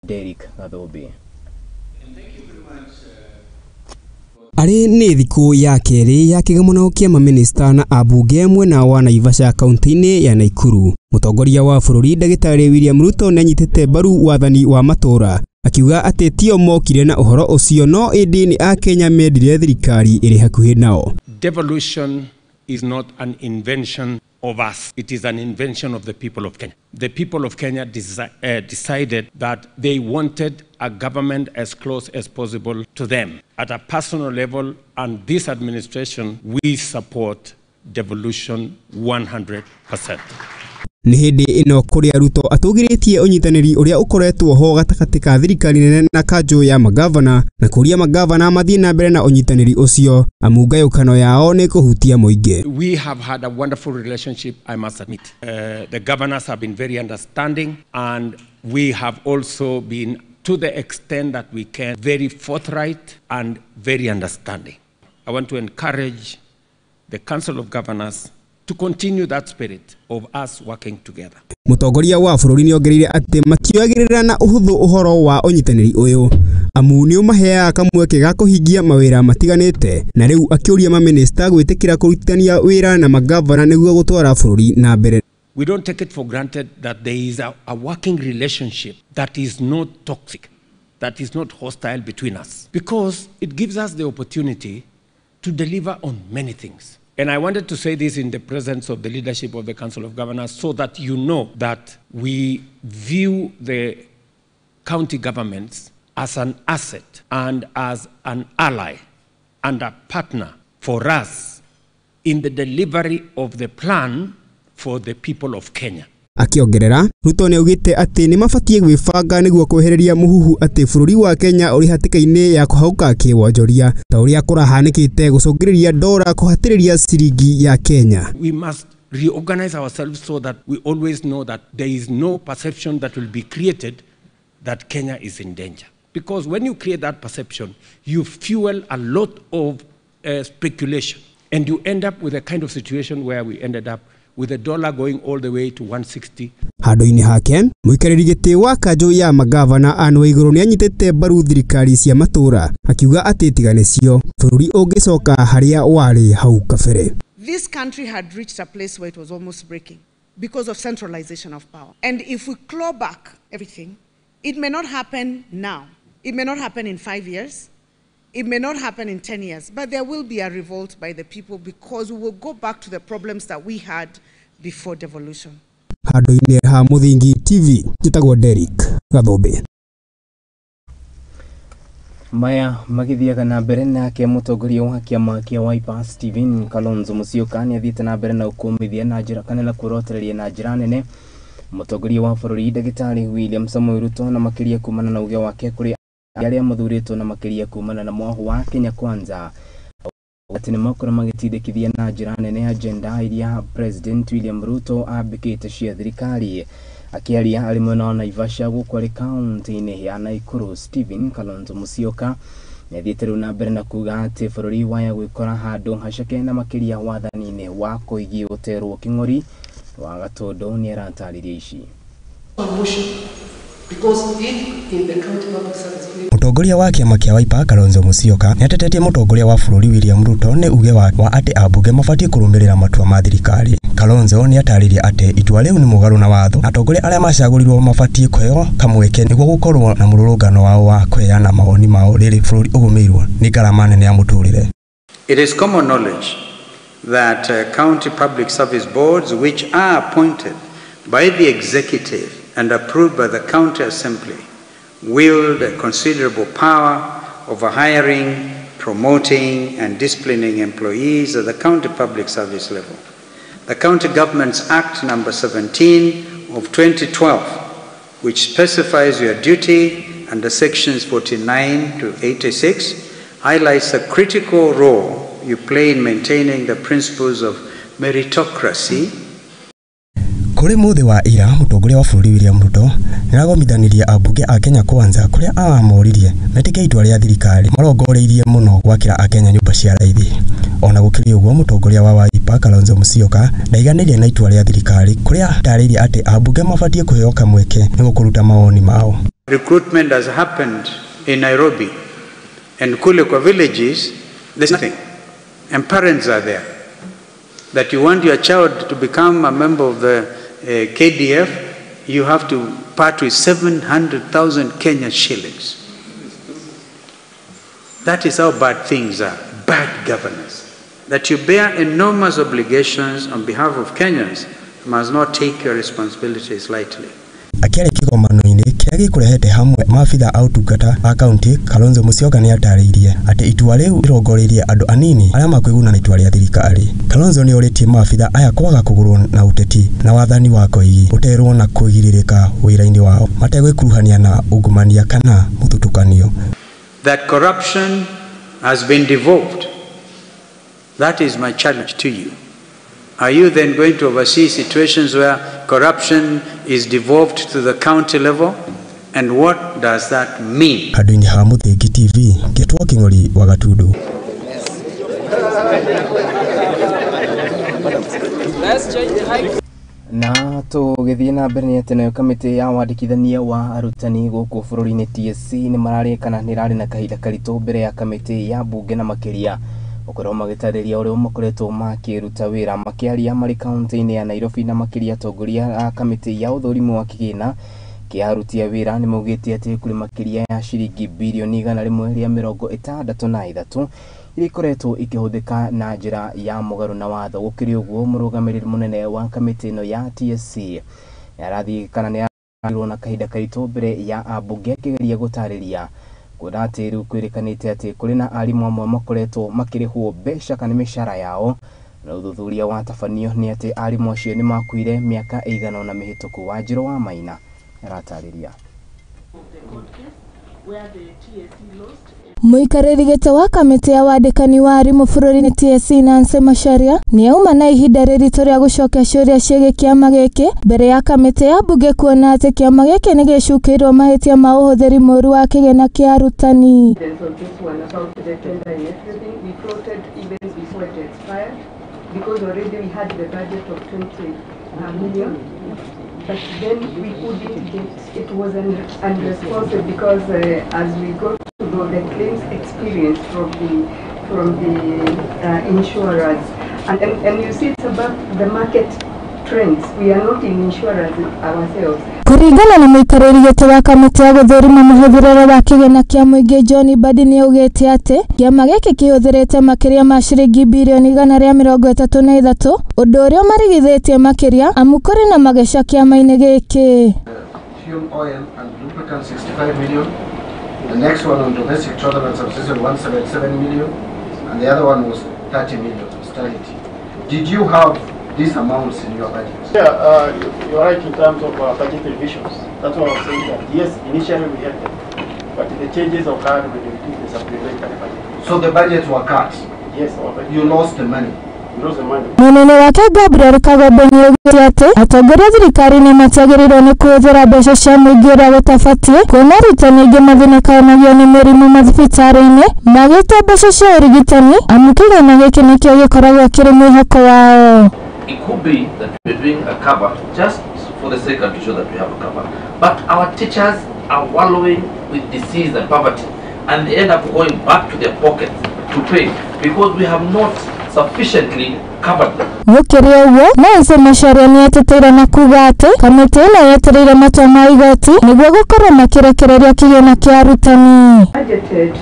Derrick Gathumbi. Arĩ nĩ thikũ ya kerĩ ya kĩgomano kĩa mamĩnĩsta na ambunge mwena wa Naivasha kaunti-inĩ ya Nakuru. Mũtongoria wa bũrũri Ndagĩtarĩ William Ruto nĩanyitĩte mbaru wathani wa matũra, akiuga atĩ tio mokire na ũhoro ũcio no ĩndĩ nĩ akenya mendire thirikari ĩrĩ hakuhĩ nao. Devolution is not an invention of us. It is an invention of the people of Kenya. The people of Kenya decided that they wanted a government as close as possible to them. At a personal level, and this administration, we support devolution 100%. Nĩ hĩndĩ ĩno kũrĩa Ruto atũgĩrĩtie ũnyitanĩri ũrĩa ũkoretwo ho gatagatĩ ka thirikari nene na kanjũ ya magavana na kũria magavana mathiĩ na mbere na ũnyitanĩri ũcio amu ngayũkano yao nĩ kũhutia mũingĩ. We have had a wonderful relationship, I must admit. The governors have been very understanding, and we have also been, to the extent that we can, very forthright and very understanding. I want to encourage the Council of Governors to continue that spirit of us working together. Mũtongoria wa bũrũri nĩongereire atĩ matioyagĩrĩra na ũhũthũ ũhoro wa ũnyitanĩri ũyũ amu nĩũmaheaga kamweke ga kũhingia mawĩra matiganĩte, na rĩu akĩũria mamĩnĩsta gwĩtĩkĩra kũrutithania wĩra na magavana nĩguo gũtwara bũrũri na mbere. We don't take it for granted that there is a working relationship that is not toxic, that is not hostile between us, because it gives us the opportunity to deliver on many things. And I wanted to say this in the presence of the leadership of the Council of Governors so that you know that we view the county governments as an asset and as an ally and a partner for us in the delivery of the plan for the people of Kenya. Akĩongerera, Ruto nĩaugĩte atĩ nĩmabatiĩ gwĩbanga nĩguo kwehereria mũhuhu atĩ bũrũri wa Kenya ũrĩ hatĩka-inĩ ya kũhauka kĩwonjoria ta ũrĩa kũrahanĩkĩte gũcũngĩrĩria dora kũhatĩrĩria ciringi ya Kenya. We must reorganize ourselves so that we always know that there is no perception that will be created that Kenya is in danger. Because when you create that perception, you fuel a lot of speculation, and you end up with a kind of situation where we ended up with the dollar going all the way to 160. Handũ-inĩ hake, mũikarĩri gĩtĩ wa kanjũ ya magavana Anne Waigũrũ nĩanyitĩte mbaru thirikari cia matũra akiuga atĩ tiga nĩcio bũrũri ũngĩcoka harĩa warĩ hau kabere. This country had reached a place where it was almost breaking because of centralization of power. And if we claw back everything, it may not happen now. It may not happen in 5 years. It may not happen in 10 years, but there will be a revolt by the people because we will go back to the problems that we had before devolution. Handũ-inĩ ha Mũthingi TV, njĩtagwo Derrick Gathumbi. Maya magithiaga na mbere nake mũtongoria wa kĩama kĩa Wiper Stephen Kalonzo Musyoka nĩathiĩte na mbere na ũkũmithia na njĩra kana na kũrotereria na njĩra nene mũtongoria wa bũrũri Ndagĩtarĩ William Samoei Ruto na makĩria kumana na uge wake kũrĩ arĩa mathurĩtwo na makĩria kumana na mwaho wa Kenya Kwanza atĩ nĩmakorwo magĩtindĩkithia na njĩra nene agenda iria President William Ruto ambĩkĩte cia thirikari. Akĩaria arĩ mwena wa Naivasha gũkũ arĩ kaunti-inĩ ya Nakuru, Stephen Kalonzo Musyoka nĩathiĩte rĩu na mbere na kuga atĩ bũrũri waya gwĩkora handũ haceke na makĩria wathani-inĩ wa Koigi gũterwo kĩng'ori wa Gatũndũ. Nĩaratarĩria ici. Mũtongoria wa kĩama kĩa Wiper Kalonzo Musyoka nĩatetetie mũtongoria wa bũrũri William Ruto nĩ uge wa atĩ ambunge mabatiĩ kũrũmĩrĩra matua ma thirikari. Kalonzo nĩatarĩria atĩ itua rĩu nĩ mũgarũ na watho. Atongoria arĩa macagũrirwo mabatiĩ kũheo kamweke nĩguo gũkorwo na mũrũrũngano wao wa kũheana mawoni mao rĩrĩ bũrũri ũgũmĩirwo nĩ ngarama nene ya mũtũrĩre. It is common knowledge that county public service boards, which are appointed by the executive and approved by the county assembly, wield considerable power over hiring, promoting, and disciplining employees at the county public service level. The County Governments Act number 17 of 2012, which specifies your duty under sections 49 to 86, highlights the critical role you play in maintaining the principles of meritocracy. Kũrĩ mũthĩ wa ira, mũtongoria wa bũrũri William Ruto nĩaragomithanirie ambunge a Kenya Kwanza kũrĩa aramoririe metĩkie itua rĩa thirikari marongoreirie mũno gwakĩra akenya nyũmba cia raithi. Ona gũkĩrĩ ũguo, mũtongoria wa Wiper Kalonzo Musyoka ndaiganĩire na itua rĩa thirikari kũrĩa atarĩirie atĩ ambunge mabatiĩ kũheo kamweke nĩguo kũruta mawoni mao. Recruitment has happened in Nairobi and kule kwa villages, there's nothing. And parents are there. That you want your child to become a member of the KDF, you have to part with 700,000 Kenya shillings. That is how bad things are, bad governance. That you bear enormous obligations on behalf of Kenyans must not take your responsibilities lightly. Akiaria kigomano-inĩ kĩrĩa gĩkũrehete hamwe maabitha a ũtungata a kaunti Kalonzo Musyoka nĩatarĩirie atĩ itua rĩu rĩrongoreirie andũ anini arĩa makwĩguna na itua rĩa thirikari. Kalonzo nĩorĩtie maabitha aya kwaga kũgũrwo na ũteti na wathani wa koigi ũterwo na kũgirĩrĩka wĩra-inĩ wao mategwĩkuruhania na ungumania kana mũthutũkanio. That corruption has been devolved. That is my challenge to you. Are you then going to oversee situations where corruption is devolved to the county level? And what does that mean? Handũ-inĩ ha Mũthingi TV, Gĩtwo Kĩng'ori wa Gatundu. Na tũgĩthiĩ na mbere nĩ atĩ nayo kamĩtĩ ya wandĩkithania wa arutani gũkũ bũrũri-inĩ TSC nĩ mararĩ kana nĩ ĩrarĩ na kahinda karitũ mbere ya kamĩtĩ ya mbunge na makĩria gũkorwo magĩtarĩria ũrĩa makoretwo makĩruta wĩra makĩaria marĩ kaunti-inĩ ya Nairobi na makĩria atongoria a kamĩtĩ ya ũthũrimi wa kĩgĩna kĩa aruti a wĩra nĩ maugĩte atĩ kũrĩ makĩria ya ciringi birioni 163 iria ikoretwo ikĩhũthĩka na njĩra ya mũgarũ na watho. Gũkĩrĩ ũguo mũrũgamĩrĩri mũnene wa kamĩtĩ ĩno ya TSC nĩarathiĩ kana nĩarirwo na kahinda karitũ mbere ya ambunge akĩgeria gũtarĩria kuona atĩ rĩu kwĩrĩkanĩte atĩ kũrĩ na arimũ amwe makoretwo makĩrĩhwo mbeca kana mĩcara yao na ũthuthuria watabanio nĩ atĩ arimũ acio nĩ makuire mĩaka ĩigana ũna mĩhĩtũku. Wanjirũ wa Maina aratarĩria. Mũikarĩri gĩtĩ wa kamĩtĩ ya wandĩkani wa arimũ bũrũri-inĩ TSC Nancy Macharia nĩauma na ihinda rĩritũ rĩa gũcokia ciũria ciĩgiĩ kĩama gĩkĩ mbere ya kamĩtĩ ya mbunge kuona atĩ kĩama gĩkĩ nĩgĩcukĩirwo mahĩtia ma ũhũthĩri mũũru wa kĩgĩna kĩa arutani. But then we couldn't get, it was unresponsive because as we got to know the claims experience from the insurers, and you see it's about the market trends. We are not in insurance ourselves. Kũringana na mũikarĩri gĩtĩ wa kamĩtĩ ya gũthũrima mũhũthĩrĩre wa kĩgĩna kĩa mũingĩ John Mbadi nĩaugĩte atĩ kĩama gĩkĩ kĩhũthĩrĩte makĩria ma ciringi birioni 133 ũndũ ũrĩa ũmarigithĩtie makĩria amu kũrĩ na mageca kĩama-inĩ gĩkĩ. Fuel oil and lubricant 65 million, the next one on domestic travel and subsistence 177 million, and the other one was 30 million austerity. Did you have these amounts in your budget? Yeah, you're right in terms of budget revisions. That's what I was saying, that yes, initially we had them, but the changes occurred when we did the supplementary budget. So the budgets were cut? Yes, our budget. You lost the money? We lost the money. Mũnene wake Gabriel Kagombe nĩaugĩte atĩ atongoria thirikari-inĩ matiagĩrĩirwo nĩ kũhũthĩra mbeca cia mũingĩ ũrĩa gũtabatiĩ kuona arutani aingĩ mathĩnĩkanagio nĩ mĩrimũ mathibitarĩ-inĩ magĩte mbeca cia ũrigitani amu kĩgĩna gĩkĩ nĩkĩo gĩkoragwo kĩrĩ mwĩhoko wao. It could be that we're doing a cover just for the sake of to show that we have a cover. But our teachers are wallowing with disease and poverty, and they end up going back to their pockets to pay because we have not sufficiently covered them. Gũkĩrĩ ũguo, Nancy Macharia nĩeteteire na kuga atĩ kamĩtĩ ĩno yetereire matua ma igoti nĩguo gũkorwo makĩrekereria kĩgĩna kĩa arutani. Budgeted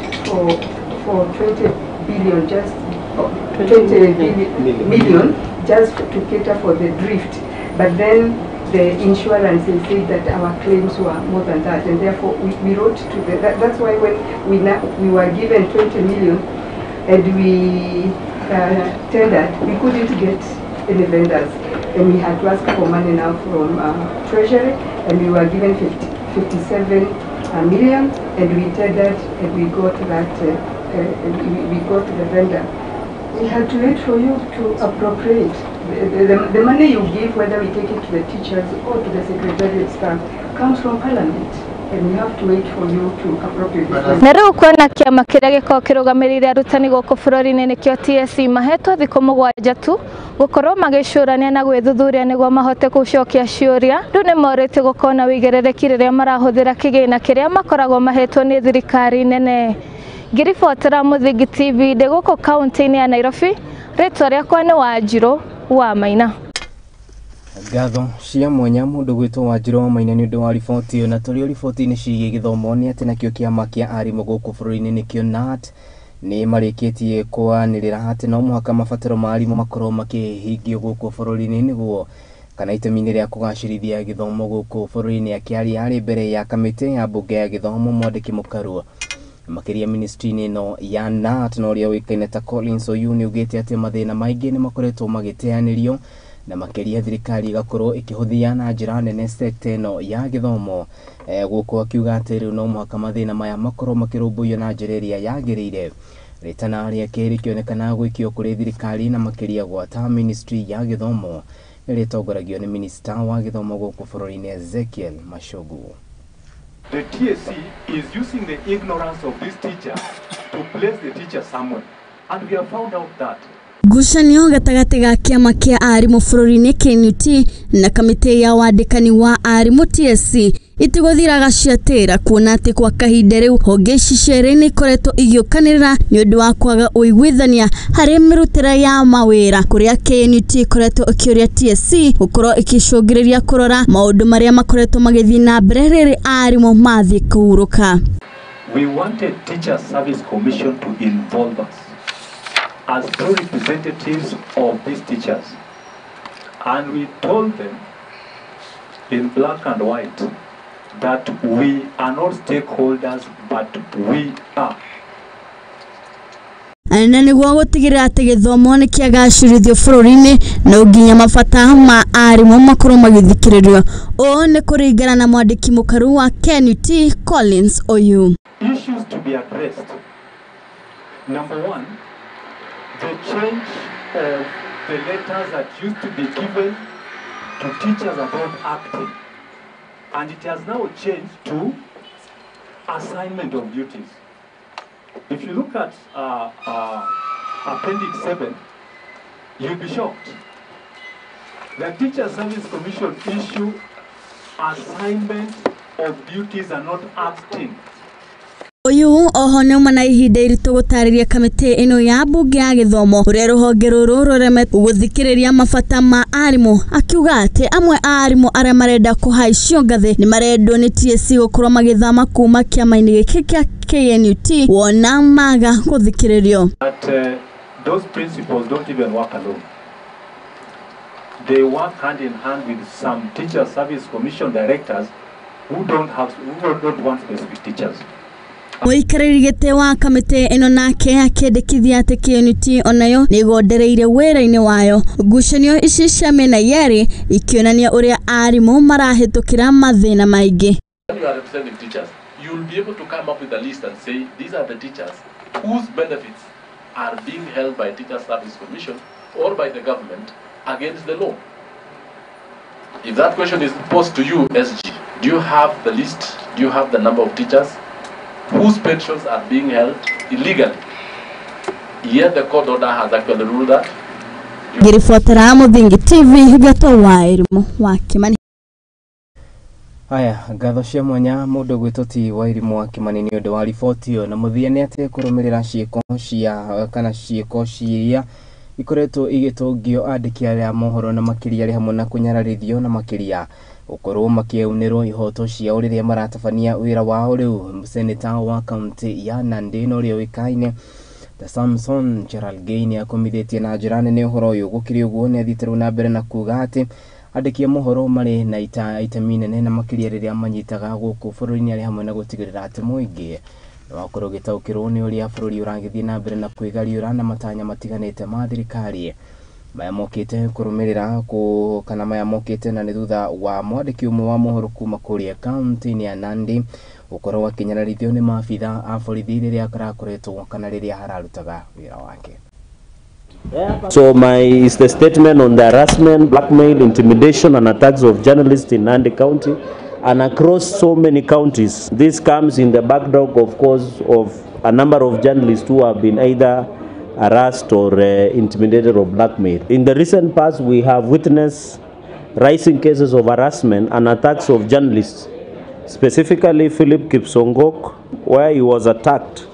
for 20 billion, just 20 million just to cater for the drift, but then the insurances said that our claims were more than that, and therefore we wrote to the, that's why when we were given 20 million and we tendered, we couldn't get any vendors, and we had to ask for money now from Treasury, and we were given 57 million, and we tendered and we got that, we got the vendor. We had to wait for you to appropriate. The money you give, whether we take it to the teachers or to the secretariat staff, comes from Parliament. And we have to wait for you to appropriate this money. Na rĩu kuona kĩama kĩrĩa gĩkoragwo kĩrũgamĩrĩire arutani gũkũ bũrũri-inĩ nĩkĩo TSC mahetwo thikũ 7 tu gũkorwo magĩcũrania na gwĩthuthuria nĩguo mahote gũcokia ciũria. Rĩu nĩ morĩtio gũkorwo na wĩigĩrĩrĩki rĩrĩa marahũthĩra kĩgĩna kĩrĩa makoragwo mahetwo nĩ thirikari nene. Ngĩribotera Mũthingi TV ndĩ gũkũ kaunti-inĩ ya Nairobi, rĩtwa rĩakwa nĩ Wanjirũ wa Maina. Ngatho cia mwanya mũndũ gwĩtwo Wanjirũ wa Maina nĩ ũndũ wa riboti ĩyo. Na tũrĩ o riboti-inĩ ciĩgiĩ gĩthomo nĩ atĩ nakĩo kĩama kĩa arimũ gũkũ bũrũri-inĩ nĩkĩo KNUT nĩ marĩkĩtie kwanĩrĩra atĩ no mũhaka mabataro ma arimũ makorwo makĩhingio gũkũ bũrũri-inĩ nĩguo kana itemi-inĩ rĩa kũgacĩrithia gĩthomo gũkũ bũrũri-inĩ. Akĩaria arĩ mbere ya kamĩtĩ ya mbunge ya gĩthomo mwandĩki mũkarũ makĩria ministry-inĩ ĩno ya KNUT na ũrĩa ũĩkaine ta Collins Oyu nĩ augĩte atĩ mathĩna maingĩ nĩ makoretwo magĩteanĩrio na makĩria thirikari ĩgakorwo ĩkĩhũthia na njĩra nene sekta ĩno ya gĩthomo. Gũkũ akiuga atĩ rĩu no mũhaka mathĩna maya makorwo makĩrũmbũiyo na njĩra ĩrĩa yagĩrĩire. Rĩtana rĩa kerĩ rĩkĩonekana gwĩkio kũrĩ thirikari na makĩria gwata ministry ya gĩthomo ĩrĩa ĩtongoragio nĩ minista wa gĩthomo gũkũ bũrũri-inĩ Ezekiel Machogu. The TSC is using the ignorance of this teacher to place the teacher somewhere, and we have found out that Ngucanio gatagatĩ ga kĩama kĩa arimũ bũrũri-inĩ KNUT na kamĩtĩ ya wandĩkani wa arimũ TSC itigũthiraga ciatĩra kuona atĩ kwa kahinda rĩu honge ici cierĩ nĩ ikoretwo igĩũkanĩrĩra nĩ ũndũ wa kwaga ũiguithania harĩ mĩrutĩre ya mawĩra kũrĩa KNUT ikoretwo ĩkĩũria TSC gũkorwo ĩkĩcũngĩrĩria kũrora maũndũ marĩa makoretwo magĩthiĩ na mbere rĩrĩ arimũ mathiĩ kũhurũka. We wanted Teacher Service Commission to involve us as true representatives of these teachers, and we told them in black and white that we are not stakeholders, but we are. Na nĩguo gũtigĩrĩra atĩ gĩthomo nĩ kĩagacĩrithio bũrũri-inĩ no nginya mabata ma arimũ makorwo magĩthikĩrĩrio. Ũũ nĩ kũringana na mwandĩki mũkaru wa KNUT Collins Oyu. Issues to be addressed. Number one, the change of the letters that used to be given to teachers about acting, and it has now changed to assignment of duties. If you look at Appendix 7, you'll be shocked. The Teacher Service Commission issue assignment of duties are not acting. Uyu oho nĩ uma na ihinda iritũ gũtarĩria kamĩtĩ ĩno ya mbunge ya gĩthomo ũrĩa rũhonge rũrũ rũremetwo gũthikĩrĩria mabata ma arimũ, akiuga atĩ amwe a arimũ arĩa marenda kũhaicio ngathĩ nĩ marendwo nĩ TSC gũkorwo magĩthama kuma kĩama-inĩ gĩkĩ kĩa KNUT wona maga gũthikĩrĩrio. But those principles don't even work alone. They work hand in hand with some Teacher Service Commission directors who don't want specific teachers. Mũikarĩri gĩtĩ wa kamĩtĩ ĩno nake akĩendekithia atĩ KNUT onayo nĩ ĩgondereire wĩra-inĩ wayo. Ngucanio ici cia mĩena yerĩ ikĩonania ũrĩa arimũ marahĩtũkĩra mathĩna maingĩ. When you are representing teachers, you will be able to come up with a list and say these are the teachers whose benefits are being held by Teacher Service Commission or by the government against the law. If that question is posed to you, SG, do you have the list? Do you have the number of teachers whose pensions are being held illegally? Yet the court order has actually ruled that. Ngĩribotera Mũthingi TV Gatwa wa Irimũ wa Kimani. Haya, ngatho cia mwanya mũndũ gwĩtwo ti wa Irimũ wa Kimani nĩ ũndũ wa riboti ĩyo. Na mũthia nĩ atĩ kũrũmĩrĩra ciĩko cia kana ciĩko ciria ikoretwo igĩtũngio andĩki arĩa mohoro na makĩria arĩ hamwe na kũnyararithio na makĩria gũkorwo makĩunĩrwo ihoto ciao rĩrĩa maratabania wĩra wao. Rĩu seneta wa kaunti ya Nandi na ũrĩa ũĩkaine ta Samson Cherargei nĩ akomithĩtie na njĩra nene ũhoro ũyũ. Gũkĩrĩ ũguo nĩ athiĩte rĩu na mbere na kuga atĩ andĩki a mohoro marĩ na itemi nene na makĩria rĩrĩa manyitaga gũkũ bũrũri-inĩ arĩ hamwe na gũtigĩrĩra atĩ mũingĩ wakorwo ũgĩtaũkĩrwo nĩ ũrĩa bũrũri ũragĩthiĩ na mbere na kwĩgariũra na matanya matiganĩte ma thirikari. Maya mokĩte kũrũmĩrĩra kana maya mokĩte na nĩ thutha wa mwandĩki ũmwe wa mohoro kuma kũrĩa kaunti-inĩ ya Nandi gũkorwo akĩnyararithio nĩ maabitha a borithi rĩrĩa karakoretwo kana rĩrĩa hararutaga wĩra wake. So my is the statement on the harassment, blackmail, intimidation and attacks of journalists in Nandi County and across so many counties. This comes in the backdrop, of course, of a number of journalists who have been either harassed or intimidated or blackmailed. In the recent past, we have witnessed rising cases of harassment and attacks of journalists, specifically Philip Kipsongok, where he was attacked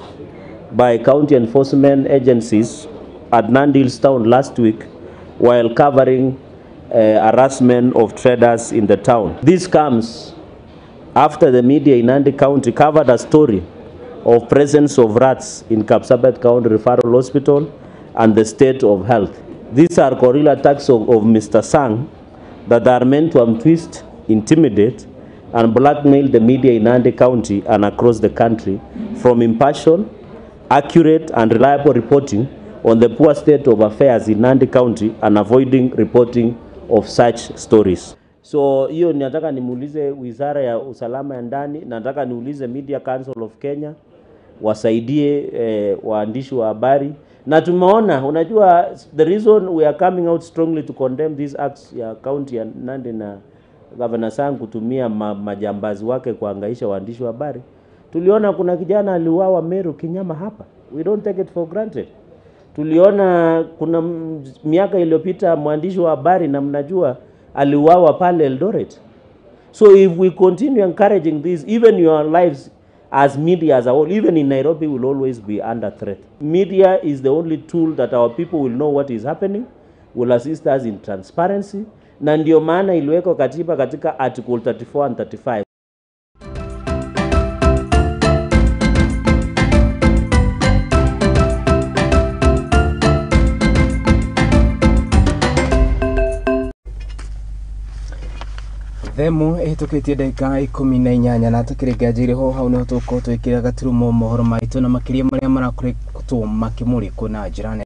by county enforcement agencies at Nandi Hills town last week while covering harassment of traders in the town. This comes after the media in Nandi County covered a story of presence of rats in Kapsabet County Referral Hospital and the state of health. These are guerrilla attacks of Mr. Sang that are meant to twist, intimidate, and blackmail the media in Nandi County and across the country from impartial, accurate, and reliable reporting on the poor state of affairs in Nandi County and avoiding reporting of such stories. So hiyo nataka nimuulize Wizara ya Usalama ya Ndani, nataka niulize Media Council of Kenya wasaidie waandishi wa habari. Na tumeona, unajua, the reason we are coming out strongly to condemn these acts ya county ya Nandi na Governor Sang kutumia majambazi wake kuhangaisha waandishi wa habari. Tuliona kuna kijana aliuawa Meru kinyama hapa. We don't take it for granted. Tuliona kuna miaka iliyopita mwandishi wa habari na mnajua aliuawa pale Eldoret. So if we continue encouraging this, even your lives as media as a whole, even in Nairobi, will always be under threat. Media is the only tool that our people will know what is happening, will assist us in transparency. Na ndio maana iliwekwa katiba katika Article 34 and 35. Themo ĩhĩtũkĩtie ndagĩka 18 na tũkĩrĩkia njĩrĩ ho hau nĩho tũgũkorwo twĩkĩra gaturumo mohoro maitũ na makĩria marĩa marakoretwo makĩmũrĩkwo na njĩra nene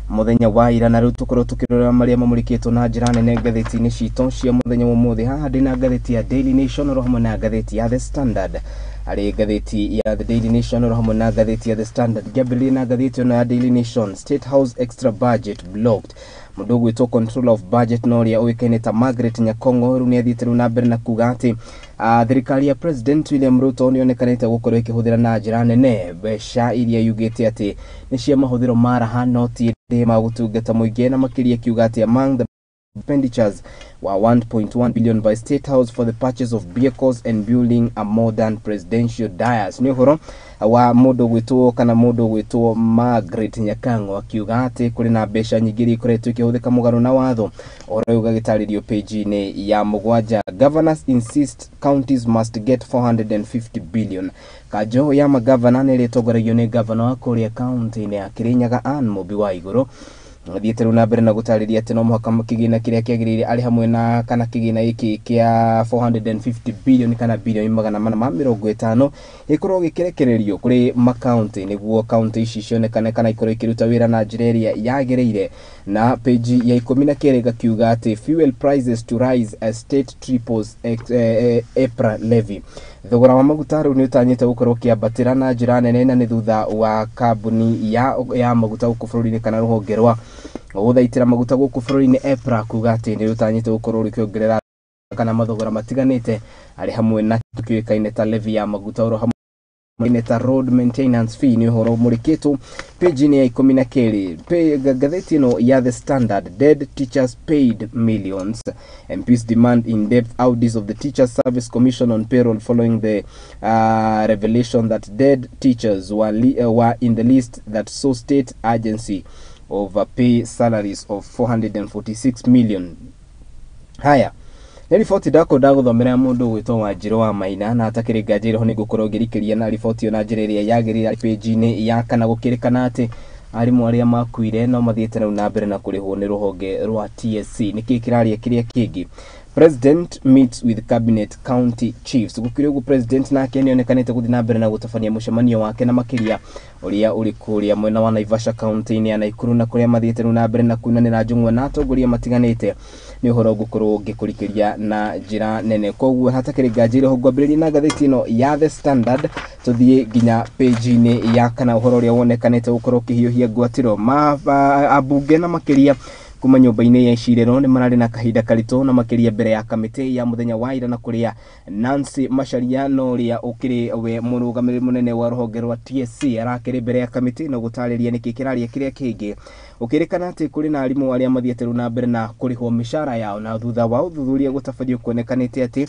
mũthenya wa ira, na rĩu tũkorwo tũkĩrora marĩa mamũrĩkĩtwo na njĩra nene ngathĩti-inĩ citũ cia mũthenya wa ũmũthĩ. Haha ndĩna ngathĩti ya Daily Nation oro hamwe na ngathĩti ya The Standard. Arĩ ngathĩti ya The Daily Nation oro hamwe na ngathĩti ya The Standard, ngĩambĩrĩria na ngathĩti ĩno ya Daily Nation, State House extra budget blocked. Mũndũ ũgwĩtwo Controller of Budget na ũrĩa ũĩkaine ta Margaret Nyakongo rĩu nĩathiĩte rĩu na mbere na kuga atĩ thirikari ya President William Ruto nĩyonekanĩte gũkorwo ĩkĩhũthĩra na njĩra nene mbeca iria yugĩte atĩ nĩ cia mahũthĩro ma raha no ti ma gũtungata mũingĩ, na makĩria akiuga atĩ among the expenditures were 1.1 billion by State House for the purchase of vehicles and building a modern presidential dais. Nĩ ũhoro wa mũndũ gwĩtwo kana mũndũ gwĩtwo Margaret Nyakango akiuga atĩ kũrĩ na mbeca nyingĩ iria ikoretwo ikĩhũthĩka mũgarũ na watho. Ũhoro ũyũ ũgagĩtarĩrio page-inĩ ya 7. Governors insist counties must get 450 billion. Kanjo ya magavana nĩ ĩrĩtongoragio nĩ gavana wa kũrĩa kaunti-inĩ ya Kirinyaga Ann Mũmbi wa Igũrũ. Thiĩte rĩu na mbere na gũtarĩria atĩ no mũhaka kĩgĩna kĩrĩa kĩagĩrĩire arĩ hamwe na kana kĩgĩna gĩkĩ kĩa 450 billion kana bilioni 450 gĩkorwo gĩkĩrekererio kũrĩ makaunti nĩguo kaunti ici cionekane kana ikorwo ikĩruta wĩra na njĩra ĩrĩa yagĩrĩire. Na page ya 12 ĩgakiuga atĩ fuel prices to rise as state triples EPRA levy. Thogora wa maguta rĩu nĩ ũtanyĩte gũkorwo ũkĩambatĩra na njĩra nene, na nĩ thutha wa kambuni ya maguta gũkũ bũrũri-inĩ kana rũhonge rwa gũthaitĩra maguta gũkũ bũrũri-inĩ EPRA kuga atĩ nĩ rũtanyĩte gũkorwo rũkĩongerera kana mathogora matiganĩte arĩ hamwe na kĩũĩkaine ta levy ya maguta oro hamwe ta road maintenance fee. Nĩ ũhoro mũrĩkĩtwo page-inĩ ya 12. Ngathĩti ĩno ya The Standard, dead teachers paid millions, MPs demand in-depth audits of the Teachers Service Commission on payroll following the revelation that dead teachers were in the list that saw state agency overpay salaries of 446 million. Haya, nĩ riboti ndakwenda gũthomera mũndũ ũgwĩtwo Wanjirũ wa Maina, na atakĩrĩ nganja ĩrĩ ho nĩ ngũkorwo ngĩrikĩria na riboti ĩyo na njĩra ĩrĩa yagĩrĩire page-inĩ ya 4. Gũkĩrĩkana atĩ arimũ arĩa makuire no mathiĩte rĩu na mbere na kũrĩhwo nĩ rũhonge rwa TSC. Nĩkĩĩ kĩraria kĩrĩa kĩngĩ? President meets with cabinet county chiefs. Gũkĩrĩ ũguo president nake nĩonekanĩte gũthiĩ na mbere na gũtabania mũcemanio wake na makĩria ũrĩa ũrĩ kũrĩa mwena wa Naivasha kaunti-inĩ ya Nakuru, na kũrĩa mathiĩte rĩu na mbere na kunanĩra njũng'wa na atongoria matiganĩte. Nĩ ũhoro ngũkorwo ngĩkũrikĩria na njĩra nene. Koguo hatakĩrĩ nganja ĩrĩ ho ngwambĩrĩria na ngathĩti ĩno ya The Standard tũthiĩ nginya page-inĩ ya 4, ũhoro ũrĩa wonekanĩte gũkorwo ũkĩhiũhia ngwatĩro ambunge na makĩria kuma nyũmba-inĩ ya icirĩro nĩ mararĩ na kahinda karitũ na makĩria mbere ya kamĩtĩ ya mũthenya wa ira na kũrĩa Nancy Macharia na ũrĩa ũkĩrĩ we mũrũgamĩrĩri mũnene wa rũhonge rwa TSC arakĩrĩ mbere ya kamĩtĩ na gũtarĩria nĩkĩ kĩraria kĩrĩa kĩngĩ ũkĩrĩkana atĩ kũrĩ na arimũ arĩa mathiĩte rĩu na mbere na kũrĩhwo mĩcara yao na thutha wa ũthuthuria gũtabanio kuonekanĩte atĩ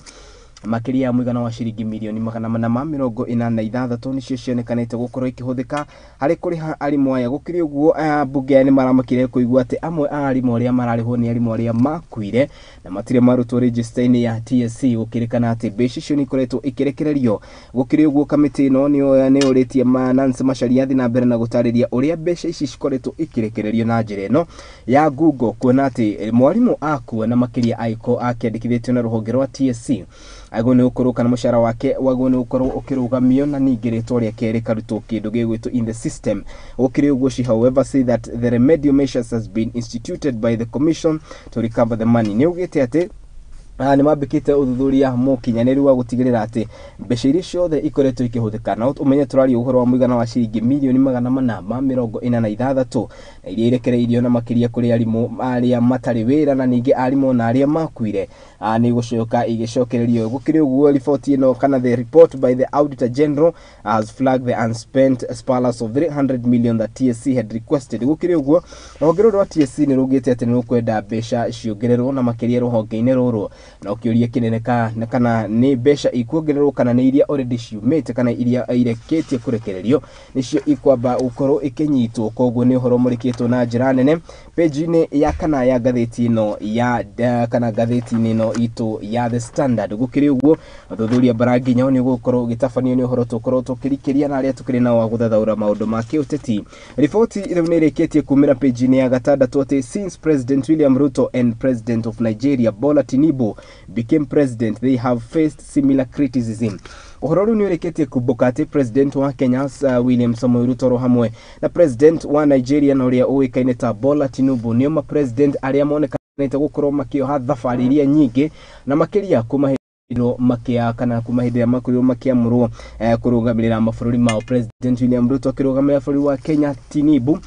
makĩria ya mũigana wa ciringi mirioni 486 nĩcio cionekanĩte gũkorwo ikĩhũthĩka harĩ kũrĩha arimũ aya. Gũkĩrĩ ũguo ambunge aya nĩmaramakire kũigua atĩ amwe a arimũ arĩa mararĩhwo nĩ arimũ arĩa makuire na matirĩ marutwo register-inĩ ya TSC gũkĩrĩkana atĩ mbeca icio nĩikoretwo ikĩrekererio. Gũkĩrĩ ũguo kamĩtĩ ĩno nĩyũrĩtie Nancy Macharia athiĩ na mbere na gũtarĩria ũrĩa mbeca ici cikoretwo ikĩrekererio na njĩra ĩno ya ngungo kuona atĩ mwarimũ akua na makĩria angĩkorwo akĩandĩkithĩtio na rũhonge rwa TSC agwo nĩ gũkorwo kana mũcara wake wagwo nĩ gũkorwo ũkĩrũgamio na ningĩ rĩtwa rĩake rĩkarutwo kĩndũ gĩgwĩtwo in the system. Gũkĩrĩ ũguo she however say that the remedial measures has been instituted by the commission to recover the money. Nĩ augĩte atĩ nĩ mambĩkĩte ũthuthuria mũkinyanĩru wa gũtigĩrĩra atĩ mbeca iria ciothe ikoretwo ikĩhũthĩka na ũmenye tũraria ũhoro wa mũigana wa ciringi mirioni 486 na iria irekereirio na makĩria kũrĩ arimũ arĩa matarĩ wĩra na ningĩ arimũ na arĩa makuire nĩ gũcoka igĩcokererio. Gũkĩrĩ ũguo riboti ĩno kana the report by the Auditor General has flagged the unspent surplus of 300 million that TSC had requested. Gũkĩrĩ ũguo rũhonge rũrũ rwa TSC nĩ rũgĩte atĩ nĩ rũkwenda mbeca ciongererwo na makĩria rũhonge-inĩ rũrũ na ũkĩũria kĩnene kana nĩ mbeca ikuongererwo kana nĩ iria already ciumĩte kana iria irekĩtie kũrekererio nĩcio ikwamba gũkorwo ikĩnyitwo. Koguo nĩ ũhoro ũmũrĩkĩtwo na njĩra nene page-inĩ ya kana ya ngathĩti ĩno ya kana ngathĩti-inĩ ĩno itũ ya The Standard. Gũkĩrĩ ũguo ũthuthuria bara nginya nĩ ũgũkorwo ũgĩtabanio nĩ ũhoro tũkorwo tũkĩrikĩria na arĩa tũkĩrĩ nao a gũthathaũra maũndũ ma kĩũteti. Riboti rĩu nĩ ĩrĩkĩtie kumĩra page-inĩ ya gatandatũ atĩ since President William Ruto and President of Nigeria Bola Tinubu became president they have faced similar criticism. Ũhoro rĩu nĩ ũrĩkĩtie kumbũka atĩ President wa Kenya William Samoei Ruto ro hamwe na President wa Nigeria na ũrĩa ũĩkaine ta Bola Tinubu nĩo ma president arĩa monekanĩte gũkorwo makĩoha thabarĩ iria nyingĩ na makĩria kuma makia kana kuma hĩndĩ ĩrĩa makorirwo makĩamũrwo kũrũgamĩrĩra mabũrũri mao. President William Ruto akĩrũgamĩrĩra bũrũri wa Kenya, Tinubu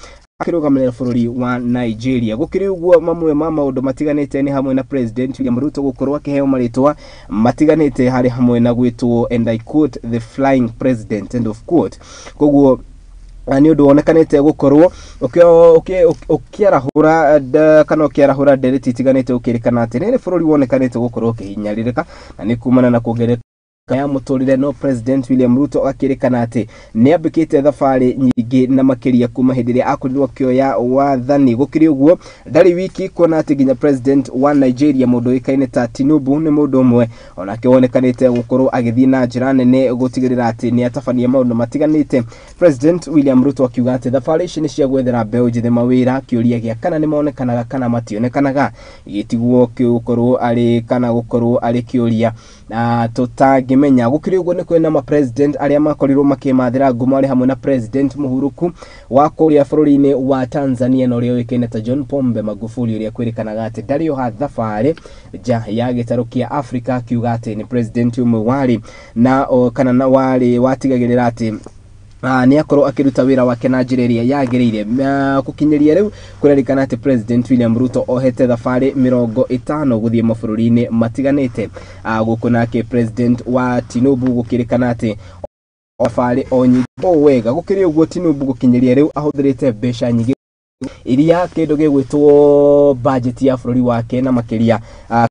akĩrũgamĩrĩra bũrũri wa Nigeria. Gũkĩrĩ ũguo mamwe ma maũndũ matiganĩte nĩ hamwe na President William Ruto gũkorwo akĩheo marĩtwa matiganĩte harĩ hamwe na gwĩtwo and I quote the flying president end of quote. Koguo nĩ ũndũ wonekanĩte gũkorwo ũkĩarahũra kana ũkĩarahũra ndereti itiganĩte ũkĩrĩkana atĩ nĩ bũrũri wonekanĩte gũkorwo ũkĩhinyarĩrĩka na nĩ kumana na kuongerereka ya mũtũrĩre. No President William Ruto akĩrĩkana atĩ nĩ ambĩkĩte thabarĩ nyingĩ na makĩria kuma hĩndĩ ĩrĩa akorirwo akĩoya wathani. Gũkĩrĩ ũguo ndarĩ wiki kuona atĩ nginya President wa Nigeria mũndũ ũĩkaine ta Tinubu nĩ mũndũ ũmwe onake wonekanĩte gũkorwo agĩthiĩ na njĩra nene gũtigĩrĩra atĩ nĩ atabania maũndũ matiganĩte. President William Ruto akiuga atĩ thabarĩ ici nĩ cia gwethera mbeũ njĩthĩ mawĩra, kĩũria gĩa kana nĩ monekanaga kana mationekanaga gĩtigwo gũkorwo arĩ kana gũkorwo arĩ kĩũria na tũtangĩmenya. Gũkĩrĩ ũguo nĩ kwĩna ma president arĩa makorirwo makĩmathĩra ngumo arĩ hamwe na President mũhurũku wa kũrĩa bũrũri-inĩ wa Tanzania na ũrĩa ũĩkaine ta John Pombe Magufuli ũrĩa kwĩrĩkanaga atĩ ndarĩ oha thabarĩ nja ya gĩtarũ kĩa Afrika, akiuga atĩ nĩ president ũmwe warĩ na kana na warĩ watigagĩrĩra atĩ nĩ akorwo akĩruta wĩra wake na njĩra ĩrĩa yagĩrĩire. Gũkinyĩria rĩu kũrerĩkana atĩ President William Ruto ohete thabarĩ 50 gũthiĩ mabũrũri-inĩ matiganĩte. Gũkũ nake President wa Tinubu gũkĩrĩkana atĩ thabarĩ o nyingĩ o wega. Gũkĩrĩ ũguo Tinubu gũkinyĩria rĩu ahũthĩrĩte mbeca nyingĩ iria kĩndũ gĩgwĩtwo budget ya bũrũri wake na makĩria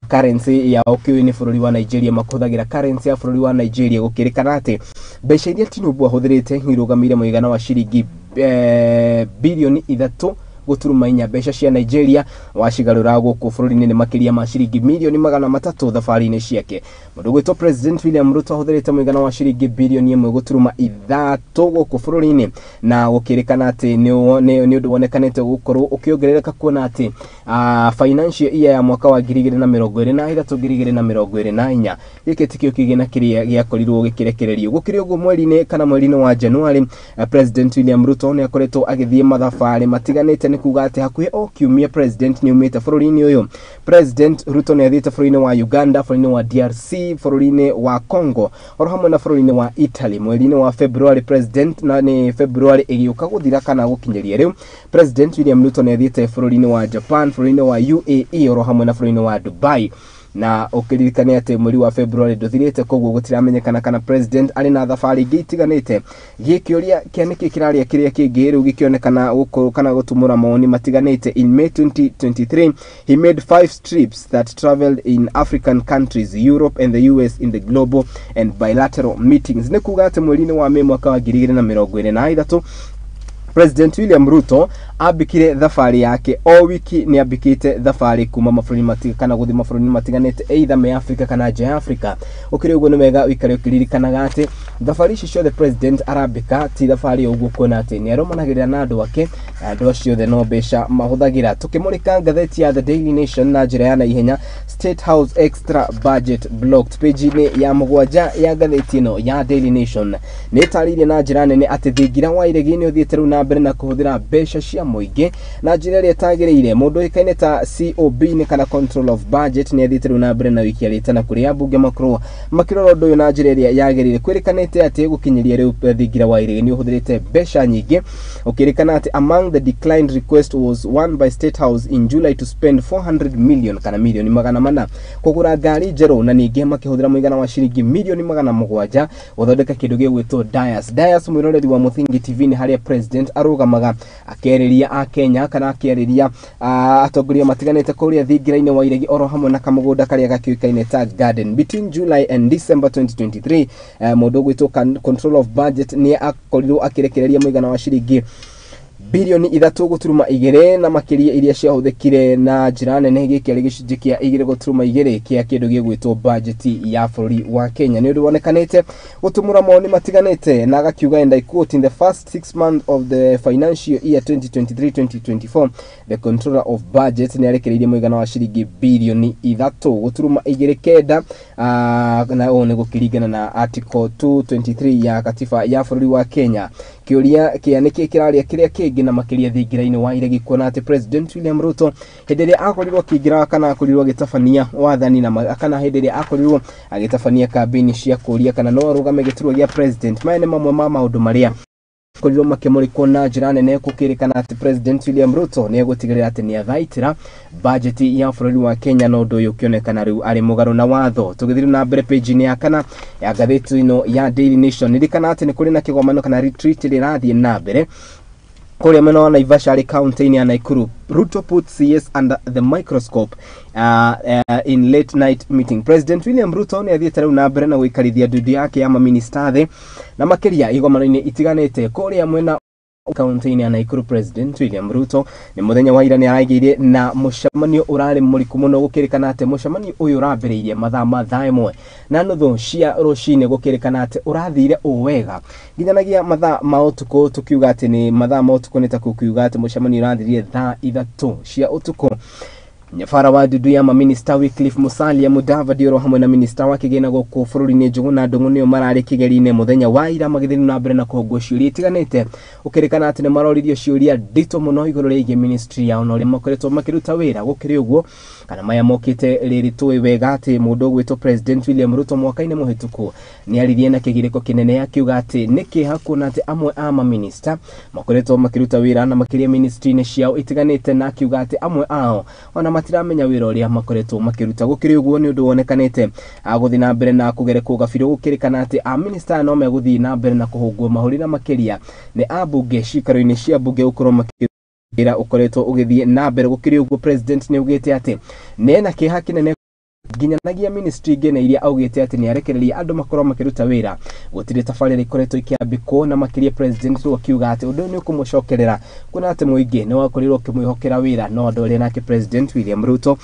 currency yao kĩũĩ nĩ bũrũri wa Nigeria makũhũthagĩra currency ya bũrũri wa Nigeria. Gũkĩrĩkana atĩ mbeca iria Tinubu ahũthĩrĩte irũgamĩire mũigana wa ciringi birioni 3.4 mbeca cia Nigeria wacigarũra gũkũ bũrũri-inĩ nĩ makĩria ma ciringi mirioni 300 thabarĩ-inĩ ciake. Mũndũ gwĩtwo President William Ruto ahũthĩrĩte mũigana wa ciringi birioni 1.3 gũkũ bũrũri-inĩ na gũkĩrĩkana atĩ nĩ ũndũ wonekanĩte gũkorwo ũkĩongerereka kuona atĩ financial year ya mwaka wa 2023 2024 gĩkĩ tikĩo kĩgĩna kĩrĩa gĩakorirwo gĩkĩrekererio. Gũkĩrĩ ũguo mweri-inĩ kana mweri-inĩ wa January President William Ruto nĩ akoretwo agĩthiĩ mathabarĩ matiganĩte Nĩ kuga atĩ hakuhĩ o kiumia president nĩ umĩte bũrũri-inĩ ũyũ. President Ruto nĩ athiĩte bũrũri-inĩ wa Uganda, bũrũri-inĩ wa DRC, bũrũri-inĩ wa Congo oro hamwe na bũrũri-inĩ wa Italy. Mweri-inĩ wa February president, na nĩ February ĩgĩũka gũthira kana gũkinyĩria rĩu, President William Ruto nĩ athiĩte bũrũri-inĩ wa Japan, bũrũri-inĩ wa UAE oro hamwe na bũrũri-inĩ wa Dubai. Na ũkĩririkane atĩ mweri wa February ndũthirĩte, koguo gũtiramenyekana kana president arĩ na thabarĩ ingĩ itiganĩte. Gĩkĩũria kĩa nĩkĩ kĩrarĩa kĩrĩa kĩngĩ rĩu gĩkĩonekana gũkorwo kana gũtumũra mawoni matiganĩte. In May 2023 he made 5 trips that traveled in African countries, Europe and the US in the global and bilateral meetings. Nĩ kuga atĩ mweri-inĩ wa May mwaka wa 2023 President William Ruto ambikire thabarĩ yake o wiki, nĩ ambikĩte thabarĩ kuma mabũrũri matiga kana gũthiĩ mabũrũri matiganĩte, either me Africa kana nja ya Africa. Ũkĩrĩ ũguo nĩ wega ũikare ũkĩririkanaga atĩ thabarĩ ici ciothe president arambĩka ti thabarĩ ũguo, kuona atĩ nĩ arũmanagĩrĩra na andũ ake, na andũ acio othe no mbeca mahũthagĩra. Tũkĩmũrĩka ngathĩti ya The Daily Nation na njĩra ya naihenya, State House extra budget blocked, page-inĩ ya 7 ya ngathĩti ĩno ya Daily Nation nĩ ĩtarĩirie na njĩra nene atĩ thingira wa iregi nĩ ũthiĩte rĩu na mbere na kũhũthĩra mbeca cia mũingĩ na njĩra ĩrĩa ĩtagĩrĩire. Mũndũ ũĩkaine ta COB nĩ kana Control of Budget nĩ athiĩte rĩu na mbere na wiki rĩtana kũrĩ ambunge makorwo makĩrora ũndũ ũyũ na njĩra ĩrĩa yagĩrĩire. Kwĩrĩkanĩte atĩ gũkinyĩria rĩu thingira wa iregi nĩ ũhũthĩrĩte mbeca nyingĩ, ũkĩrĩkana atĩ among the declined request was one by State House in July to spend 400 million kana milioni 400 kũgũra ngari njerũ, na ningĩ makĩhũthĩra mũigana wa ciringi milioni 700 gũthondeka kĩndũ gĩgwĩtwo dais. Dais, mwĩroreri wa Mũthingi TV, nĩ harĩa president arũgamaga akĩarĩria a Kenya kana akĩarĩria atongoria matiganĩte kũrĩa thingira-inĩ wa iregi oro hamwe na kamũgũnda karĩa gakĩũĩkaine ta garden. Between July and December 2023 mũndũ ũgwĩtwo Control of Budget nĩ akorirwo akĩrekereria mũigana wa ciringi bilioni 3.2 na makĩria iria ciahũthĩkire na njĩra nene, gĩkĩ gĩcunjĩ kĩa 2.2 kĩa kĩndũ gĩgwĩtwo budget ya bũrũri wa Kenya. Nĩ ũndũ wonekanĩte gũtumũra mawoni matiganĩte, na agakiuga, and I quote, in the first 6 months of the financial year 2023-2024 the controller of budget nĩ arekereirie mũigana wa ciringi bilioni 3.29, na ũũ nĩ gũkĩringana na article 223 ya katiba ya bũrũri wa Kenya. Kĩũria kĩa nĩkĩ kĩrarĩa kĩrĩa kĩngĩ na makĩria thingira-inĩ wa iregi, kuona atĩ President William Ruto hĩndĩ ĩrĩa akorirwo akĩingĩra kana akorirwo agĩtabania wathani na kana hĩndĩ ĩrĩa akorirwo agĩtabania kambĩini cia kũũria kana no arũgame gĩturwa gĩa president, maya nĩ mamwe ma maũndũ marĩa korirwo makĩmũrĩkwo na njĩra nene, gũkĩrĩkana atĩ President William Ruto nĩ egũtigĩrĩra atĩ nĩ athaitĩra budget ya bũrũri wa Kenya, na ũndũ ũyũ ũkĩonekana rĩu arĩ mũgarũ na watho. Tũgĩthiĩ na mbere page-inĩ ya 4 ya ngathĩti ĩno ya Daily Nation, ririkana atĩ nĩ kũrĩ na kĩgomano kana retreat rĩrathiĩ na mbere kũrĩa mwena wa Naivasha arĩ kaunti-inĩ ya Nakuru. Ruto puts CS under the microscope in late night meeting. President William Ruto nĩ athiĩte rĩu na mbere na gũikarithia ndundu yake ya maminista thĩ na makĩria igomano-inĩ itiganĩte kũrĩa mwena kaunti-inĩ ya Nakuru. President William Ruto nĩ mũthenya wa ira nĩ araigĩire na mũcemanio ũrarĩ mũriku mũno, gũkĩrĩkana atĩ mũcemanio ũyũ ũrambĩrĩirie mathaa ma 1:30 cia rũcinĩ, gũkĩrĩkana atĩ ũrathire o wega nginyanagia mathaa ma ũtukũ. Tũkiuga atĩ nĩ mathaa ma ũtukũ nĩ ta kukiuga atĩ mũcemanio ũrathirire thaa 3 cia ũtukũ. Nyabara wa ndundu ya maminista Wycliffe Musalia Mudavadi oro hamwe na minista wa kĩgĩna gũkũ bũrũri-inĩ Njũgũna Ndung'u nĩo mararĩ kĩgeri-inĩ mũthenya wa ira magĩthiĩ na mbere na kũhũngwo ciũria itiganĩte, ũkĩrĩkana atĩ nĩ maroririo ciũria nditũ mũno igũrũ rĩgiĩ ministry yao na ũrĩa makoretwo makĩruta wĩra. Gũkĩrĩ ũguo kana maya mokĩte rĩrĩ tũĩ wega atĩ mũndũ ũgwĩtwo President William Ruto mwaka-inĩ mũhĩtũku nĩ aririe na kĩgirĩko kĩnene akiuga atĩ nĩ kĩeha kuona atĩ amwe a maminista makoretwo makĩruta wĩra na makĩria ministry-inĩ ciao itiganĩte, na akiuga atĩ amwe ao ona matiramenya wĩra ũrĩa makoretwo makĩruta. Gũkĩrĩ ũguo nĩ ũndũ wonekanĩte gũthiĩ na mbere na kũgerekwo gabirũ, gũkĩrĩkana atĩ a minista no megũthiĩ na mbere na kũhũngwo mahũri na makĩria nĩ ambunge ciikaro-inĩ cia mbunge gũkorwo makĩra ũkoretwo ũgĩthiĩ na mbere. Gũkĩrĩ ũguo president nĩ augĩte atĩ nĩ ena kĩeha kĩnene nginyanagia ministry ingĩ na iria augĩte atĩ nĩ arekereria andũ makorwo makĩruta wĩra, gũtirĩ tabarĩra ikoretwo ikĩambĩkwo, na makĩria president rĩu akiuga atĩ ũndũ ũyũ nĩ ũkũmũcokerera kuona atĩ mũingĩ nĩ wakorirwo ũkĩmwĩhokera wĩra no andũ arĩa nake President William Ruto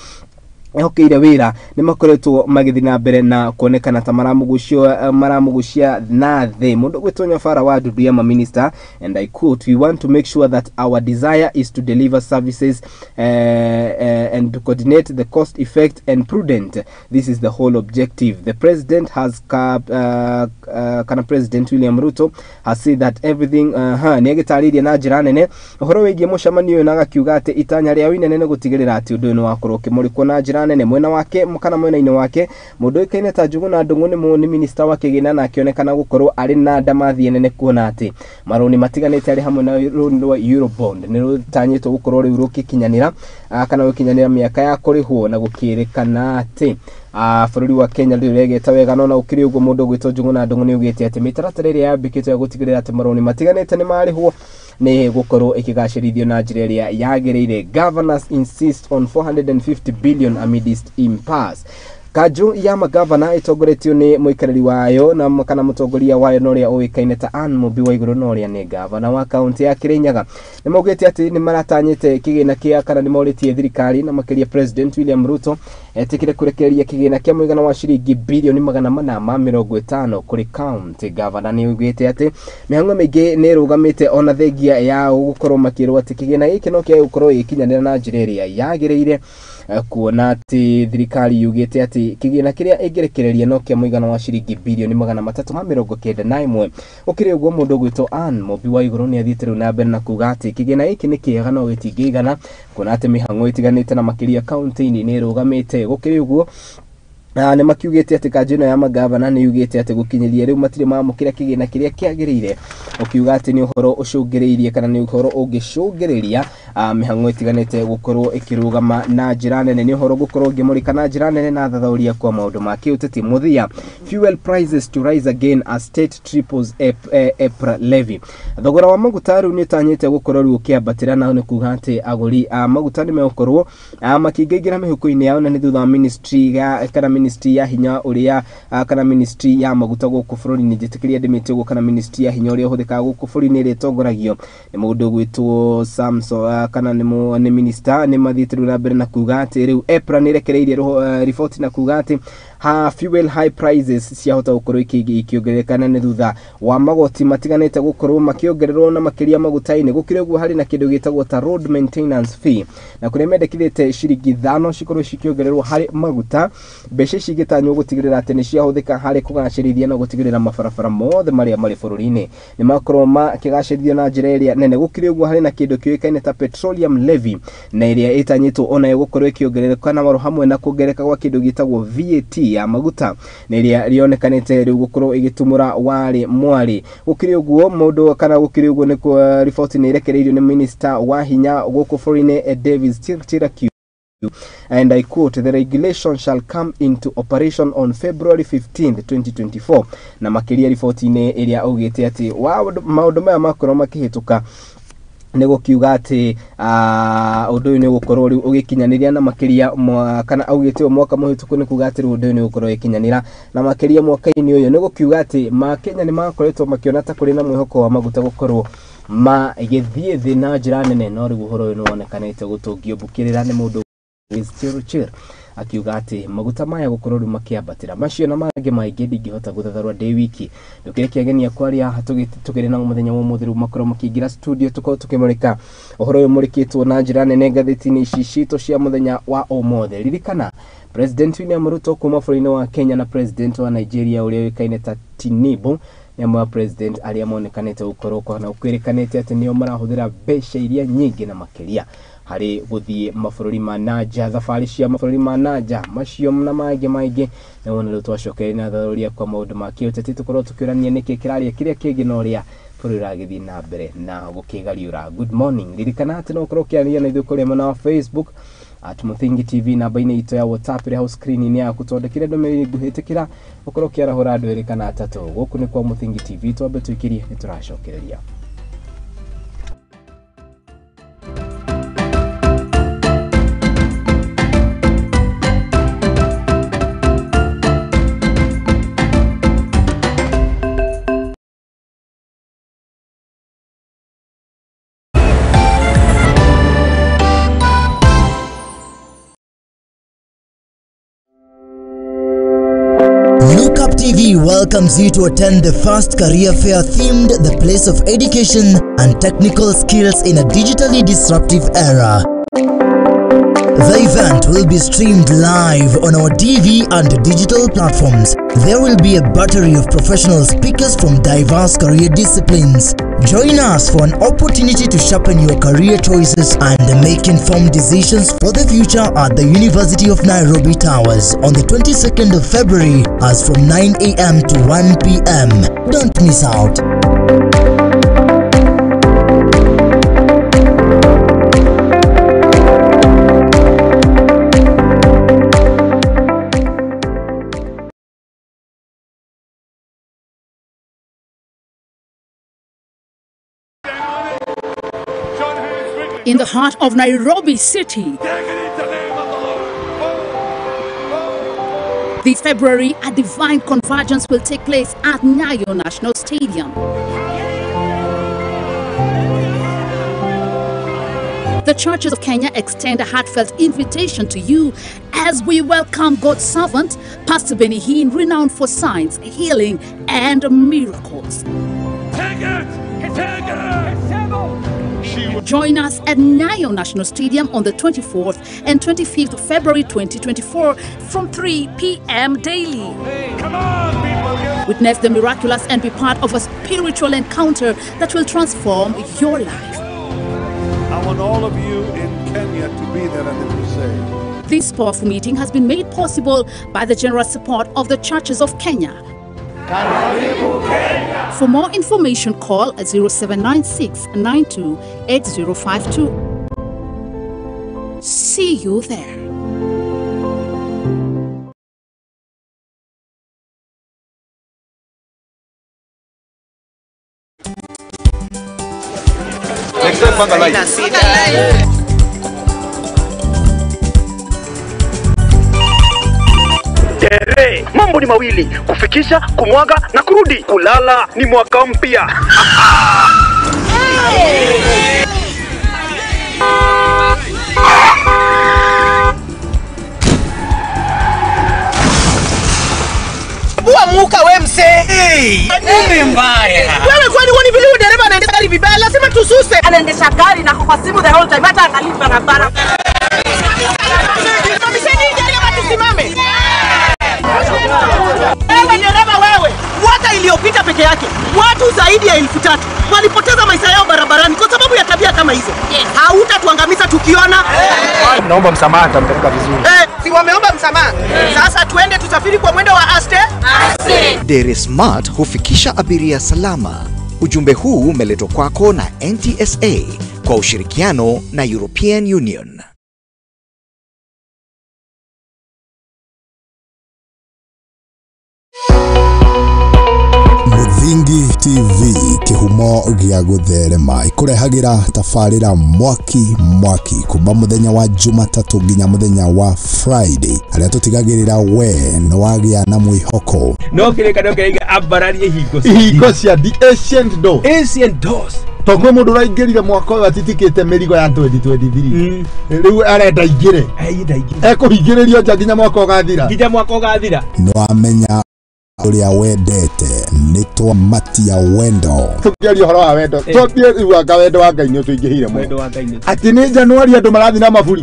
Ehokeire wĩra nĩ makoretwo magĩthiĩ na mbere na kuonekana ta maramugucia na thĩ. Mũndũ ũgwĩtwo Nyabara wa Ndundu ya maminista, and I quote, "We want to make sure that our desire is to deliver services and to coordinate the cost effect and prudent. This is the whole objective. The president has kana President William Ruto has said that everything." Nĩ agĩtarĩirie na njĩra nene ũhoro wĩgiĩ mũcemanio ũyũ na agakiuga atĩ itanya rĩao inene nĩ gũtigĩrĩra atĩ ũndũ ũyũ nĩ wakorwo ũkĩmũrĩkwo na njĩra nene. Mwena wake kana mwena-inĩ wake, mũndũ ũĩkaine ta Njuguna Ndung'u nĩ minista wa kĩgĩna na akĩonekana gũkorwo arĩ na ndamathi nene kuona atĩ marũni matiganĩte arĩ hamwe na rũni rwa Eurobond nĩ rũtanyĩtwo gũkorwo rĩu rũgĩkinyanĩra kana gũkinyanĩra mĩaka ya kũrĩhwo, na gũkĩrĩkana atĩ bũrũri wa Kenya rĩu ũregeta wega. No na ũkĩrĩ ũguo, mũndũ ũgwĩtwo Njuguna Ndung'u nĩ augĩte atĩ mĩtaratara ĩrĩa yambĩkĩtwo ya gũtigĩrĩra atĩ marũni matiganĩte nĩ marĩhwo nĩ gũkorwo ĩkĩgacĩrithio na njĩra ĩrĩa yagĩrĩire. Governors insist on 450 billion amidst impasse. Kanjũ ya magavana ĩtongoretio nĩ mũikarĩri wayo na kana mũtongoria wayo na ũrĩa ũĩkaine ta Ann Mũmbi wa Igũrũ na ũrĩa nĩ gavana wa kaunti ya Kirinyaga nĩ maugĩte atĩ nĩ maratanyĩte kĩgĩna kĩa kana nĩ morĩtie thirikari na makĩria President William Ruto etĩkĩre kũrekereria kĩgĩna kĩa mũigana wa ciringi bilioni 450 kũrĩ kaunti. Gavana nĩ augĩte atĩ mĩhang'o mĩingĩ nĩ ĩrũgamĩte ona thengia ya gũkorwo makĩrwo atĩ kĩgĩna gĩkĩ no kĩage gũkorwo gĩgĩkinyanĩra na njĩra ĩrĩa yagĩrĩire, kuona atĩ thirikari yugĩte atĩ kĩgĩna kĩrĩa ĩngĩrekereria no kĩa mũigana wa ciringi bilioni 391. Ũkĩrĩ ũguo, mũndũ ũgwĩtwo Ann Mũmbi wa Igũrũ nĩ athiĩte rĩu na mbere na kuga atĩ kĩgĩna gĩkĩ nĩ kĩega no gĩtingĩigana, kuona atĩ mĩhang'o ĩtiganĩte na makĩria kaunti-inĩ nĩ ĩrũgamĩte. Gũkĩrĩ ũguo, nĩ makiugĩte atĩ kanjũ ĩno ya magavana nĩ yugĩte atĩ gũkinyĩria rĩu matirĩ mamũkĩra kĩgĩna kĩrĩa kĩagĩrĩire, ũkiuga atĩ nĩ ũhoro ũcũngĩrĩirie kana nĩ ũhoro ũngĩcũngĩrĩria mĩhang'o ĩtiganĩte gũkorwo ĩkĩrũgama na njĩra nene. Nĩ ũhoro gũkorwo ũngĩmũrĩka na njĩra nene na thathaũria kwa maũndũ ma kĩũteti. Mũthia, fuel prices to rise again as state triples EPRA levy. Thogora wa maguta rĩu nĩ ũtanyĩte gũkorwo rĩu ũkĩambatĩra, na nĩ kuga atĩ agũri a maguta nĩ megũkorwo makĩingaingĩra mĩhuko-inĩ yao, na nĩ thutha wa ministry ya kana ministry ya hinya ũrĩa kana ministry ya maguta gũkũ bũrũri-inĩ, njĩtĩkĩria ndĩmĩte ũguo, kana ministry ya hinya ũrĩa ũhũthĩkaga gũkũ bũrũri-inĩ ĩrĩa ĩtongoragio nĩ mũndũ ũgwĩtwo Samson kana nĩ minister, nĩ mathiĩte rĩu na mbere na kuga atĩ rĩu EPRA nĩ ĩrekereirie riboti na kuga atĩ fuel high prices ciahota gũkorwo ikĩongerereka, na nĩ thutha wa magoti matiganĩte gũkorwo makĩongererwo na makĩria maguta-inĩ. Gũkĩrĩ ũguo, harĩ na kĩndũ gĩtagwo ta road maintenance fee, na kũrĩa mendekithĩte ciringi 5 cikorwo cikĩongererwo harĩ maguta. Mbeca ici igĩtanywo gũtigĩrĩra atĩ nĩ ciahũthĩka harĩ kũgacĩrithia na gũtigĩrĩra mabarabara mothe marĩa marĩ bũrũri-inĩ nĩ makorwo makĩgacĩrithio na njĩra ĩrĩa nene. Gũkĩrĩ ũguo, harĩ na kĩndũ kĩũĩkaine ta petroleum levy, na ĩrĩa ĩtanyĩtwo onayo gũkorwo ĩkĩongerereka, na waro hamwe na kuongerereka gwa kĩndũ gĩtagwo VAT ya maguta, na ĩrĩa rĩonekanĩte rĩu gũkorwo ĩgĩtumũra warĩ mwarĩ. Gũkĩrĩ ũguo, mũndũ kana gũkĩrĩ ũguo, nĩ riboti nĩ ĩrekereirio nĩ minister wa hinya gũkũ bũrũri-inĩ Davis Chirchir, and I quote, "The regulation shall come into operation on February 15th 2024." Na makĩria riboti-inĩ ĩrĩa augĩte atĩ maũndũ maya makorwo makĩhĩtũka nĩ gũkiuga atĩ ũndũ ũyũ nĩ ũgũkorwo rĩu ũgĩkinyanĩria na makĩria kana augĩte ũũ mwaka mũhĩtũku, nĩ kuga atĩ rĩu ũndũ ũyũ nĩ ũgũkorwo ũgĩkinyanĩra na makĩria mwaka-inĩ ũyũ. Nĩ gũkiuga atĩ makenya nĩ makoretwo makĩona ta kũrĩ na mwĩhoko wa maguta gũkorwo magĩthiĩ thĩ na njĩra nene, no rĩu ũhoro ũyũ nĩ wonekanĩte gũtũngio mbũkĩrĩra nĩ mũndũ Chirchir akiuga atĩ maguta maya gũkorwo rĩu makĩambatĩra. Macio na mangĩ maingĩ ndingĩhota gũthatharũa ndĩ wiki. Ndũkĩreke ageni akwa arĩa tũkĩrĩ nao mũthenya wa ũmũthĩ rĩu makorwo makĩingĩra studio, tũkorwo tũkĩmũrĩka ũhoro ũyũ mũrĩkĩtwo na njĩra nene ngathĩti-inĩ ici citũ cia mũthenya wa ũmũthĩ. Ririkana President William Ruto kuma bũrũri-inĩ wa Kenya na President wa Nigeria ũrĩa ũĩkaine ta Tinubu nĩ amwe a president arĩa monekanĩte gũkorwo kana kwĩrĩkanĩte atĩ nĩo marahũthĩra mbeca iria nyingĩ na makĩria harĩ gũthiĩ mabũrũri ma nanja, thabarĩ cia mabũrũri ma nanja. Macio na mangĩ maingĩ na wona rĩu twacokereria na thathaũria kwa maũndũ ma kĩũteti, tũkorwo tũkĩũrania nĩkĩ kĩraria kĩrĩa kĩngĩ na ũrĩa bũrũri ũragĩthiĩ na mbere na gũkĩgariũra. Good morning. Ririkana atĩ no ũkorwo ũkĩaranĩria na ithuĩ kũrĩa mwena wa Facebook at Muthingi TV, namba-inĩ itũ ya WhatsApp ĩrĩ hau screen-inĩ yaku. Twandĩkĩre ndũmĩrĩri nguhĩ, ĩtĩkĩra ũkorwo ũkĩarahũra andũ erĩ kana atatũ. Gũkũ nĩ kwa Muthingi TV, twambe tũikĩrie, nĩ tũracokereria. welcomes you to attend the first career fair themed The Place of Education and Technical Skills in a Digitally Disruptive Era. The event will be streamed live on our TV and digital platforms. There will be a battery of professional speakers from diverse career disciplines. Join us for an opportunity to sharpen your career choices and make informed decisions for the future at the University of Nairobi Towers on the 22nd of February as from 9 a.m. to 1 p.m. Don't miss out. In the heart of Nairobi City, this February, a divine convergence will take place at Nyayo National Stadium. The Churches of Kenya extend a heartfelt invitation to you as we welcome God's servant, Pastor Benny Hinn, renowned for signs, healing, and miracles. Take it! Take it! Join us at Nyayo National Stadium on the 24th and 25th of February 2024 from 3 p.m. daily. Come on, people. Witness the miraculous and be part of a spiritual encounter that will transform your life. I want all of you in Kenya to be there at the crusade. This powerful meeting has been made possible by the generous support of the Churches of Kenya. For more information, call 0796 92 8052. See you there. Next time, panga light. Mambo ni mawili, kufikisha, kumwaga na kurudi. Kulala ni mwaka mpya. Bua muka we mse. Hey, nini mbaya? Wewe kwani huoni vile huyu dereva anaendesha gari vibaya? Lazima tususe. Anaendesha gari na kwa simu the whole time, hata angalii barabara. Tusimame. Wewe dereva wewe, mwaka iliyopita peke yake watu zaidi ya 3000 walipoteza maisha yao barabarani kwa sababu ya tabia kama hizo. Yes. Hautatuangamiza tukiona. Naomba msamaha, nitampeleka vizuri. Si wameomba msamaha. Sasa tuende tusafiri kwa mwendo wa aste. Aste. Dere Smart hufikisha abiria salama. Ujumbe huu umeletwa kwako na NTSA kwa ushirikiano na European Union. Muthingi TV kihumo gia gutherema ikurehagira tabarira mwaki mwaki kuma muthenya wa Jumatatu nginya muthenya wa Friday aria tutigagirira we no wagia na mwihoko no kireka no kireka ambararie hingo cia the ancient doors, ancient doors tokwe mundu raingirire mwaka uyu atitikite mirigo ya 2023 riu arenda ingire ekuhingiririo nja nginya mwaka ugathira, nginya mwaka ugathira. No amenya uria wendete ni twamatia wendo tukiaria uhoro wa wendo twambie riu anga wendo wa Ngai ni utuingihire muno wendo wa Ngai ni ati ni Januari andu marathi na maburi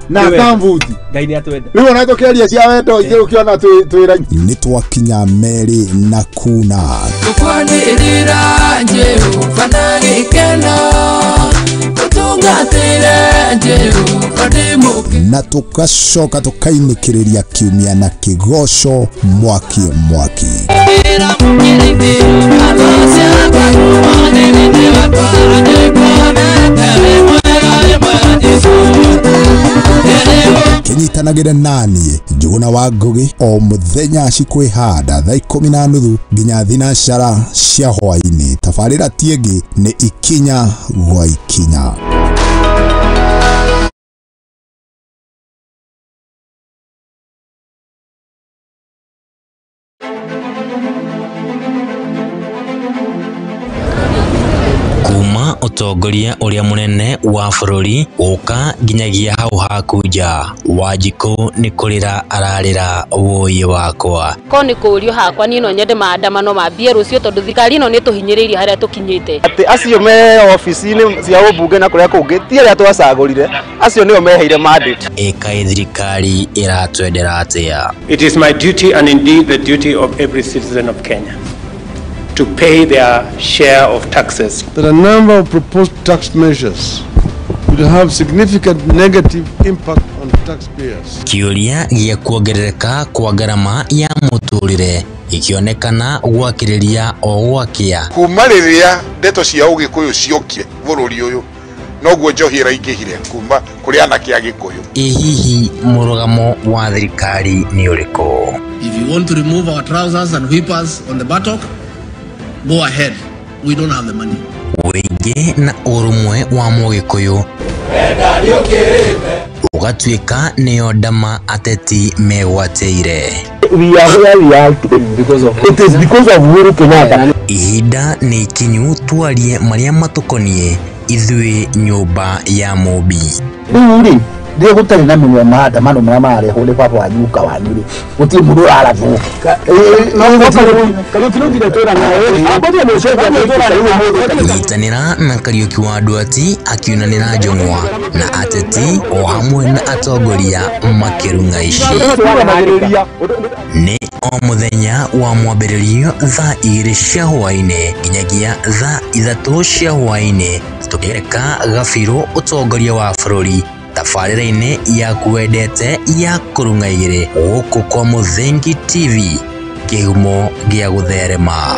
na kambuti Ngai ni atwenda riu ona tukiaria cia wendo ithe ukiona twira ni twakinya meri na kuna tukwanirira Jehova na gikeno tutungatire Jehova ndimuke na tukacoka tukainikiriria kiumia na kigoco mwaki mwaki. Kinyitanagire nani Njuguna wa Ngugi o muthenya cikwihanda thaa 10:30 nginya 4:00 cia hwaini. Tabarira tiengi ni ikinya gwa ikinya. Kuma ũtongoria ũrĩa mũnene wa bũrũri gũka nginyagia hau haku nja. Wanjikũ nĩ kũrĩra ararĩra wũi wakwa. Ko nĩ kũũrio hakwa niĩ no nyende maandamano mambie rũciũ tondũ thirikari ĩno nĩ tũhinyĩrĩirie harĩa tũkinyĩte. Atĩ acio me obici-inĩ cia ũmbunge na kũrĩa kũngĩ ti arĩa twacagũrire, acio nĩo meheire mandate. Ĩkaĩ thirikari ĩratwendera atĩa? It is my duty and indeed the duty of every citizen of Kenya to pay their share of taxes. That a number of proposed tax measures will have significant negative impact on taxpayers. Kĩũria gĩa kuongerereka kwa ngarama ya mũtũrĩre ikionekana gwakĩrĩria o gwakĩa. Kuma rĩrĩa ndeto cia ũgĩkũyũ ciokire bũrũri ũyũ noguo njohi ĩraingĩhire kuma kũrĩ anake a Gĩkũyũ. Ĩ hihi mũrũgamo wa thirikari nĩ ũrĩkũ? If you want to remove our trousers and whip us on the buttock, go ahead. We don't have the money. Ũingĩ na ũrũmwe wa mũgĩkũyũ ũgatuĩka nĩyo ndama ateti megwatĩire. We are where we are today because of it is because of Uhuru Kenyatta. Ihinda nĩ ikinyu twarie marĩa matũkoniĩ ithuĩ nyũmba ya Mũmbi. Rĩu rĩ rĩrĩa gũtarĩ na mĩnua maandamano marĩa mararehwo nĩ baba wanyu guka wanyu rĩ gũtirĩ mũndũ ũrarathwo. Nyitanĩra na Kariũki wa Nduati akiunanĩra njũng'wa na ateti o hamwe na atongoria makĩrung'a ici. Nĩ o mũthenya wa mwambĩrĩrio thaa 2 cia hwaĩ-inĩ nginyagia thaa 3 cia hwaĩ-inĩ tũkĩgereka gabirũ ũtongoria wa bũrũri tabarĩra-inĩ yaku wendete ya kũrung'a igĩrĩ gũkũ kwa Mũthingi TV kĩhumo gĩa gũtherema.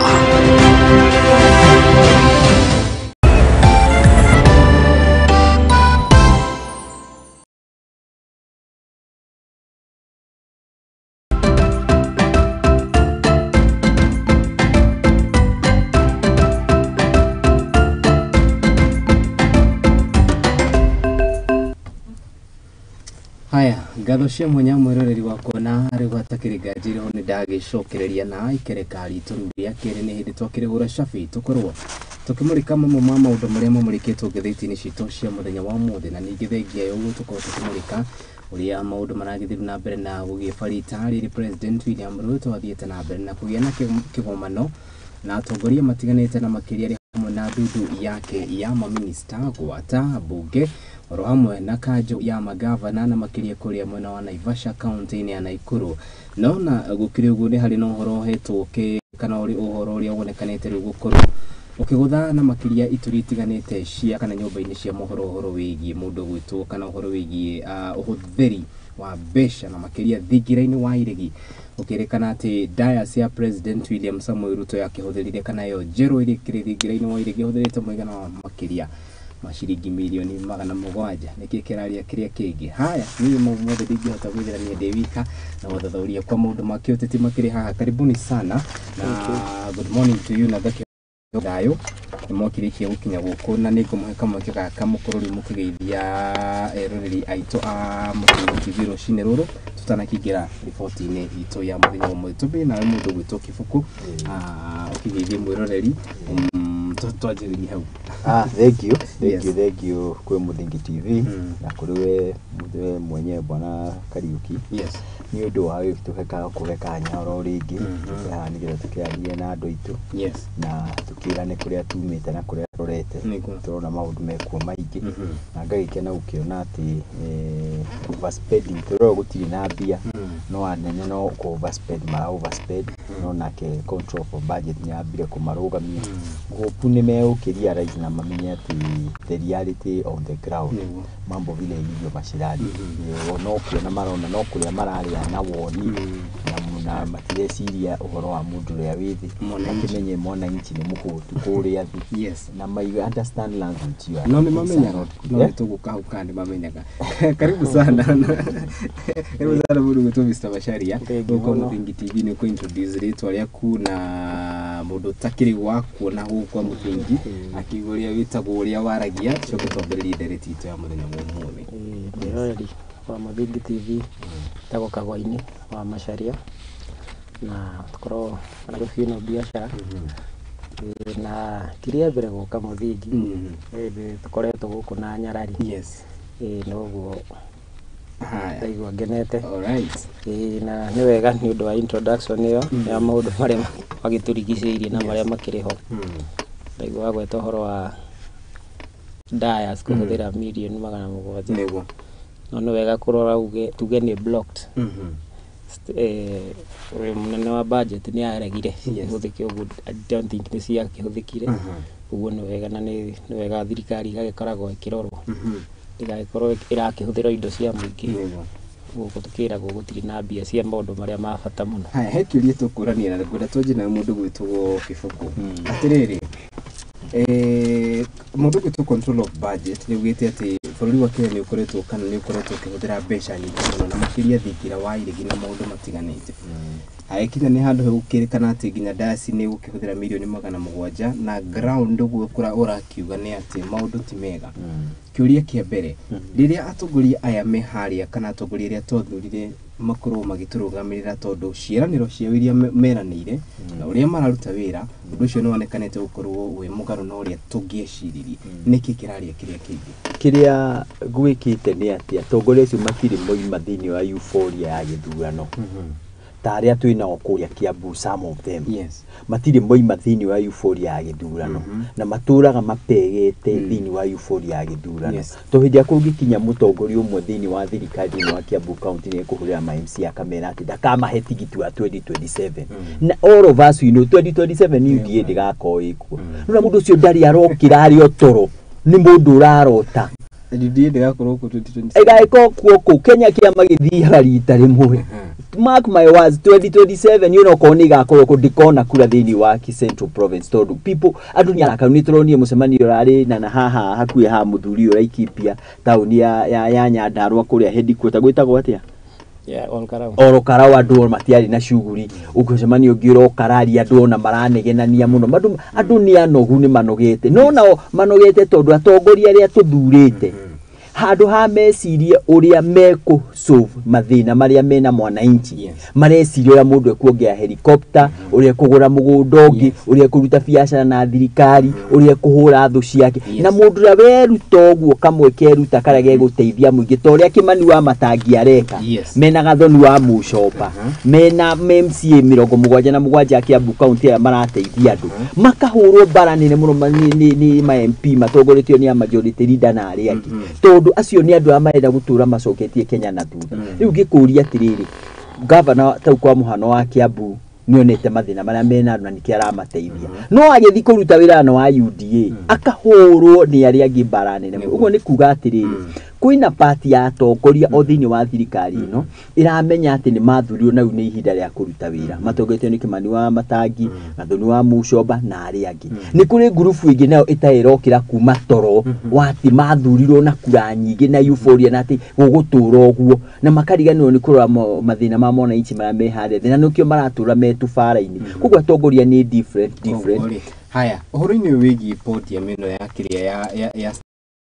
Haya, ngatho cia mwanya mwĩroreri wakwa na rĩu hatakĩrĩ nganja nĩ ndagĩcokereria na ikereka ritũ rĩu rĩa kerĩ nĩ hĩndĩ twakĩrĩhũra cabi tũkorwo tũkĩmũrĩka mamwe ma maũndũ marĩa mamũrĩkĩtwo ngathĩti-inĩ citũ cia mũthenya wa ũmũthĩ na ningĩ thengia ya ũguo tũkorwo tũkĩmũrĩka ũrĩa maũndũ maragĩthiĩ na mbere na gũgĩbarita rĩrĩ President William Ruto athiĩte na mbere na kũgĩa na kĩgomano na atongoria matiganĩte na makĩria hamwe na ndundu yake ya maminista gwata bunge oro hamwe na kanjo ya magavana na makĩria kũrĩa mwena wa Naivasha kaunti-inĩ ya Nakuru. No na gũkĩrĩ ũguo nĩ harĩ na ũhoro ũhetwo kana ũrĩ ũhoro ũrĩa wonekanĩte rĩu gũkorwo ũkĩgũtha na makĩria ituri itiganĩte cia kana nyũmba-inĩ cia mohoro ũhoro wĩgiĩ mũndũ gwĩtwo kana ũhoro wĩgiĩ ũhũthĩri wa mbeca na makĩria thingira-inĩ wa iregi ũkĩrĩkana atĩ dais ya President William Samoei Ruto yakĩhũthĩrire kana yo njerũ ĩrĩa ĩkĩrĩ thingira-inĩ wa iregi ĩhũthĩrĩte mũigana wa makĩria maciringi milioni 700. Nĩkĩ kĩraria kĩrĩa kĩngĩ? Haya, niĩ mothe ndingĩhota gwĩthĩrania ndĩ wika na gũthathauria kwa maũndũ ma kĩũteti makĩrĩ haha. Karibuni sana na good morning to you na thakĩ thayũ nĩ mwakĩrĩkia gũkinya gũkũ na nĩ ngũmũhe kamweke gaka mũkorwo rĩu mũkĩgeithia eroreri aitũ a Mũthingi TV rũcinĩ rũrũ tũtanakĩingĩra riboti-inĩ itũ ya mũthenya wa ũmũthĩ. Tũmbĩe nawe mũndũ ũgwĩtwo Kĩbũkũ ũkĩgeithie mwĩroreri twanjĩrĩrie hau. Thank you. Thank you, thank you kwĩ Mũthingi TV na kũrĩ we mwenyewe bwana Kariuki. Yes. Nĩ ũndũ wa gũtũhe kũhe kanya oro rĩngĩ tũke haha nĩgetha tũkĩarie na andũ aitũ. Yes. Na tũkĩrane kũrĩa tumĩte na kũrĩa tũrorete. Tũrona maũndũ mekuo maingĩ na ngagĩkena gũkĩona atĩ overspending tũrona gũtirĩ na mbia no anene no kũ overspend mara overspend no nake control for budget nĩ ambire kũmarũgamia. Hope nĩ megũkĩrealize na mamenye atĩ the reality on the ground mambo vile ilivyo mashinani no kuona marona no kũrĩa mararĩa na woni na matireciria ũhoro wa mũndũ ũrĩa wĩ thĩ makĩmenye mwananchi nĩ mũhũtu kũrĩa thĩ. Yes. Na mai understand language you no nĩ mamenyaga no nĩ tũgũka hau kana nĩ mamenyaga. Karibu sana. Karibu sana mũndũ gwĩtwo Mr. Macharia gũkũ Mũthingi TV nĩ kũ introduce rĩtwa rĩaku na mũndũ ũtakĩrĩ wa kuona gũkũ kwa Mũthingi akiuga ũrĩa wĩtagwo ũrĩa waragia coke twambĩrĩrie ndereti itũ ya mũthenya wa ũmũthĩ. Mwĩroreri wa Mũthingi TV tagwo Kagwaini wa Macharia na tukorwo Nairobi ĩno biacara Na ti rĩa mbere gũka Mũthingi, tũkoretwo gũkũ na nyarari. Yes. Noguo Haya. ndaigua ngenete. Alright. Na nĩ wega nĩ ũndũ wa introduction ĩyo ya maũndũ marĩa magĩtũrigicĩirie na marĩa makĩrĩ ho. Ndaigua wagweta ũhoro wa Dias kũhũthĩra mirioni 700. Nĩguo. No nĩ wega kũrora uge tuge nĩ blocked. Ũyũ mũnene wa budget nĩ aregire ihũthĩke ũguo. I don't think nĩ ciakĩhũthĩkire. Ũguo nĩ wega na nĩ wega thirikari ĩgagĩkoragwo ĩkĩrorwo, ndĩgagĩkorwo ĩrakĩhũthĩra indo cia mũingĩ gũkũ tũkĩragwo gũtirĩ na mbia cia maũndũ marĩa ma bata mũno. Haya, he kĩũria tũkũrania na ngwenda twanjie na mũndũ gwĩtwo Kĩbũkũ. Atĩrĩrĩ, mũndũ gwĩtwo control of budget nĩ augĩte atĩ bũrũri wa Kenya nĩ ũkoretwo kana nĩ ũkoretwo ũkĩhũthĩra mbeca nyingĩ mũno na makĩria thingira wa iregi na maũndũ matiganĩte. Hagĩkinya nĩ handũ hegũkĩrĩkana atĩ nginya dayasi nĩ ĩgũkĩhũthĩra mirioni 700 na ground ũguo ũrakiuga nĩ atĩ maũndũ ti mega. Kĩũria kĩa mbere, rĩrĩa atongoria aya me harĩa kana atongoria arĩa twathurire makorwo magĩtũrũgamĩrĩra, tondũ ciĩranĩro ciao iria meranĩire na ũrĩa mararuta wĩra, ũndũ ũcio nĩ wonekanĩte gũkorwo wĩ mũgarũ na ũrĩa tũngĩeciririe, nĩkĩ kĩraria kĩrĩa kĩngĩ? Kĩrĩa gwĩkĩte nĩ atĩ atongoria acio matirĩ moima thĩinĩ wa euphoria ya gĩthurano ta arĩa twĩ nao kũrĩa Kiambu, some of them. Matirĩ moima thĩinĩ wa euphoria ya gĩthurano na matũraga mapegete thĩinĩ wa euphoria ya gĩthurano. To hĩndĩ ĩrĩa kũngĩkinya mũtongoria ũmwe thĩinĩ wa thirikari thĩinĩ wa Kiambu County nĩ ekũhũrĩra ma MC akamera atĩ ndakamahe tigiti wa 2027, na all of us we know 2027 UDA ndĩgakorwo ĩkuo. Rĩu na mũndũ ũcio ndarĩ arokĩra arĩ o toro, nĩ mũndũ ũrarota. UDA ndĩgakorwo kuo 2027. Ĩgagĩkorwo kuo kũu Kenya kĩama gĩthiaga rita rĩmwe. Mark my words, 2027 you know okorwo nĩ ĩgakorwo kũ ndikona kura thĩinĩ wa Central Province, tondũ people andũ nĩ arakaru. Nĩ tũronire mũcemanio ũrarĩ na haha hakuhĩ ha mũthuri ũyũ Laikipia, taũni ya Nyandarua kũrĩa headquarter gwĩtagwo atĩa? Yeah, Ol Kalou. Ol Kalou, andũ matiarĩ na cuguri. Ũgũcemania ũngĩ ũrokararia andũ ona maranegenania mũno. Andũ nĩ anogu, nĩ manogete, no nao manogete tondũ atongoria arĩa tũthurĩte handũ ha mecirie ũrĩa mekũ solve mathĩna marĩa mena mwananchi, mareciria ũrĩa mũndũ ekuongea helicopter, ũrĩa ekũgũra mũgũnda ũngĩ, ũrĩa ekũruta biacara na thirikari, ũrĩa ekũhũra thũ ciake. Na mũndũ ũrĩa weruta ũguo kamwe keruta karĩa gegũteithia mũingĩ ta ũrĩa Kĩmani wa Matangi areka, mena Gathoni wa Mũcoba, mena MCA 77 a Kiambu County aya marateithia andũ, makahũrwo mbara nene mũno nĩ ma MP matongoretio nĩ a majority leader na arĩa angĩ, tondũ acio nĩ andũ arĩa marenda gũtũra macoketie Kenya na thutha. Rĩu ngĩkũria atĩrĩrĩ, gavana tau kwa mũhano wa Kiambu nĩonete mathĩna marĩa mena andũ na nĩkĩo aramateithia, no agĩthiĩ kũruta wĩra na wa UDA akahũrwo nĩ arĩa angĩ mbara nene mũno. Ũguo nĩ kuga atĩrĩrĩ, kwĩna pati ya atongoria o thĩinĩ wa thirikari ĩno ĩramenya atĩ nĩ mathurirwo na rĩu nĩ ihinda rĩa kũruta wĩra, matongoretio nĩ Kĩmani wa Matangi, Gathoni wa Mũcomba na arĩa angĩ. Nĩ kũrĩ ngurubu ĩngĩ nayo ĩtarĩ ĩrokĩra kuma toro wa atĩ mathurirwo na kura nyingĩ na euphoria na atĩ gũgũtũra ũguo, na makariganĩrwo nĩ kũrora mathĩna ma mwananchi marĩa me harĩa thĩ, na nĩkĩo maratũra me tũbara-inĩ. Koguo atongoria nĩ different different. Koguo rĩ, haya, ũhoro-inĩ ũyũ wĩgiĩ podium ĩno ya kĩrĩa ya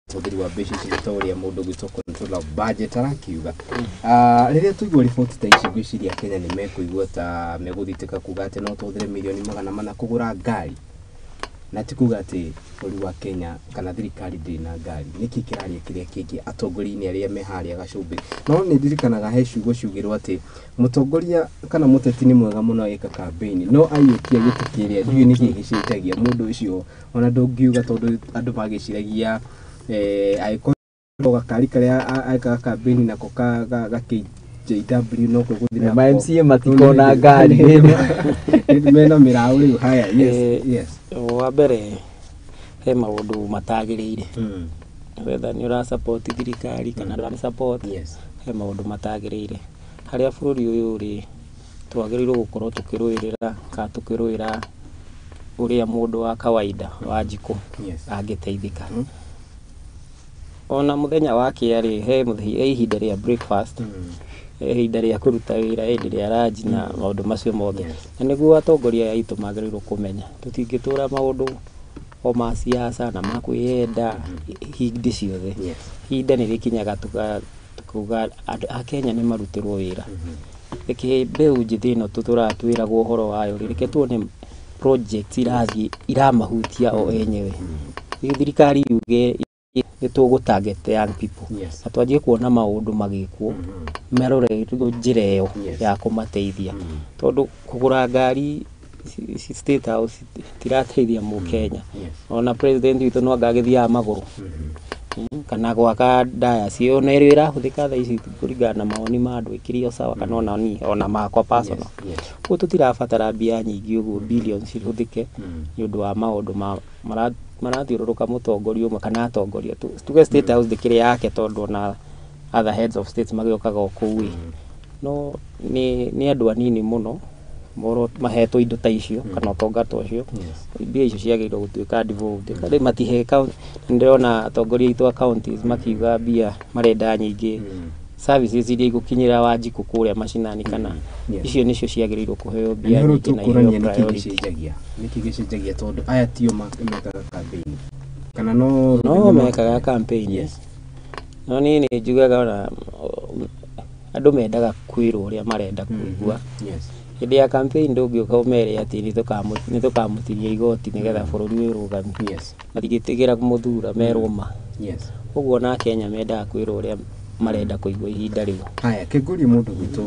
ũhũthĩri wa mbeca ici ta ũrĩa mũndũ gwĩtwo controller of budget arakiuga, rĩrĩa tũigua riboti ta ici, ngwĩciria Kenya nĩ mekũigua ta megũthitĩka kuga atĩ no tũhũthĩre mirioni 400 kũgũra ngari, na ti kuga atĩ bũrũri wa Kenya kana thirikari ndĩrĩ na ngari. Nĩkĩ kĩraria kĩrĩa kĩngĩ atongoria-inĩ arĩa me harĩa gacũmbĩ? No nĩ ndirikanaga he ciugo ciugirwo atĩ mũtongoria kana mũteti nĩ mwega mũno agĩka campaign, no aiyũkia gĩtĩ kĩrĩa ndiũĩ nĩkĩ gĩcenjagia mũndũ ũcio, ona ndũngiuga tondũ andũ magĩciragia angĩkorwo gakari karĩa ekaga campaign nako ga KJW no gũthiĩ Na ma MCA matikona ngari. Mena mĩraũ rĩu. Haya, yes, yes. Wa mbere he maũndũ matagĩrĩire, whether nĩ ũra support thirikari kana ndũra support, he maũndũ matagĩrĩire. Harĩa bũrũri ũyũ ũrĩ, twagĩrĩirwo gũkorwo tũkĩrũĩrĩra kana tũkĩrũĩra ũrĩa mũndũ wa kawaida wa njikũ angĩteithĩka. Ona mũthenya wa kĩarĩ he ihinda rĩa breakfast, he ihinda rĩa kũruta wĩra, he ihinda rĩa lunch na maũndũ macio mothe. Na nĩguo atongoria aya aitũ magĩrĩirwo kũmenya tũtingĩtũra maũndũ o ma siasa na ma kwĩyenda hĩndĩ ciothe. Ihinda nĩ rĩkinyaga tukauga andũ a Kenya nĩ marutĩrwo wĩra. Reke mbeũ njĩthĩ ĩno tũtũraga twĩragwo ũhoro wayo rĩ, reke tuone project irathiĩ iramahutia o enyewe. Rĩu thirikari yuge nĩ tũgũ target young people na twanjie kuona maũndũ magĩkwo maroretwo njĩra ĩyo ya kũmateithia, tondũ kũgũra ngari State House tirateithia mũkenya. Ona president witũ no anga agĩthiaga magũrũ kana gwaka diocese ona ĩrĩa ĩrahũthĩka thaa ici kũringana na mawoni ma andũ ĩkĩrĩ o sawa, kana ona niĩ ona makwa personal. Koguo tũtirabatara mbia nyingĩ ũguo billions cihũthĩke nĩ ũndũ wa maũndũ marathiũrũrũka mũtongoria ũmwe kana atongoria. Tuge State House ndĩkĩrĩ yake, tondũ ona other heads of states magĩũkaga o kũu ĩ, no nĩ andũ anini mũno mahetwo indo ta icio kana ũtonga ta ũcio. Mbia icio ciagĩrĩirwo gũtuĩka devolved. Rĩu matihe, ndĩrona atongoria aitũ a counties makiuga mbia marenda nyingĩ, services iria igũkinyĩra Wanjikũ kũrĩa macinani kana icio nĩcio ciagĩrĩirwo kũheo mbia nyingĩ na iheo priority. Nĩkĩ gĩcenjagia, tondũ aya tio mekaga campaign kana no no mekaga campaign? No niĩ nĩ njugaga ona andũ mendaga kwĩrwo ũrĩa marenda kũigua. Hĩndĩ ya campaign ndũngĩũka ũmere atĩ nĩ tũkamũtinia igoti nĩgetha bũrũri wĩrũgame, matingĩtĩkĩra kũmũthura merwo ma. Ũguo ona Kenya mendaga kwĩrwo ũrĩa marenda kũigua ihinda rĩu. Haya, kĩngũria mũndũ gwitũ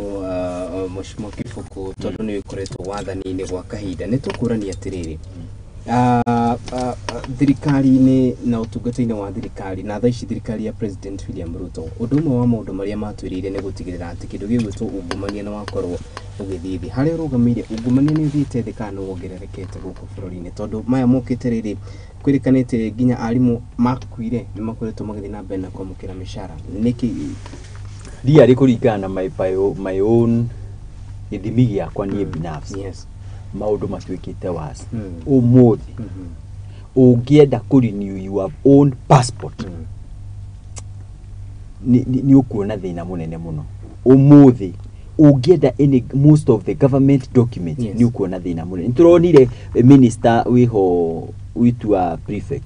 Mheshimiwa Kĩbũkũ, tondũ nĩ ũkoretwo wathani-inĩ gwa kahinda, nĩ tũkũrania atĩrĩrĩ, thirikari-inĩ na ũtungata-inĩ wa thirikari na thaa ici thirikari ya President William Ruto, ũndũ ũmwe wa maũndũ marĩa matwĩrĩire nĩ gũtigĩrĩra atĩ kĩndũ gĩgwĩtwo ungumania nĩ wakorwo ũgĩthiĩ thĩ. Harĩa ũrũgamĩire, ungumania nĩ ũthiĩte thĩ kana nĩ wongererekete gũkũ bũrũri-inĩ? Tondũ maya mokĩte rĩrĩ kwĩrĩkanĩte nginya arimũ makuire nĩ makoretwo magĩthiĩ na mbere na kwamũkĩra mĩcara, nĩkĩ? Riarĩ kũringana na my own gĩthimi gĩakwa niĩ binafsi, maũndũ matuĩkĩte worse. Ũmũthĩ ũngĩenda kũ renew your own passport nĩ ũkuona thĩna mũnene mũno. Ũmũthĩ ũngĩenda any most of the government documents nĩ ũkuona thĩna mũnene. Nĩ tũronire minister wĩho witu wa prefect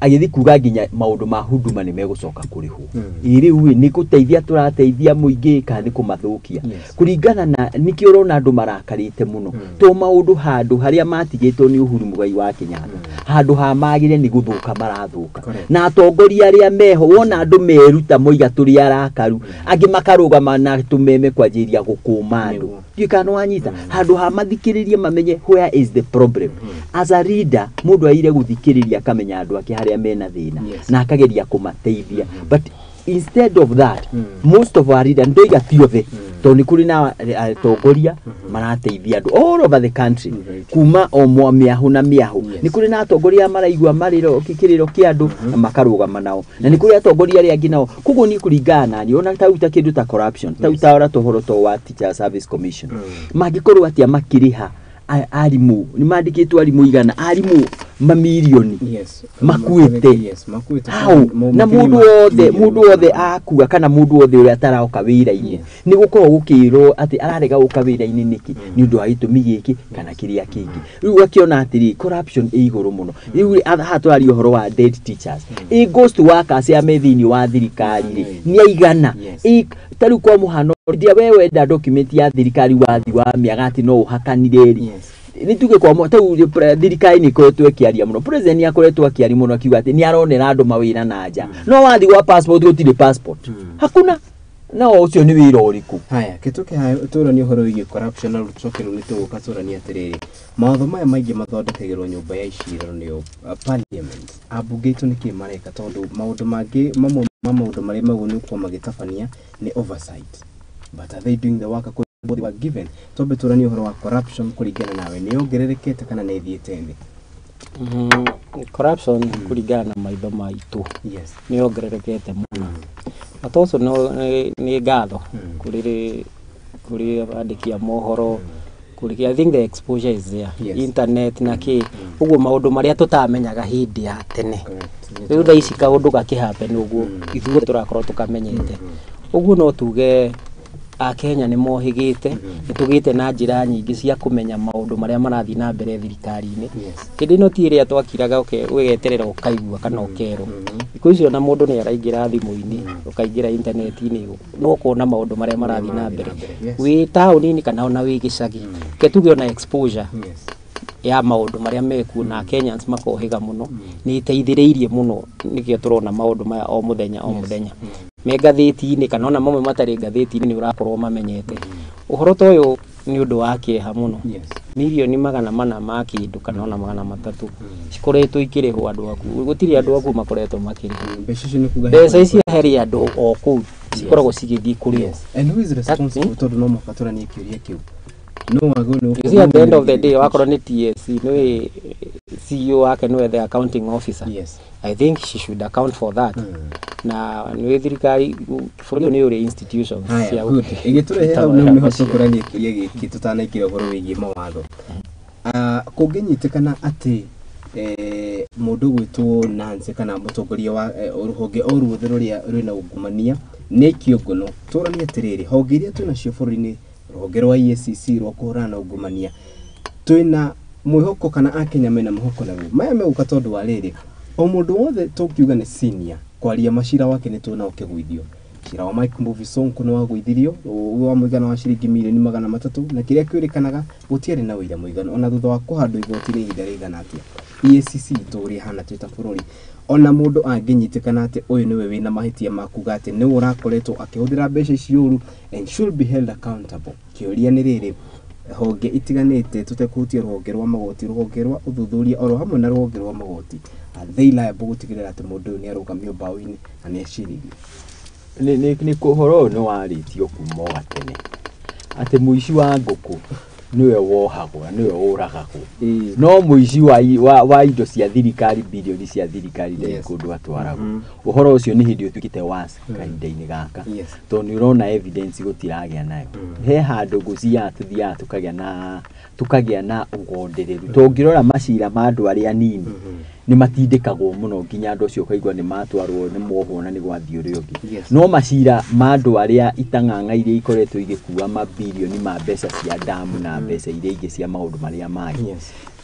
agĩthiĩ kuga nginya maũndũ ma huduma nĩ megũcoka kũrĩhwo. Ĩ rĩu ĩ nĩ gũteithia tũrateithia mũingĩ kana nĩ kũmathũkia? Kũringana na nĩkĩo ũrona andũ marakarĩte mũno, to maũndũ handũ harĩa matigĩtwo nĩ Uhuru Muigai wa Kenyatta, handũ ha magĩre nĩ gũthũka marathũka. Na atongoria arĩa meho, wona andũ meruta moiga tũrĩ arakaru, angĩ makarũgama na tũmeme kwanjĩrĩria gũkũma andũ. Ndiũĩ kana nĩwanyita. Handũ ha mathikĩrĩrie mamenye where is the problem. As a leader, mũndũ aire gũthikĩrĩria akamenya andũ ake harĩa mena thĩna na akageria kũmateithia, but instead of that most of our leader, ndoiga ti othe, tondũ nĩ kũrĩ na atongoria marateithia andũ all over the country, kuma o mĩahũ na mĩahũ. Nĩ kũrĩ na atongoria maraigua marĩro kĩrĩro kĩa andũ na makarũgama nao, na nĩ kũrĩ atongoria arĩa angĩ nao. Koguo niĩ kũringana na niĩ, ona ta ta kĩndũ ta corruption, ta utaora tũhoro to wa Teacher Service Commission, mangĩkorwo atĩa makĩrĩha arimũ? Nĩ mandĩkĩtwo arimũ igana, arimũ mamirioni makuĩte hau, na mũndũ wothe, mũndũ wothe akua kana mũndũ wothe ũrĩa ataraoka wĩra-inĩ nĩ gũkorwo gũkĩrwo atĩ ararega gũka wĩra-inĩ nĩkĩ, nĩ ũndũ wa gĩtũmi gĩkĩ kana kĩrĩa kĩngĩ. Rĩu ũgakĩona atĩrĩ, corruption ĩ igũrũ mũno. Rĩu haha tũraria ũhoro wa dead teachers, ĩ ghost workers arĩa me thĩinĩ wa thirikari rĩ nĩ aigana? Ta rĩu kwa mũhano, rĩrĩa we wenda document ya thirikari wathi wa mĩaga atĩ no ũhakanire rĩ, nĩ tuge kwa ta thirikari nĩ ĩkoretwo ĩkĩaria mũno, president nĩ akoretwo akĩaria mũno akiuga atĩ nĩ aronera andũ mawĩra na nja, no wathi gwa passport gũtirĩ passport, hakuna. No ũcio nĩ wĩra ũrĩkũ? Haya, kĩtũke haya tũranie ũhoro wĩgiĩ corruption, na tũcoke rĩu nĩ tũgũka tũranie atĩrĩrĩ, mawatho maya maingĩ mathondekagĩrwo nyũmba ya icirĩro nĩyo parliament. Ambunge aitũ nĩkĩ mareka? Tondũ maũndũ mangĩ mamwe ma maũndũ marĩa maguo nĩ gũkorwo magĩtabania nĩ oversight, but are they doing the work according to what they were given? Twambe tũranie ũhoro wa corruption, kũringana nawe nĩ yongererekete kana nĩ ĩthiĩte thĩ? Corruption kũringana na maitho maitũ nĩ yongererekete mũno, na to ũcio nĩ ngatho kũrĩ andĩki a mohoro, kũrĩ, I think the exposure is there. Internet na kĩ ũguo, maũndũ marĩa tũtamenyaga hĩndĩ ya tene, rĩu thaa ici kaũndũ gakĩhappen ũguo ithuĩ tũrakorwo tũkamenyete ũguo. No tuge akenya nĩ mohĩgĩte, nĩ tũgĩte na njĩra nyingĩ cia kũmenya maũndũ marĩa marathiĩ na mbere thirikari-inĩ. Hĩndĩ ĩno ti ĩrĩa twakiraga ũgeterera ũkaigua kana ũkerwo. Thikũ ici ona mũndũ nĩ araingĩra thimũ-inĩ, ũkaingĩra intaneti-inĩ, no ũkona maũndũ marĩa marathiĩ na mbere wĩ taũni-inĩ kana ona wĩ gĩcagi. Ke tuge ona exposure. Ya maũndũ marĩa mekuo na Kenyans makohĩga mũno, nĩ ĩteithĩrĩirie mũno. Nĩkĩo tũrona maũndũ maya o mũthenya o mũthenya me ngathĩti-inĩ, kana ona mamwe matarĩ ngathĩti-inĩ, nĩ ũrakorwo mamenyete ũhoro ta ũyũ. Nĩ ũndũ wa kĩeha mũno, 400,000,000 ma kĩndũ kana ona 300 cikoretwo ikĩrĩhwo andũ aku. Gũtirĩ andũ aku makoretwo makĩrĩhwo. Mbeca icio nĩ kuga Mbeca icio harĩ andũ o kũu cikoragwo cigĩthiĩ kũrĩ o. And who is responsible? Tondũ no mũhaka tũranie kĩũria kĩu, no wagĩrĩirwo nĩ You see, at the end of the day, wakorwo nĩ TSC, nĩwe CEO wake, nĩwe the accounting officer. I think she should account for that. Na nĩwe thirikari, bũrũri ũyũ nĩ ũrĩ institutions Haya, cia good. Ĩgĩtũrehe hau nĩho nĩho tũkũrania kĩũria gĩkĩ tũtanaingĩra ũhoro wĩgiĩ mawatho. Ah, kũngĩnyitĩkana atĩ mũndũ gwĩtwo Nancy kana mũtongoria wa rũhonge o ruothe rũrĩa rwĩna ungumania nĩ kĩongono, tũranie atĩrĩrĩ, honge iria twĩnacio bũrũri-inĩ, rũhonge rwa EACC rwa kũhũrana na ungumania, twĩna mwĩhoko kana akenya mena mwĩhoko naguo maya megũka? Tondũ wa rĩrĩ, o mũndũ wothe tũngiuga nĩ senior kwaria macira wake nĩ tuona ũkĩgũithio. Cira wa Mike Mbuvi Sonko nĩ wagũithirio wa mũigana wa ciringi 300,000,000, na kĩrĩa kĩũrĩkanaga gũtiarĩ na ũira mũiganu ona thutha wa kũhandwo igoti-inĩ ihinda rĩigana atĩa. EACC itũ ũrĩa ĩhana twĩ ta bũrũri, ona mũndũ angĩnyitĩkana atĩ ũyũ nĩwe wĩna mahĩtia ma kuga atĩ nĩwe ũrakoretwo akĩhũthĩra mbeca ici ũru and should be held accountable, kĩũria nĩ rĩrĩ, honge itiganĩte, tũtekũhutia rũhonge rwa magoti, rũhonge rwa ũthuthuria oro hamwe na rũhonge rwa magoti, are they liable gũtigĩrĩra atĩ mũndũ ũyũ nĩ arũgamio mbaũ-inĩ na nĩ acirithio? Nĩ ũhoro ũyũ nĩ warĩtio kuma o gatene atĩ mũici wa ngũkũ nĩwe wohagwo na nĩwe ũragagwo, no mũici wa indo cia thirikari, birioni cia thirikari, ndarĩ kũndũ atwaragwo. Ũhoro ũcio nĩ hĩndĩ ũtuĩkĩte was kahinda-inĩ gaka, tondũ nĩ ũrona evidence gũtiragĩa nayo. He handũ ngũciaga tũthiaga tũkagĩa na ũgondereru. Tũngĩrora macira ma andũ arĩa anini nĩ matindĩkagwo mũno nginya andũ acio ũkaigua nĩ matwarwo, nĩ mohwo na nĩ gwathiĩ ũrĩa ũngĩ. No macira ma andũ arĩa itang'ang'a iria ikoretwo igĩkua mabirioni ma mbeca cia damu na mbeca iria ingĩ cia maũndũ marĩa mangĩ,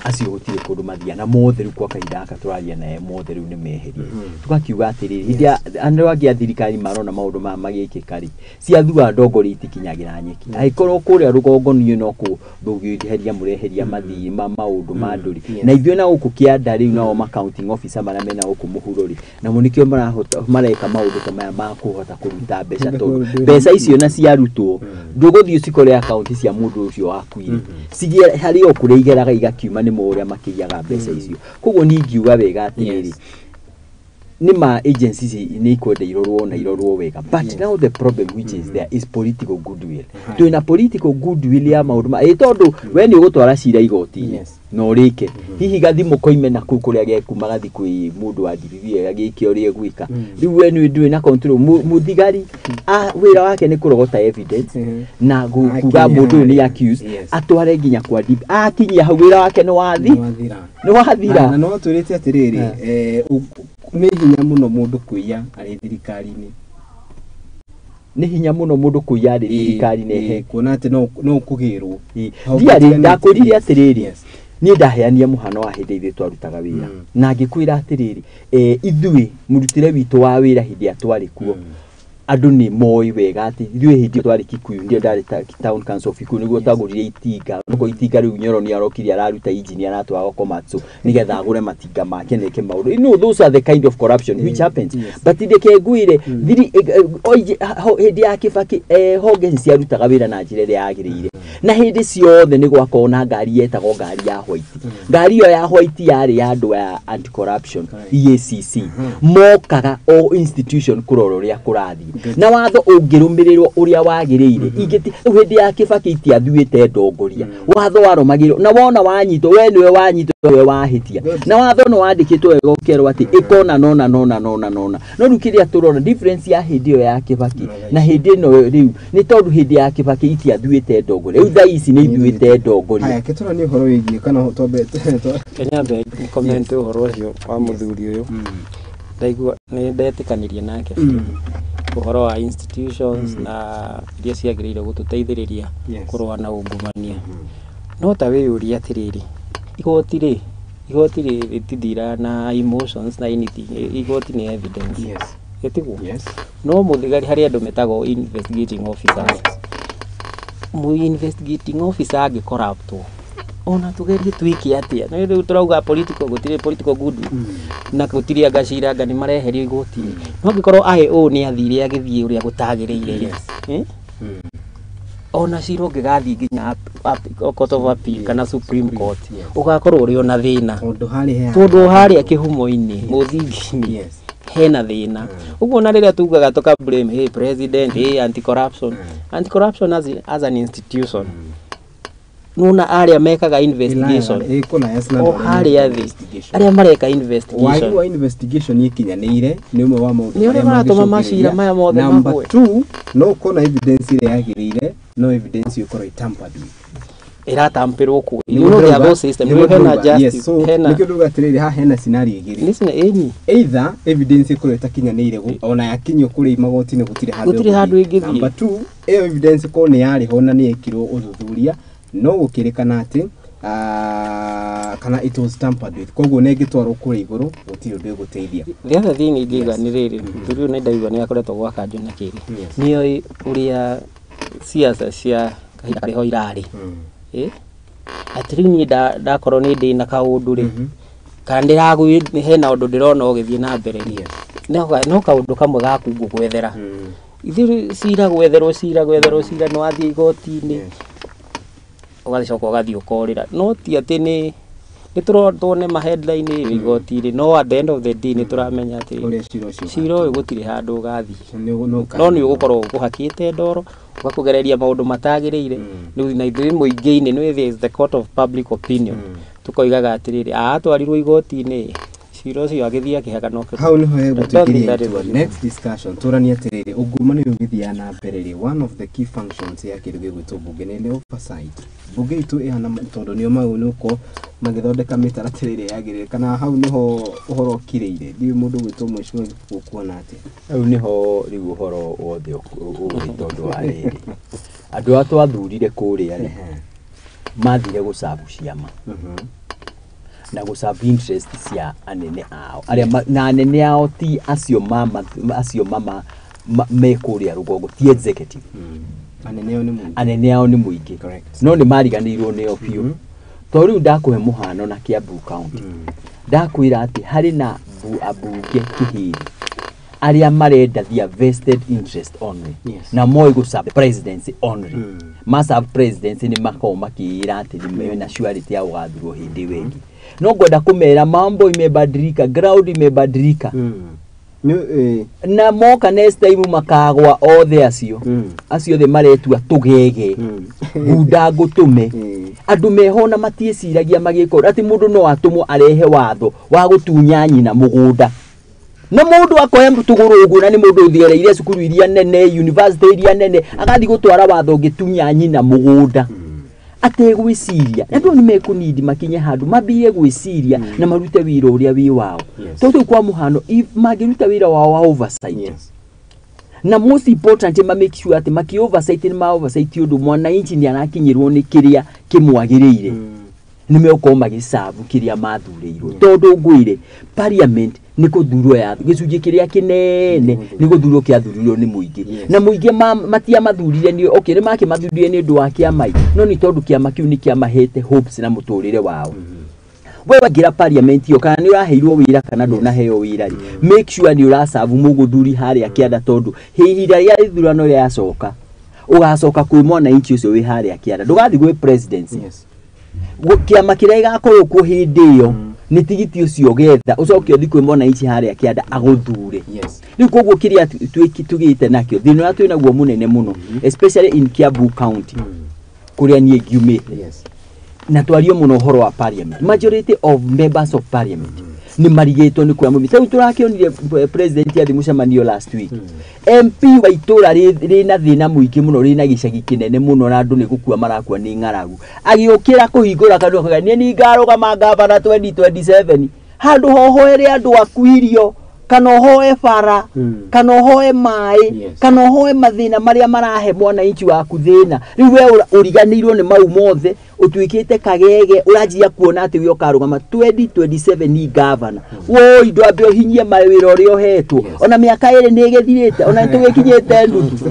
acio gũtirĩ kũndũ mathiaga, na mothe rĩu kwa kahinda gaka tũraria naye mothe rĩu nĩ meherie. Tũgakiuga atĩrĩrĩ, hĩndĩ ya andũ angĩ a thirikari marona maũndũ maya magĩkĩka rĩ, ciathua ndongoria itikinyagĩra nyeki. Angĩkorwo kũrĩa rũgongo niĩ no kũheria mũreheria mathii ma maũndũ ma andũ rĩ, na ithuĩ na gũkũ kĩanda rĩu nao ma accounting officer marĩa mena gũkũ mũhuro rĩ, namo nĩkĩo marahota mareka maũndũ ta maya ma kũhota kũruta mbeca, tondũ mbeca icio na ciarutwo ndũgũthiĩ ũcikore akaunti cia mũndũ ũcio wakuire, cigĩe harĩ o kũrĩa igeraga igakiuma, nĩ mo ũrĩa makĩiyaga mbeca icio. Koguo niĩ ingiuga wega atĩrĩrĩ, nĩ ma agencies nĩ ikwenda irorwo na irorwo wega, but now the problem which is there is political goodwill. Twĩna political goodwill ya maũndũ ma ĩ, tondũ we nĩ ũgũtwara cira igoti-inĩ na ũrĩke, hihi gathimũ koime na kũu kũrĩa gekuma gathi kwĩ mũndũ wa DPP gagĩke ũrĩa egwĩka. Rĩu we nĩ ndũrĩ na control. Mũthigari wĩra wake nĩ kũrogota evidence na kuga Akinyia mũndũ ũyũ nĩ harĩa. accused, atware nginya kwa DPP. Akinyia hau wĩra wake nĩ wathi nĩ wathira. Na no twĩrĩte atĩrĩrĩ, nĩ hinya mũno mũndũ kũiya arĩ thirikari-inĩ. Nĩ hinya mũno mũndũ kũiya arĩ thirikari-inĩ he Kuona atĩ no ũkũgĩrwo. Ndiarĩ ndakwĩrire atĩrĩrĩ, niĩ ndaheania mũhano wa hĩndĩ ithuĩ twarutaga wĩra, na ngĩkwĩra atĩrĩrĩ, ithuĩ mũrutĩre witũ wa wĩra hĩndĩ ĩrĩa twarĩ kuo, andũ nĩ moĩ wega atĩ ithuĩ hĩndĩ ĩyo twarĩ Kikuyu, ndio ndarĩ town council of Kikuyu, nĩguo twagũrire itinga. Noko itinga rĩu Nyoro nĩ arokire araruta injini aratwara Komatsu nĩgetha agũre matinga make na eke maũndũ. Those are the kind of corruption which happens. But ndeke ngwĩre thiri hĩndĩ ya Kibaki, honge nĩ ciarutaga wĩra na njĩra ĩrĩa yagĩrĩire, na hĩndĩ ciothe nĩ gwakorwo na ngari yetagwo ngari ya white. Ngari ĩyo ya white yarĩ ya andũ a anti corruption EACC, mokaga o institution kũrora ũrĩa kũrathiĩ, na watho ũngĩrũmĩrĩrwo ũrĩa wagĩrĩire ingĩti. Rĩu hĩndĩ ya Kibaki itiathuĩte ndongoria, watho warũmagĩrĩrwo, na wona wanyitwo we nĩwe wanyitwo, we wahĩtia, na watho nĩ wandĩkĩtwo wega ũkerwo atĩ ĩkona nona nona nona nona. No rĩu kĩrĩa tũrona difference ya hĩndĩ ĩyo ya Kibaki na hĩndĩ ĩno rĩu nĩ tondũ hĩndĩ ya Kibaki itiathuĩte ndongoria, rĩu thaa ici nĩ ithuĩte ndongoria. Haya, kĩtũra nĩ ũhoro wĩgiĩ kana twambe Kenyambe comment ũhoro ũcio wa mũthuri ũyũ. Ndaigua nĩ ndetĩkanirie nake biũ ũhoro wa institutions na iria ciagĩrĩire gũtũteithĩrĩria kũrũa na ungumania. No ta wĩyũrie atĩrĩrĩ, igoti rĩ, igoti rĩ rĩtithiraga na emotions na anything. Igoti nĩ evidence. Ĩtiguo? No mũthigari, harĩ andũ metagwo investigating officers. Mu investigating officer angĩkoraptwo Ona tugerie twike atia nĩ rĩu tũrauga political gũtirĩ political good na gũtirĩ anga cira anga nĩ mareherio igoti-inĩ. No angĩkorwo IO nĩ athire agĩthiĩ ũrĩa gũtagĩrĩire rĩ, ona cira ũngĩgathiĩ nginya Court of Appeal kana Supreme Court, ũgakorwo ũrĩ ona thĩna tondũ harĩa kĩhumo-inĩ mũthingi-inĩ hena thĩna. Ũguo na rĩrĩa tugaga tũka blame hey president, hey anti-corruption, anti-corruption as an institution nuna arĩa mekaga investigation o harĩa thĩ arĩa mareka investigation wa investigation ikinyanĩire nĩ ũmwe wa maũndũ marĩa maratũma macira maya mothe magwe. Number 2, no kona evidence ĩrĩa yagĩrĩire, no evidence ĩkorwo tampered with, ĩratampĩrwo kũ you know there are system hena justice hena nĩkĩo nduga atĩrĩrĩ haha hena scenario igĩrĩ ĩni either evidence ĩkorwo ĩtakinyanĩire ona yakinyio kũrĩ magoti-inĩ gũtirĩ handũ ĩngĩthiĩ. Number 2, ĩyo evidence ko nĩ yarĩho na nĩ yekirwo ũthuthuria no gũkĩrĩkana atĩ kana it was tampered with, koguo nĩ ĩngĩtwarwo kũrĩa igũrũ gũtirĩ ũndũ ĩgũteithia. The other thing ingĩiga nĩ rĩrĩ, mũthuri ũyũ nĩ ndaigua nĩ akoretwo gwa kanjũ na kĩrĩ nĩoĩ ũrĩa siasa cia kahinda karĩho irarĩ. Atĩ rĩu niĩ ndakorwo nĩ ndĩ na kaũndũ rĩ, kana ndĩragwĩ hena ũndũ ndĩrona ũgĩthiĩ na mbere rĩ, no kaũndũ kamwe gaku ngũgwethera. Ithuĩ cira gwetherwo cira gwetherwo cira nĩ wathiĩ igoti-inĩ ũgacoka ũgathiĩ ũkorĩra. No ti atĩ nĩ tuone ma headline igoti-inĩ, no at the end of the day nĩ tũramenya atĩ cira ũyũ gũtirĩ handũ ũgathiĩ, no nĩ ũgũkorwo ũkũhakĩte ndoro ũgakũgereria maũndũ matagĩrĩire. Rĩu na ithuĩ mũingĩ-inĩ nĩ there is the court of public opinion, tũkoigaga atĩrĩrĩ atwarirwo igoti-inĩ cira ũcio agĩthiĩ akĩhaka. No hau nĩho hegũtuĩkĩria next discussion tũranie atĩrĩrĩ ungumania ũyũ ũgĩthiaga na mbere rĩ, one of the key functions ya kĩndũ gĩgwĩtwo bunge nĩ oversight. Bunge itũ ĩhana tondũ nĩo mau nĩ ũkorwo magĩthondeka mĩtaratara ĩrĩa yagĩrĩire, kana hau nĩho ũhoro ũkirĩire. Ndiũĩ mũndũ gwĩtwo mheshimiwa ũkuona atĩa? Hau nĩho rĩu ũhoro wothe ũrĩ, tondũ wa rĩrĩ andũ arĩa twathurire kũrĩa rĩ mathire gũcabu ciama na gũcabu interest cia anene ao arĩa na anene ao ti acio mama acio mama me kũrĩa rũgongo, ti executive. Anene ao nĩ mũingĩ, no nĩ mariganĩirwo nĩo biũ. Tondũ rĩu ndakũhe mũhano na Kiambu County, ndakwĩra atĩ harĩ na ambunge Kĩhĩri arĩa marenda their vested interest only, na moĩ gũserve presidency only. Maserve presidency nĩ makoragwo makĩĩra atĩ nĩ mena surety ya gũgathurwo hĩndĩ ĩyo ĩngĩ. No ngwenda kũmera mambo imebadilika, ground imebadilika. Na moka next time makagwa othe acio acio othe maretua tũgege ngunda ngũtũme andũ meho na matiĩciragia magĩka atĩ mũndũ no atũmwo arehe watho wa gũtunya nyina mũgũnda, na mũndũ akoya tũgũrũ ũguo na nĩ mũndũ ũthiereire cukuru iria nene, university iria nene, agathiĩ gũtwara watho ũngĩtunya nyina mũgũnda ategwĩciria. Andũ nĩ mekũnindi makinye handũ mambie gwĩciria na marute wĩra ũrĩa wĩ wao. Tondũ kwa mũhano mangĩruta wĩra wao wa oversight, na most important ma make sure atĩ maki oversight nĩ ma oversight ũndũ mwananchi nĩ arakinyĩrwo nĩ kĩrĩa kĩmwagĩrĩire, nĩ megũkorwo magĩcabu kĩrĩa mathurĩirwo. Tondũ ngwĩre parliament nĩ kũthurwo ya gĩcunjĩ kĩrĩa kĩnene nĩ gũthurwo kĩathurirwo nĩ mũingĩ, na mũingĩ matiamathurire nĩ okay nĩ makĩmathurire nĩ ũndũ wa kĩama, no nĩ tondũ kĩama kĩu nĩ kĩamahete hopes na mũtũrĩre wao. We waingĩra parliament ĩyo kana nĩ ũraheirwo wĩra kana ndũnaheo wĩra rĩ, make sure nĩ ũracabu mũgũthuri harĩa kĩanda, tondũ ihinda rĩa ithurano rĩacoka ũgacoka kwĩ mwananchi ũcio wĩ harĩa kĩanda, ndũgathiĩ gwĩ presidency. Kĩama kĩrĩa gĩgakorwo kuo hĩndĩ ĩyo nĩ tigiti ũcio ũgetha ũcoke ũthiĩ kwĩ mwananchi harĩa kĩanda agũthure. Rĩu koguo kĩrĩa tũgĩte nakĩo thĩna ũrĩa twĩ naguo mũnene mũno especially in Kiambu County kũrĩa niĩ ngiumĩte, na twario mũno ũhoro wa parliament, majority of members of parliament nĩ marigĩtwo nĩ kũrĩa maumĩte. Rĩu tũrakĩonire president athiĩ mũcemanio last week, MP wa itũra rĩna thĩna mũingĩ mũno, rĩna gĩcagi kĩnene mũno na andũ nĩ gũkua marakua nĩ ng'aragu, agĩũkĩra kũhingũra kanua akauga niĩ nĩngarũgama ngavana 2027 handũ hohoere andũ aku irio kana ũhoe bara kana ũhoe maĩ kana ũhoe mathĩna marĩa marahe mwananchi waku thĩna. Rĩu we ũriganĩirwo nĩ mau mothe, ũtuĩkĩte kagege, ũranjia kuona atĩ we ũkarũgama 2027 ni gavana. Woi ndwambe ũhinyie mawĩra ũrĩa ũhetwo, ona mĩaka ĩrĩ nĩ ĩgĩthirĩte, ona nĩtũgĩkinyĩte nuthu.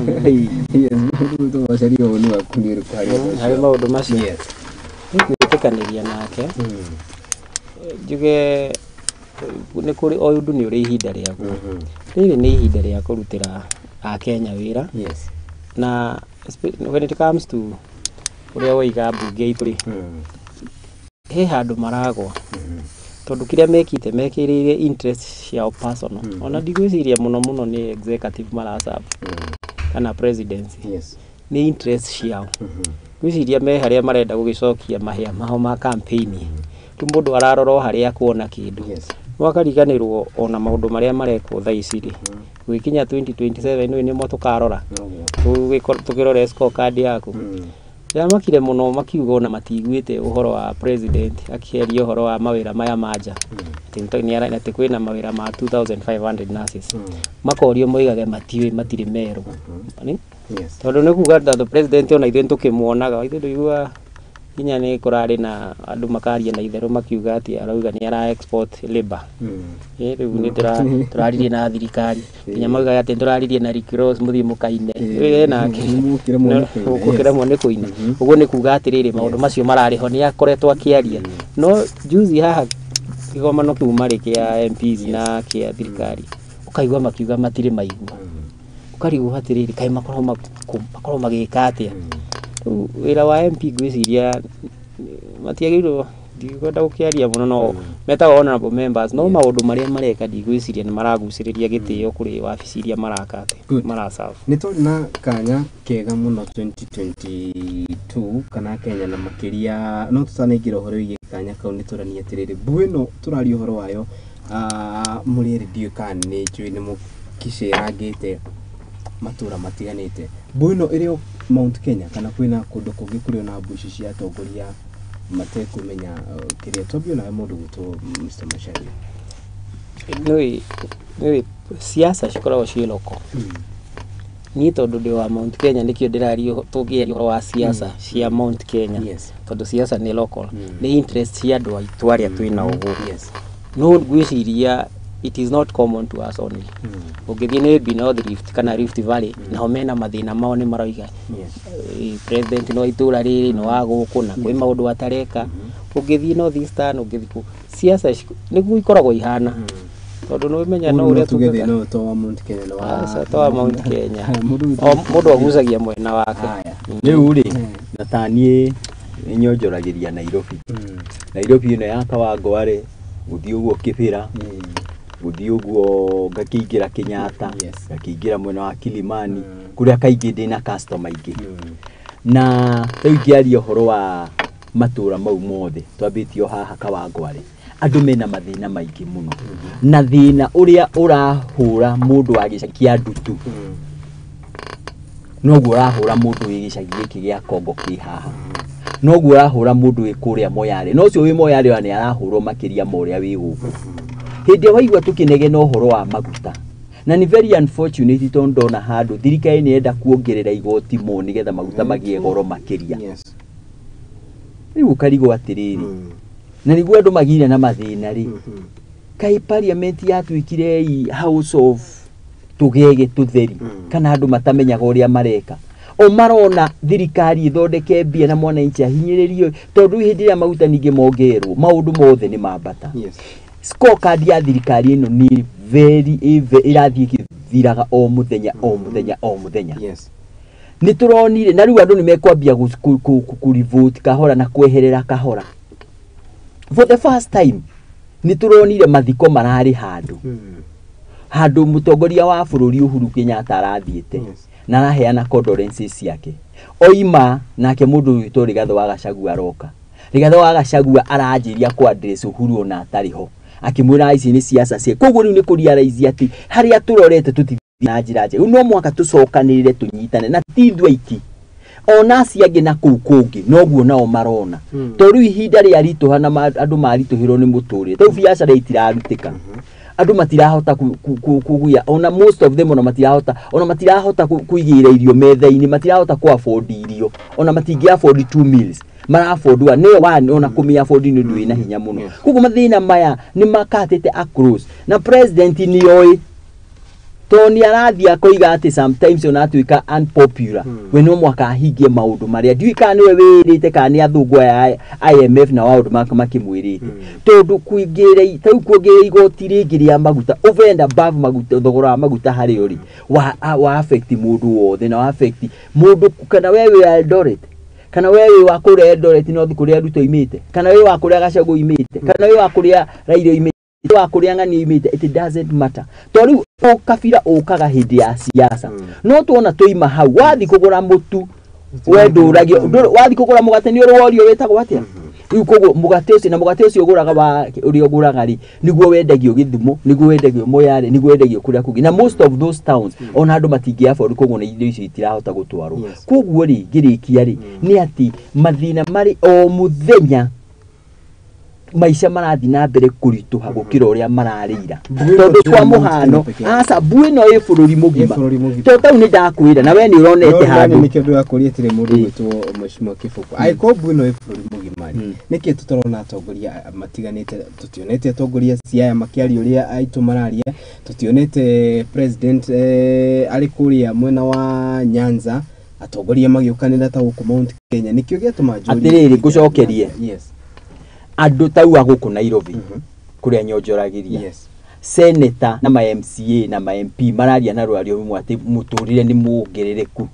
Harĩ maũndũ macio. Gwĩtĩkanĩria nake njuge nĩ kũrĩ o ũndũ nĩ ũrĩ ihinda rĩaguo. Rĩrĩ nĩ ihinda rĩa kũrutĩra Akenya wĩra. Na when it comes to ũrĩa woiga mbunge itũ rĩ, he handũ maragwa tondũ kĩrĩa mekĩte mekĩrĩire interest ciao personal. Ona ndigwĩciria mũno mũno nĩ executive maraserve kana presidency. Nĩ interest ciao. Ngwĩciria me harĩa marenda gũgĩcokia mahĩa mao ma campaign. Rĩu mũndũ ararora o harĩa akuona kĩndũ. Wakariganĩrwo ona maũndũ marĩa marekwo thaa ici rĩ, gũgĩkinya 2027 rĩ, nĩmo tũkarora tũkĩrore scorecard yaku. Ndĩramakire mũno makiuga ona matiguĩte ũhoro wa president akĩaria ũhoro wa mawĩra maya ma nja, atĩ kwĩna mawĩra ma 2500 nurses. Makorio moigage matiũĩ, matirĩ merwo. Tondũ nĩ kuga tondũ president ona ithuĩ nĩtũkĩmuonaga, ithuĩ ndũiguaga nginya nĩ kũrarĩ na andũ makaria na itherũ makiuga atĩ arauga nĩ ara export labor. Rĩu nĩ tũraririe na thirikari nginya maugaga atĩ nĩtũraririe na Rick Ross mũthiĩ mũkaine. Rĩu nake mũkĩremwo nĩ kũina. Ũguo nĩ kuga atĩrĩrĩ, maũndũ macio mararĩ ho nĩ akoretwo akĩaria. No juzi haha kĩgomano kĩu marĩ kĩa MPs na kĩa thirikari, ũkaigua makiuga matirĩ maigua. Ũkarigwo atĩrĩrĩ, kaĩ makorwo magĩka atĩa? Rĩu wĩra wa MP ngwĩciria matiagĩrĩirwo, ndikwenda gũkĩaria mũno, no metagwo honorable members, no maũndũ marĩa mareka ndigwĩciria nĩ maragucĩrĩria gĩtĩo kũrĩ wabici iria maraka atĩ maraserve. Nĩ twarĩ na kanya kega mũno 2022 kana Kenya na makĩria, no tũtanaingĩra ũhoro wĩgiĩ kanya kau nĩ tũranie atĩrĩrĩ, mbu ĩno tũraria ũhoro wayo mũrĩ erĩ ndiũĩ kana nĩ njũĩ nĩ mũkĩcerangĩte matũra matiganĩte. Mbu ĩno ĩrĩ o Mount Kenya kana kwĩna kũndũ kũngĩ kũrĩ ona mbu ici cia atongoria matekũmenya kĩrĩa? Twambie nawe mũndũ gwĩtwo Mr. Macharia. Nĩũĩ siasa cikoragwo ciĩ local. Niĩ tondũ ndĩ wa Mount Kenya nĩkĩo ndĩraria, tũngĩaria ũhoro wa siasa cia Mount Kenya, tondũ siasa nĩ local, nĩ interest cia andũ aitũ arĩa twĩnao gũkũ. No ngwĩciria it is not common to us only. Ũngĩthiĩ maybe North Rift kana Rift Valley, nao mena mathĩna mao, nĩ maroiga president no itũra rĩrĩ no wa gũkũ na kwĩ maũndũ atareka. Ũngĩthiĩ North Eastern, ũngĩthiĩ kũ, siasa nĩguo ikoragwo ihana, tondũ nĩ ũmenya no ũrĩa tuge thĩna ũyũ to wa Mount Kenya nĩ wa Aca, to wa Mount Kenya, o mũndũ agucagia mwena wake. Rĩu rĩ, na ta niĩ nĩnyonjoragĩria Nairobi. Nairobi ĩno ya Kawangware, gũthiĩ ũguo Kĩbĩra, gũthiĩ ũguo ngakĩingĩra Kenyatta, ngakĩingĩra mwena wa Kilimani, kũrĩa kaingĩ ndĩna customer aingĩ. Na rĩu ingĩaria ũhoro wa matũra mau mothe, twambĩtie o haha Kawangware, andũ mena mathĩna maingĩ mũno. Na thĩna ũrĩa ũrahũra mũndũ wa gĩcagi kĩa Ndutu, noguo ũrahũra mũndũ wĩ gĩcagi gĩkĩ gĩa Kongo kĩ haha, noguo ũrahũra mũndũ wĩ kũrĩa Moyale, no ũcio wĩ Moyale ona nĩ arahũrwo makĩria ma ũrĩa wĩ gũkũ. Hĩndĩ ĩrĩa waigua tũkĩnegena ũhoro wa maguta, na nĩ very unfortunate tondũ ndona handũ thirikari nĩ ĩrenda kuongerera igoti mo nĩgetha maguta magĩe goro makĩria. Rĩu ũkarigwo atĩrĩrĩ, na nĩguo andũ magire na mathĩna rĩ, kaĩ parliament yatuĩkire ĩ house of tũgege tũtheri, kana andũ matamenyaga ũrĩa mareka? O marona thirikari ĩthondeke mbia na mwananchi ahinyĩrĩrio, tondũ hĩndĩ ĩrĩa maguta ningĩ mongererwo maũndũ mothe nĩ mambata. Scorecard ya thirikari ĩno nĩ very ĩrathiĩ ĩgĩthiraga o mũthenya o mũthenya o mũthenya. Nĩ tũronire na rĩu andũ nĩ mekwambia kũ-revote kahora na kweherera kahora. For the first time nĩ tũronire mathiko mararĩ handũ handũ mũtongoria wa bũrũri Uhuru Kenyatta arathiĩte na araheana condolences ciake. Oima nake mũndũ witũ Rigathĩ wa Gachagua aroka. Rigathĩ wa Gachagua aranjĩria kũ address Uhuru ona atarĩ ho, akĩmwĩra ici nĩ siasa cia. Koguo rĩu nĩ kũ-realize atĩ harĩa tũrorete tũtithiĩ na njĩra njega. Rĩu no mũhaka tũcokanĩrĩre tũnyitane, na ti ithuĩ aiki, ona acio angĩ na kũu kũngĩ noguo nao marona. Tondũ rĩu ihinda rĩa ritũha na andũ maritũhĩrwo nĩ mũtũrĩre, rĩu biacara itirarutĩka, andũ matirahota kũgĩa, ona most of them ona matirahota, ona matirahota kũigĩrĩra irio metha-inĩ, matirahota kũ afford irio, ona matingĩ afford two meals, mara afford one, nĩyo one, ona kũmĩ afford nĩ ũndũ wĩna hinya mũno. Koguo mathĩna maya nĩ makatĩte across, na president nĩ oĩ. Tondũ nĩ arathiĩ akoiga atĩ sometimes ona atuĩka unpopular, we no mwaka ahingie maũndũ marĩa ndiũĩ kana nĩwe wĩrĩte kana nĩ athũngũ aya a IMF na maũndũ make makĩmwĩrĩte, tondũ kuingĩra tarĩu kuongerera igoti rĩngĩ rĩa maguta over and above maguta, thogora wa maguta harĩa ũrĩ wa affect mũndũ wothe, na wa affect mũndũ kana we wĩ Eldoret, kana we wĩ wa kũrĩa Eldoret North kũrĩa Ruto oimĩte, kana wĩ wa kũrĩa Gachagua oimĩte, kana wĩ wa kũrĩa Raila oimĩte, wa kũrĩa ng'ani oimĩte, it doesn't matter. To rĩu ũkabira ũkaga hĩndĩ ya siasa, no tuona tũima hau wathi kũgũra mũtu we ndũragio, wathi kũgũra mũgate nĩ ũrĩ worio wĩtagwo atĩa. Rĩu koguo mũgate ũcio na mũgate ũcio ũgũraga wa ũrĩa ũgũraga rĩ, nĩguo wendagio Gĩthumo, nĩguo wendagio Moyale, nĩguo wendagio kũrĩa kũngĩ, na most of those towns ona andũ matingĩ afford, koguo na indo icio itirahota gũtwarwo. Koguo rĩ, ngĩrĩkia rĩ, nĩ atĩ mathĩna marĩ o mũthenya, maica marathiĩ na mbere kũritũha gũkĩra ũrĩa mararĩ ira, tondũ kwa mũhano aca mbu ĩno ĩ bũrũri mũgima, tondũ tau nĩ ndakwĩra na we nĩ ũronete handũ. Nĩkĩo ndĩrakũria atĩrĩ, mũndũ gwĩtwo Mheshimiwa Kĩbũkũ, angĩkorwo mbu ĩno ĩ bũrũri mũgima rĩ, nĩkĩ tũtarona atongoria matiganĩte? Tũtionete atongoria Siaya makĩaria ũrĩa aitũ mararia, tũtionete president arĩ kũrĩa mwena wa Nyanza, atongoria magĩũkanĩra ta gũkũ Mount Kenya. Nĩkĩo gĩatũma njũrie. Atĩrĩrĩ, ngũcokerie. Andũ tau a gũkũ Nairobi kũrĩa nyonjoragĩria, senator na ma MCA na ma MP mararia na rwario rũmwe atĩ mũtũrĩre nĩ muongerereku.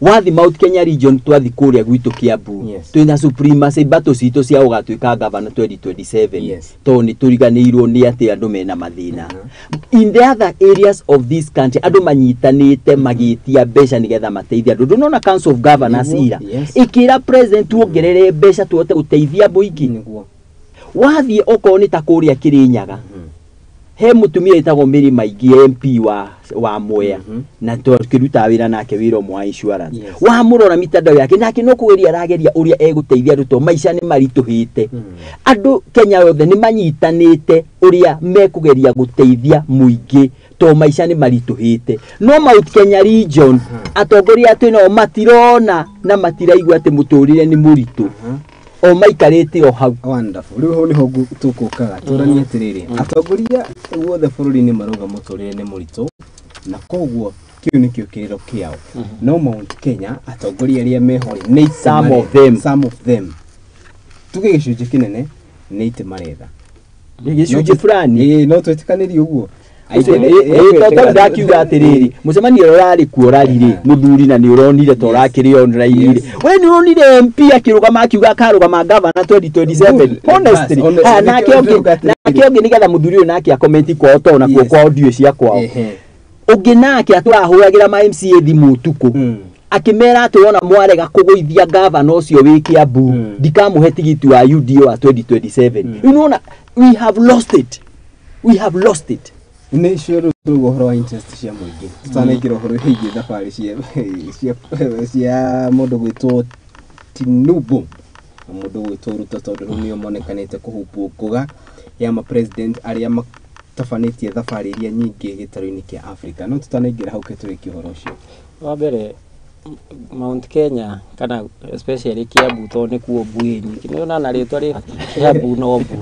Wathi Mount Kenya region, twathi kũrĩa gwitũ Kiambu, twĩna supremacy battle citũ cia gũgatuĩka governor 2027, tondũ nĩ tũriganĩirwo nĩ atĩ andũ mena mathĩna. In the other areas of this country, andũ manyitanĩte magĩtia mbeca nĩgetha mateithie andũ. Ndũnona Council of Governors ira ĩkĩra president tuongerere mbeca tuhote gũteithia mũingĩ? Wathiĩ okorwo nĩ ta kũrĩa Kĩrĩnyaga, he mũtumia wĩtagwo Mary Maingĩ, MP wa Mwea, na tũkĩrutaga wĩra nake wĩra ũmwe wa insurance. Wamũrora mitandao yake, nake no kũgeria arageria ũrĩa egũteithia andũ tondũ maica nĩ maritũhĩte. Andũ Kenya yothe nĩ manyitanĩte ũrĩa mekũgeria gũteithia mũingĩ tondũ maica nĩ maritũhĩte, no Mount Kenya region atongoria atĩ nao matirona na matiraigua atĩ mũtũrĩre nĩ mũritũ, o maikarĩte o hau. Wonderful. Rĩu hau nĩho tũkũkaga tũranie atĩrĩrĩ, atongoria guothe bũrũri-inĩ marauga mũtũrĩre nĩ mũritũ na koguo kĩu nĩkĩo kĩrĩro kĩao, no Mount Kenya atongoria arĩa meho rĩ, nĩ itĩ Some of maretha. them. Some of them, tuge gĩcunjĩ kĩnene nĩ itĩ maretha. Gĩcunjĩ fulani. Ĩĩ, no twĩtĩkanĩrie ũguo. Tondũ ndakiuga atĩrĩrĩ, mũcemanio ũrĩa ũrarĩ kuo rari rĩ, mũthuri, na nĩ ũronire ta ũrakĩrĩ online rĩ, we nĩ ũronire MP akĩrũgama akiuga akarũgama gavana 2027? Honestly. Haya, nake ũngĩ, nake ũngĩ, nĩgetha mũthuri ũyũ nake akomenti kwao, tondũ nakuo kwao ndiũĩ cia kwao. Ũngĩ nake atũrahũragĩra ma MCA thimũ ũtukũ akĩmera atĩ wona mwarega kũgũithia gavana ũcio wĩ Kiambu, ndikamũhe tigiti wa UDA wa 2027. Rĩu nĩwona we have lost it, we have lost it. Nĩ icio rĩu tũrauga ũhoro wa interest cia mũingĩ, tũtanaingĩra ũhoro wĩgiĩ thabarĩ cia mũndũ gwĩtwo Tinubu na mũndũ gwĩtwo Ruto, tondũ rĩu nĩo monekanĩte kũhumbwo ngũga ya ma president arĩa matabanĩtie thabarĩ iria nyingĩ gĩtarũ-inĩ kĩa Africa. No tũtanaingĩra hau, tũrĩkie ũhoro ũcio. Wa mbere, Mount Kenya kana especially Kiambu, tondũ nĩkuo mbuĩ nyingĩ, nĩ ũrona na rĩtwa rĩ Kiambu no mbu,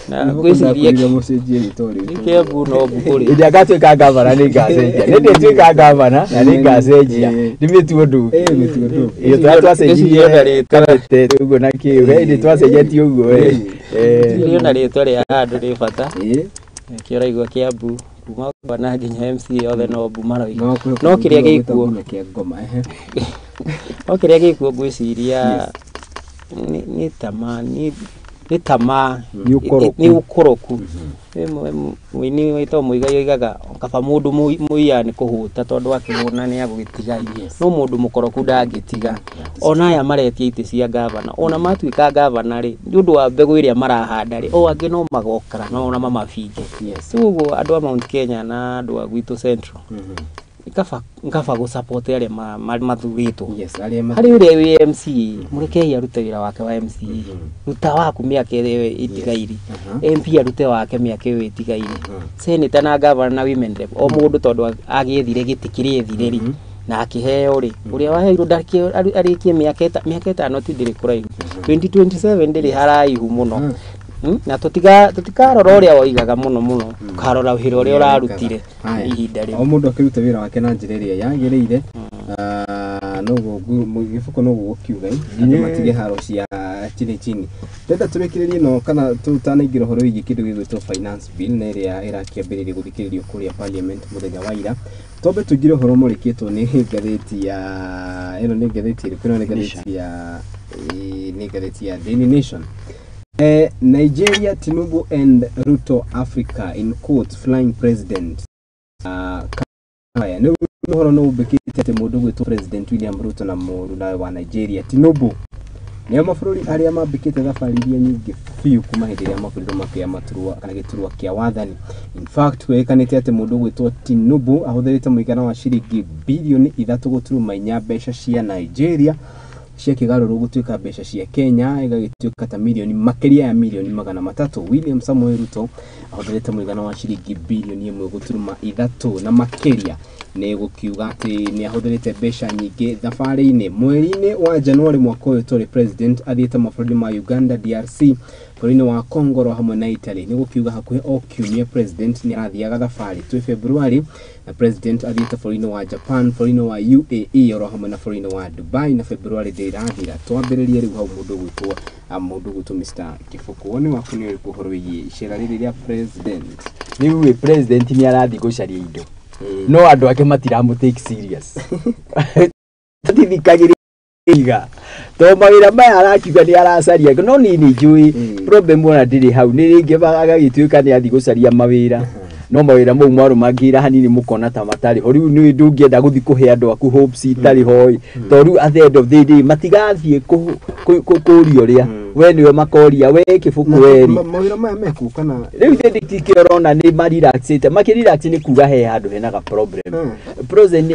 na ngwĩciria mũcenjie rĩtwa rĩu. Nĩ Kiambu no mbu kũrĩ. Hĩndĩ ĩrĩa ngatuĩka gavana nĩ ngacenjia, nĩ ndĩtuĩka gavana na nĩ ngacenjia ndĩmĩtue ũndũ ũngĩ. Ĩyo tũrĩa twacenjirie kamĩtĩ ũguo na kĩu, he hĩndĩ twacenjetie ũguo. Ngwĩciria ona rĩtwa rĩa handũ rĩ bata, nĩkĩo ũraigua Kiambu kuma gavana nginya MCA othe no mbu maroiga. No kĩrĩa gĩkuo kĩa ngoma, ehe. No kĩrĩa gĩkuo ngwĩciria nĩ tamaa, nĩ tamaa. Nĩ ũkoroku. Nĩ ũkoroku. Mũini wĩtagwo Muigai oigaga kaba mũndũ mũiya nĩ kũhũta, tondũ akĩhũna nĩ agũgĩtiga, no mũndũ mũkoroku ndangĩtiga. Ona aya maretia itĩ cia gavana, ona matuĩka gavana rĩ, nĩ ũndũ wa mbegũ ĩrĩa marahanda rĩ, o angĩ no magoka na ona mamabinge. So ũguo andũ a Mount Kenya na andũ a gwitũ Central, kaba gũ support arĩa mathurĩtwo. Harĩ ũrĩa wĩ MCA, mũrekei arute wĩra wake wa MCA, ruta waku mĩaka ĩrĩa ĩtigaire, MP arute wake mĩaka ĩyo ĩtigaire, senator na governor na women rep, o mũndũ tondũ agĩethire gĩtĩ kĩrĩa ethire rĩ na akĩheo rĩ, ũrĩa waheirwo arĩkie mĩaka 5 ti ndĩrĩ kũraihu, 2027 ndĩrĩ haraihu mũno. Na tutikarora ũrĩa woigaga mũno mũno, tukarora wĩra ũrĩa ũrarutire ihinda rĩu. O mũndũ akĩruta wĩra wake na njĩra ĩrĩa yagĩrĩire. Noguo gĩbuku noguo gũkiuga andũ matige haro cia chini chini. Ndenda tũrĩkĩrĩrie no kana tũtanaingĩra ũhoro wĩgiĩ kĩndũ gĩgwĩtwo finance bill na ĩrĩa ĩrakĩambĩrĩria gũthikĩrĩrio kũrĩa parliament mũthenya wa ira. Twambe tũingĩre ũhoro mũrĩkĩtwo nĩ ngathĩti ya ĩno nĩ ngathĩti ĩrĩkũ? Ĩno nĩ ngathĩti ya nĩ ngathĩti ya Daily Nation. Nigeria, Tinubu and Ruto Africa in quotes flying president. Kaya nĩ ũhoro no umbĩkĩte atĩ mũndũ gwĩtwo President William Ruto na mũrunawe wa Nigeria Tinubu nĩo mabũrũri arĩa mambĩkĩte thabarĩ iria nyingĩ biũ kuma hĩndĩ ĩrĩa mabũrũri makĩoya maturwa kana gĩturwa kĩa wathani. In fact kwĩrĩkanĩte atĩ mũndũ gwĩtwo Tinubu ahũthĩrĩte mũigana wa ciringi birioni 3.4 mbeca cia Nigeria cia kĩgarũrũ gũtuĩka mbeca cia Kenya ĩgagĩtuĩka ta milioni makĩria ya milioni 300. William Samoei Ruto ahũthĩrĩte mũigana wa ciringi birioni 1.3 na makĩria nĩ gũkiuga atĩ nĩ ahũthĩrĩte mbeca nyingĩ thabarĩ-inĩ. Mweri-inĩ wa Januari mwaka ũyũ tũrĩ president athiĩte mabũrũri ma Uganda, DRC, bũrũri-inĩ wa Congo hamwe na Italy. Nĩ gũkiuga hakuhĩ o kiumia president nĩ arathiaga thabarĩ. Twĩ February na president athiĩte bũrũri-inĩ wa Japan, bũrũri-inĩ wa UAE oro hamwe na bũrũri-inĩ wa Dubai na February ndĩrathira. Twambĩrĩrie rĩu hau mũndũ gwĩtwo Mr. Kĩbũkũ. Woni waku nĩ ũrĩkũ ũhoro wĩgiĩ icera rĩrĩ rĩa president? Rĩu president nĩ arathiĩ gũcaria indo no andũ ake matiramũ take serious. Tithikagĩrĩria to mawĩra maya arakiuga nĩ aracaria no niĩ nĩ njũĩ problem ona ndĩrĩ hau nĩ rĩngĩ agagĩtuĩka nĩ athiĩ gũcaria mawĩra no mawĩra mau mwarũmangĩra hanini mũkona ta matarĩ ho. Rĩu nĩ ndũngĩenda gũthiĩ kũhe andũ aku hopes itarĩ ho to rĩu at the end of the day matigathiĩ kũria ũrĩa we nĩwe makoria we Kĩbũkũ weri mawĩra maya mekuo kana rĩu ndĩkĩo ũrona nĩ marelaxĩte makĩrelax nĩ kuga he handũ henaga problem.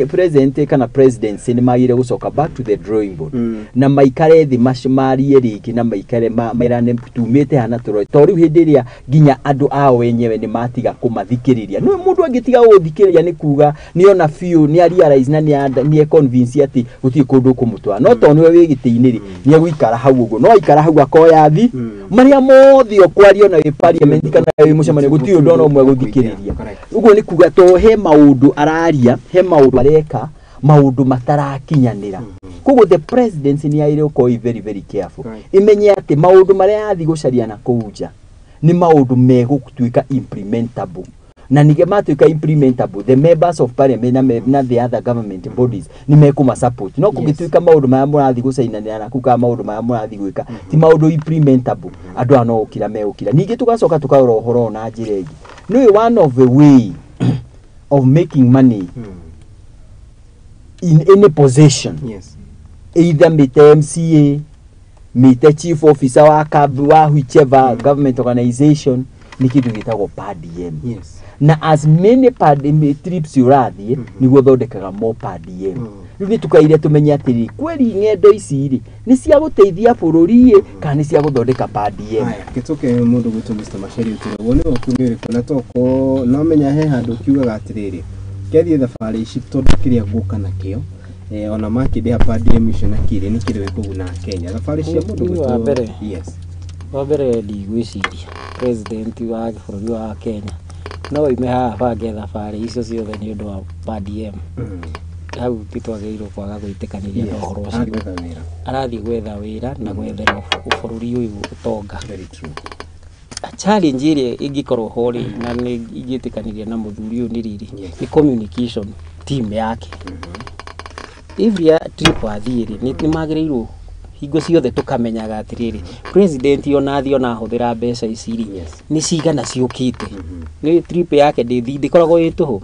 President kana presidency nĩ magĩrĩire gũcoka back to the drawing board na maikare thĩ marie rĩngĩ na maikare mairane tumĩte hana tũrore to rĩu hĩndĩ ĩrĩa nginya andũ ao enyewe nĩ matiga kũmathikĩrĩria. Nĩ mũndũ angĩtiga gũthikĩrĩria nĩ kuga nĩ ona biũ nĩ realize na nĩ convince atĩ gũtirĩ kũndũ kũmũtwara no to nĩwe wĩ gĩtĩ-inĩ rĩ nĩ egũikara hau ũguo no aikara hau akoya thi maria mothe ũkwario na wĩ parliament kana wĩ mũcemanio gũtirĩ ũndũ ona ũmwe gũthikĩrĩria. Ũguo nĩ kuga to he maũndũ araria he maũndũ areka maũndũ matarakinyanĩra. Koguo the presidency nĩ agĩrĩirwo gũkorwo very very careful imenye atĩ maũndũ marĩa yathiĩ gũcaria na kũu nja nĩ maũndũ megũtuĩka implementable na nige matuĩka implementable the members of parliament na the other government bodies nĩ mekũma support no kũngĩtuĩka maũndũ marĩa mũrathiĩ gũcainanĩra na kũu kana maũndũ marĩa mũrathiĩ gwĩka ti maũndũ implementable andũ aya no gũkira megũkira. Ningĩ tũgacoka tũkarora ũhoro na njĩra ĩngĩ nĩ one of the way of making money in any position. Yes. Either mĩte MCA mĩte chief officer wa wa whichever government organization nĩ kĩndũ gĩtagwo per diem. Yes. Na as many per diem trips ũrathiĩ nĩguo thondekaga more per diem. Rĩu nĩ tũkaire tũmenye atĩrĩ kweri ng'endo ici rĩ nĩ cia gũteithia bũrũri kana nĩ cia gũthondeka per diem. Haya, gĩtũke mũndũ gwĩtwo Mr. Macheri ũtĩre woni waku nĩ ũrĩkũ na toko no menya he handũ kiugaga atĩrĩrĩ kĩathiĩ thabarĩ ici tondũ kĩrĩa ngũka nakĩo ona makĩndĩha per diem icio na kĩrĩ nĩ kĩrĩ gĩkũguna Kenya thabarĩ cia mũndũ gwĩtwo. Yes. Wa mbere ndigwĩciria president wa bũrũri wa Kenya no oime haha bange thabarĩ icio ciothe nĩ ũndũ wa per diem. Hau ti twagĩrĩirwo kwaga gwĩtĩkanĩria na ũhoro ũcio. Arathiĩ gwetha wĩra na gwethera bũrũri ũyũ ũtonga. Challenge ĩrĩa ĩngĩkorwo ho rĩ na nĩ ingĩtĩkanĩria na mũthuri ũyũ nĩ rĩrĩ nĩ communication team yake. Every trip athiĩ rĩ nĩ magĩrĩirwo hingo ciothe tũkamenyaga atĩrĩrĩ president ona athiĩ ona ahũthĩra mbeca ici rĩ nĩ cigana ciũkĩte. Nĩ trip yake ndĩkoragwo ĩ tũhũ.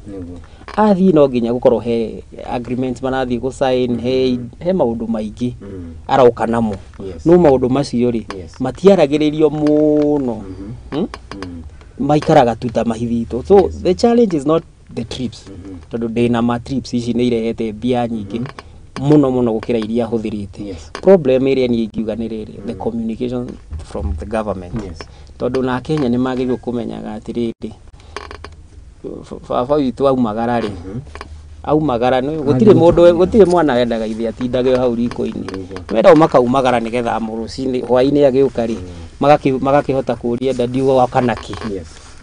Athiĩ no nginya gũkorwo he agreement marathiĩ gũ sign he maũndũ maingĩ aroka namo. No maũndũ macio rĩ matiaragĩrĩrio mũno maikaraga tu ta mahithitwo. So the challenge is not the trips tondũ ndĩna ma trips ici nĩ irehete mbia nyingĩ mũno mũno gũkĩra iria ahũthĩrĩte. Problem ĩrĩa niĩ ingiuga nĩ rĩrĩ the communication from the government. Tondũ na Kenya nĩ magĩrĩirwo kũmenyaga atĩrĩrĩ baba witũ aumagara rĩ aumagara nĩ gũtirĩ mũndũ gũtirĩ mwana wendaga ithe atindage hau riko-inĩ wenda makaumagara nĩgetha rũcinĩ hwaĩ-inĩ agĩũka rĩ Magakĩhota kũria dadi woka naki.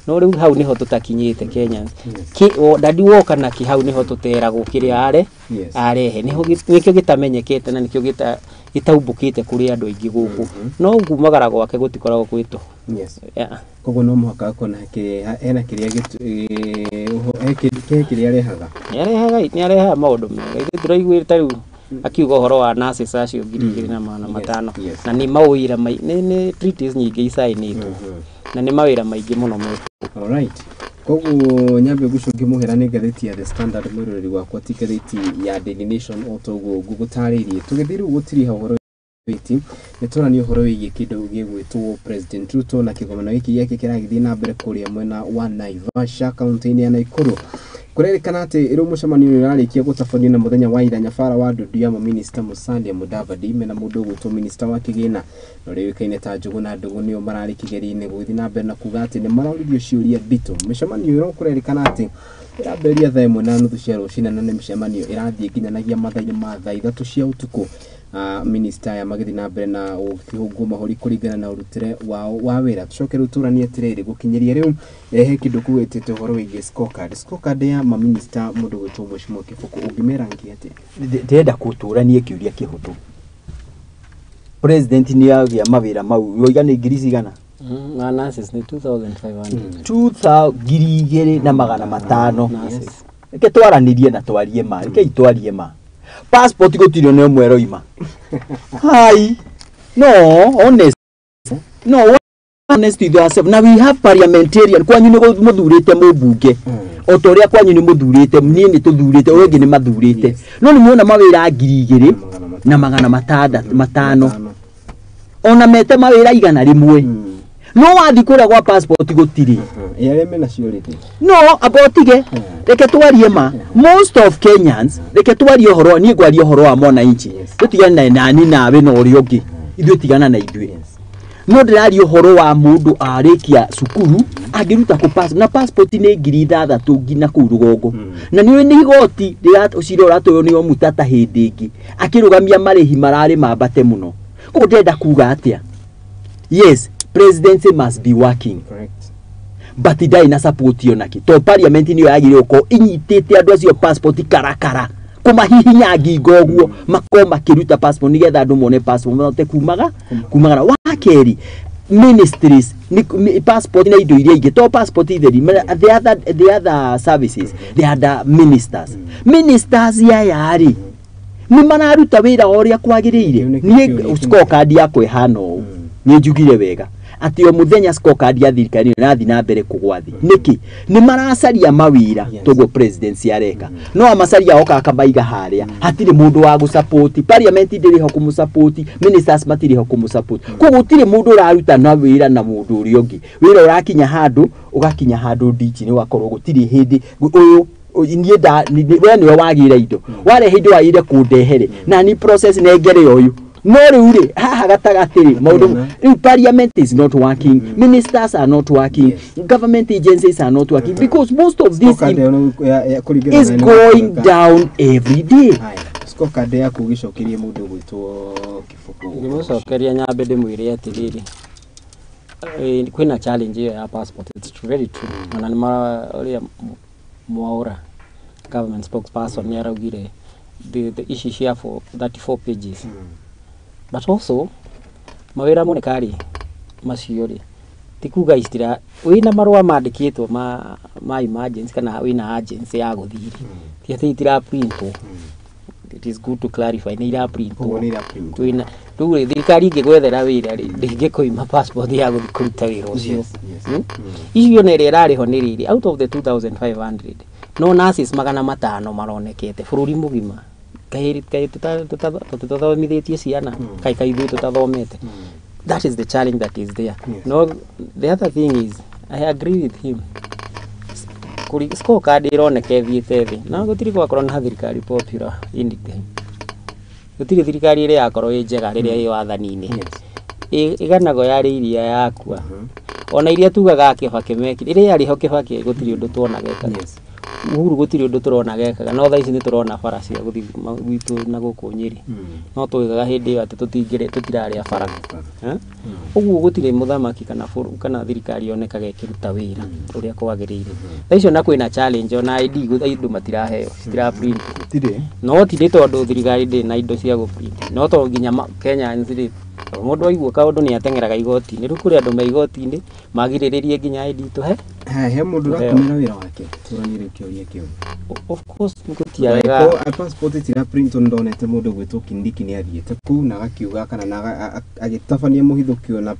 No rĩu hau nĩho tũtakinyĩte Kenyans. Dadi woka naki hau nĩho tũteragwo kĩrĩa are arehe nĩho nĩkĩo gĩtamenyekete na nĩkĩo gĩtaumbũkĩte kũrĩ andũ aingĩ gũkũ. No kumagara gwake gũtikoragwo gwĩ tũhũ. Yes. Koguo no mũhaka akona hena kĩrĩa kĩrĩa arehaga. Nĩarehaga maũndũ mega. Ithuĩ tũraiguĩte ta rĩu akiuga ũhoro wa nurses acio 2500 na nĩ mawĩra nĩ treaties nyingĩ icainĩtwo na nĩ mawĩra maingĩ mũno mekwo. All right. Koguo nyambe ngũcokie mũhera nĩ ngathĩti ya The Standard mwĩroreri wakwa ti ngathĩti ya Daily Nation o ta ũguo ngũgũtarĩirie. Tũgĩthiĩ rĩu gũtiriha ũhoro wĩti nĩ tũrania ũhoro wĩgiĩ kĩndũ gĩgwĩtwo President Ruto na kĩgomano gĩkĩ gĩake kĩragĩthiĩ na mbere kũrĩa mwena wa Naivasha kaunti-inĩ ya Nakuru. Kũrerĩkana atĩ rĩu mũcemanio ũyũ ũrarĩkia gũtabanio na mũthenya wa ira nyabara wa ndundu ya Minista Musalia Mudavadi mena mũndũ ũgwĩtwo Minista wa kĩgĩna na ũrĩa ũĩkaine ta Njũgũna Ndũgũ nĩo mararĩ kĩgerio-inĩ gũgĩthiĩ na mbere na kuga atĩ nĩ maroririo ciũria nditũ. Mĩcemanio ĩno kũrerĩkana atĩ ĩrambĩrĩria thaa 1:30 cia rũcinĩ na nĩ mĩcemanio ĩrathiĩ nginyanagia mathaa-inĩ ma thaa 3 cia ũtukũ. Minista aya magĩthiĩ na mbere na gũkĩhũngwo mahũri kũringana na ũrutĩre wao wa wĩra. Tũcoke rĩu tũranie atĩrĩrĩ gũkinyĩria rĩu he kĩndũ kugwĩtĩte ũhoro wĩgiĩ scorecard. Scorecard ya maminista mũndũ gwĩtwo Mheshimiwa Kĩbũkũ ũngĩmera ngi atĩa? Ndĩrenda kũtũranie kĩũria kĩhũthũ. President nĩ agĩa mawĩra mau yoiga nĩ ngiri cigana? Na nurses nĩ 2500. 2500. Reke twaranĩrie na twarie ma. Reke itwarie ma. Passport gũtirĩ ona ĩmwe ĩroima. Hai. No, honest. No, honest with yourself. Now we have parliamentarian. Kwanyu nĩ mũthurĩte mũmbunge. O ta ũrĩa kwanyu nĩ mũthurĩte, niĩ nĩ tũthurĩte, ũyũ ũngĩ nĩ mathurĩte. No nĩ muona mawĩra 2500. Ona mete mawĩra 100. No wathi kũrĩa gwa passport gũtirĩ. Arĩa mena cio rĩ? No, amba ũtige. Reke twarie ma. Most of Kenyans, reke twarie ũhoro, niĩ ngwaria ũhoro wa mwananchi. Tũtigane na nani nawe na ũrĩa ũngĩ. Ithuĩ tigana na ithuĩ. No ndĩraria ũhoro wa mũndũ arĩkia cukuru angĩruta kũ pass na passport nĩ 6000 nginya kũu rũgongo. Na nĩ nĩ igoti ũcira ũratũywo nĩ Omutata hĩndĩ ĩngĩ akĩrũgamia marĩhi mararĩ mambate mũno. Koguo ndĩrenda kuga atĩa? Yes, presidency must be working. Correct. But ndarĩ na support ona kĩ. To parliament nĩyo yagĩrĩirwo gũkorwo ĩnyitĩte andũ acio passport karakara kũmahihinya ngingo ũguo makorwo makĩruta passport nĩgetha andũ mone passport mahote kumagara. Wa kerĩ, ministries ni passport na indo iria ingĩ to passport itheri the other services they are the ministers. Ministers aya rĩ nĩ mararuta wĩra ũrĩa kwagĩrĩire. Niĩ scorecard yakwa ĩhana ũũ, nĩ njugire wega atĩ o mũthenya scorecard ya thirikari ĩrathiĩ na mbere kũgwa thĩ. Nĩkĩ? Nĩ maracaria mawĩra toguo presidency areka. No amacaria oka akamaiga harĩa hatirĩ mũndũ wa gũsupport. Parliament ndĩrĩ ho kũmũsupport, ministers matirĩ ho kũmũsupport. Koguo gũtirĩ mũndũ ũraruta na wĩra na mũndũ ũrĩa ũngĩ. Wĩra ũrakinya handũ ũgakinya handũ ndichi-inĩ ũgakorwo gũtirĩ hĩndĩ ũyũ niĩ we nĩwe wagĩra indo warehe indo wagĩrĩire kũndehere na ni process nengere ũyũ. No rĩu rĩ haha gatagatĩ rĩ maũndũ rĩu parliament is not working, ministers are not working, government agencies are not working because most of this is going down every day. Scorecard yaku ũgĩcokerie mũndũ ũgwĩtwo Kĩbũkũ. Ngĩmũcokeria nyambe ndĩmwĩre atĩrĩrĩ, kwĩna challenge ĩyo ya passport, it's very true. Ona nĩ ũrĩa Mwaura government spokesperson nĩ araugire the issue cia 34 pages. But also mawĩra moneka rĩ macio rĩ ti kuga itira wĩna marũa mandĩkĩtwo ma emergency kana wĩna agency ya gũthiĩ rĩ ti atĩ itira printwo. It is good to clarify nĩ ira printwo. Wĩna rĩu rĩ thirikari ĩngĩgwethera wĩra rĩ ndĩngĩkũima passport ya gũthiĩ kũruta wĩra ũcio. Icio na ĩrĩa ĩrarĩho nĩ rĩrĩ out of the 2500 no nurses 500 maronekete bũrũri mũgima. Kaĩ tũtathomithĩtie ciana kaĩ ithuĩ tũtathomete. That is the challenge that is there. No, the other thing is I agree with him. Scorecard ĩroneka ĩthiĩte thĩ na gũtirĩ gwakorwo na thirikari popular anything. Gũtirĩ thirikari ĩrĩa yakorwo ĩ njega rĩrĩa ĩ wathani-inĩ. Ĩganagwo yarĩ iria yakua. Ona iria tugaga Kĩbakĩ mekire ĩrĩa yarĩ ho Kĩbakĩ gũtirĩ ũndũ tuonaga ekaga. Uhuru gũtirĩ ũndũ tũrona gekaga no thaa ici nĩ tũrona bara cia gũthiĩ gwitũ na gũkũ Nyĩrĩ no tũigaga hĩndĩ ĩyo atĩ tũtingĩrĩ tũtirarĩa bara. Ũguo gũtirĩ mũthamaki kana thirikari yonekaga ĩkĩruta wĩra ũrĩa kwagĩrĩire. Thaa icio na kwĩna challenge ona ID andũ matiraheo citira print no ti nĩ tondũ thirikari ndĩrĩ na indo cia gũ print no to nginya Kenyans rĩ mũndũ aigua kaũndũ nĩ ateng'eraga igoti-inĩ. Rĩu kũrĩ andũ me igoti-inĩ magirĩrĩrie nginya ID tũhe he mũndũ ũratũmĩra wĩra wake tũranie rĩu kĩũria kĩu. Of course gũtiarega passport itira print ndonete mũndũ gwĩtwo Kindiki nĩ athiĩte kũu na agakiuga kana na agĩtabania mũhithũkio na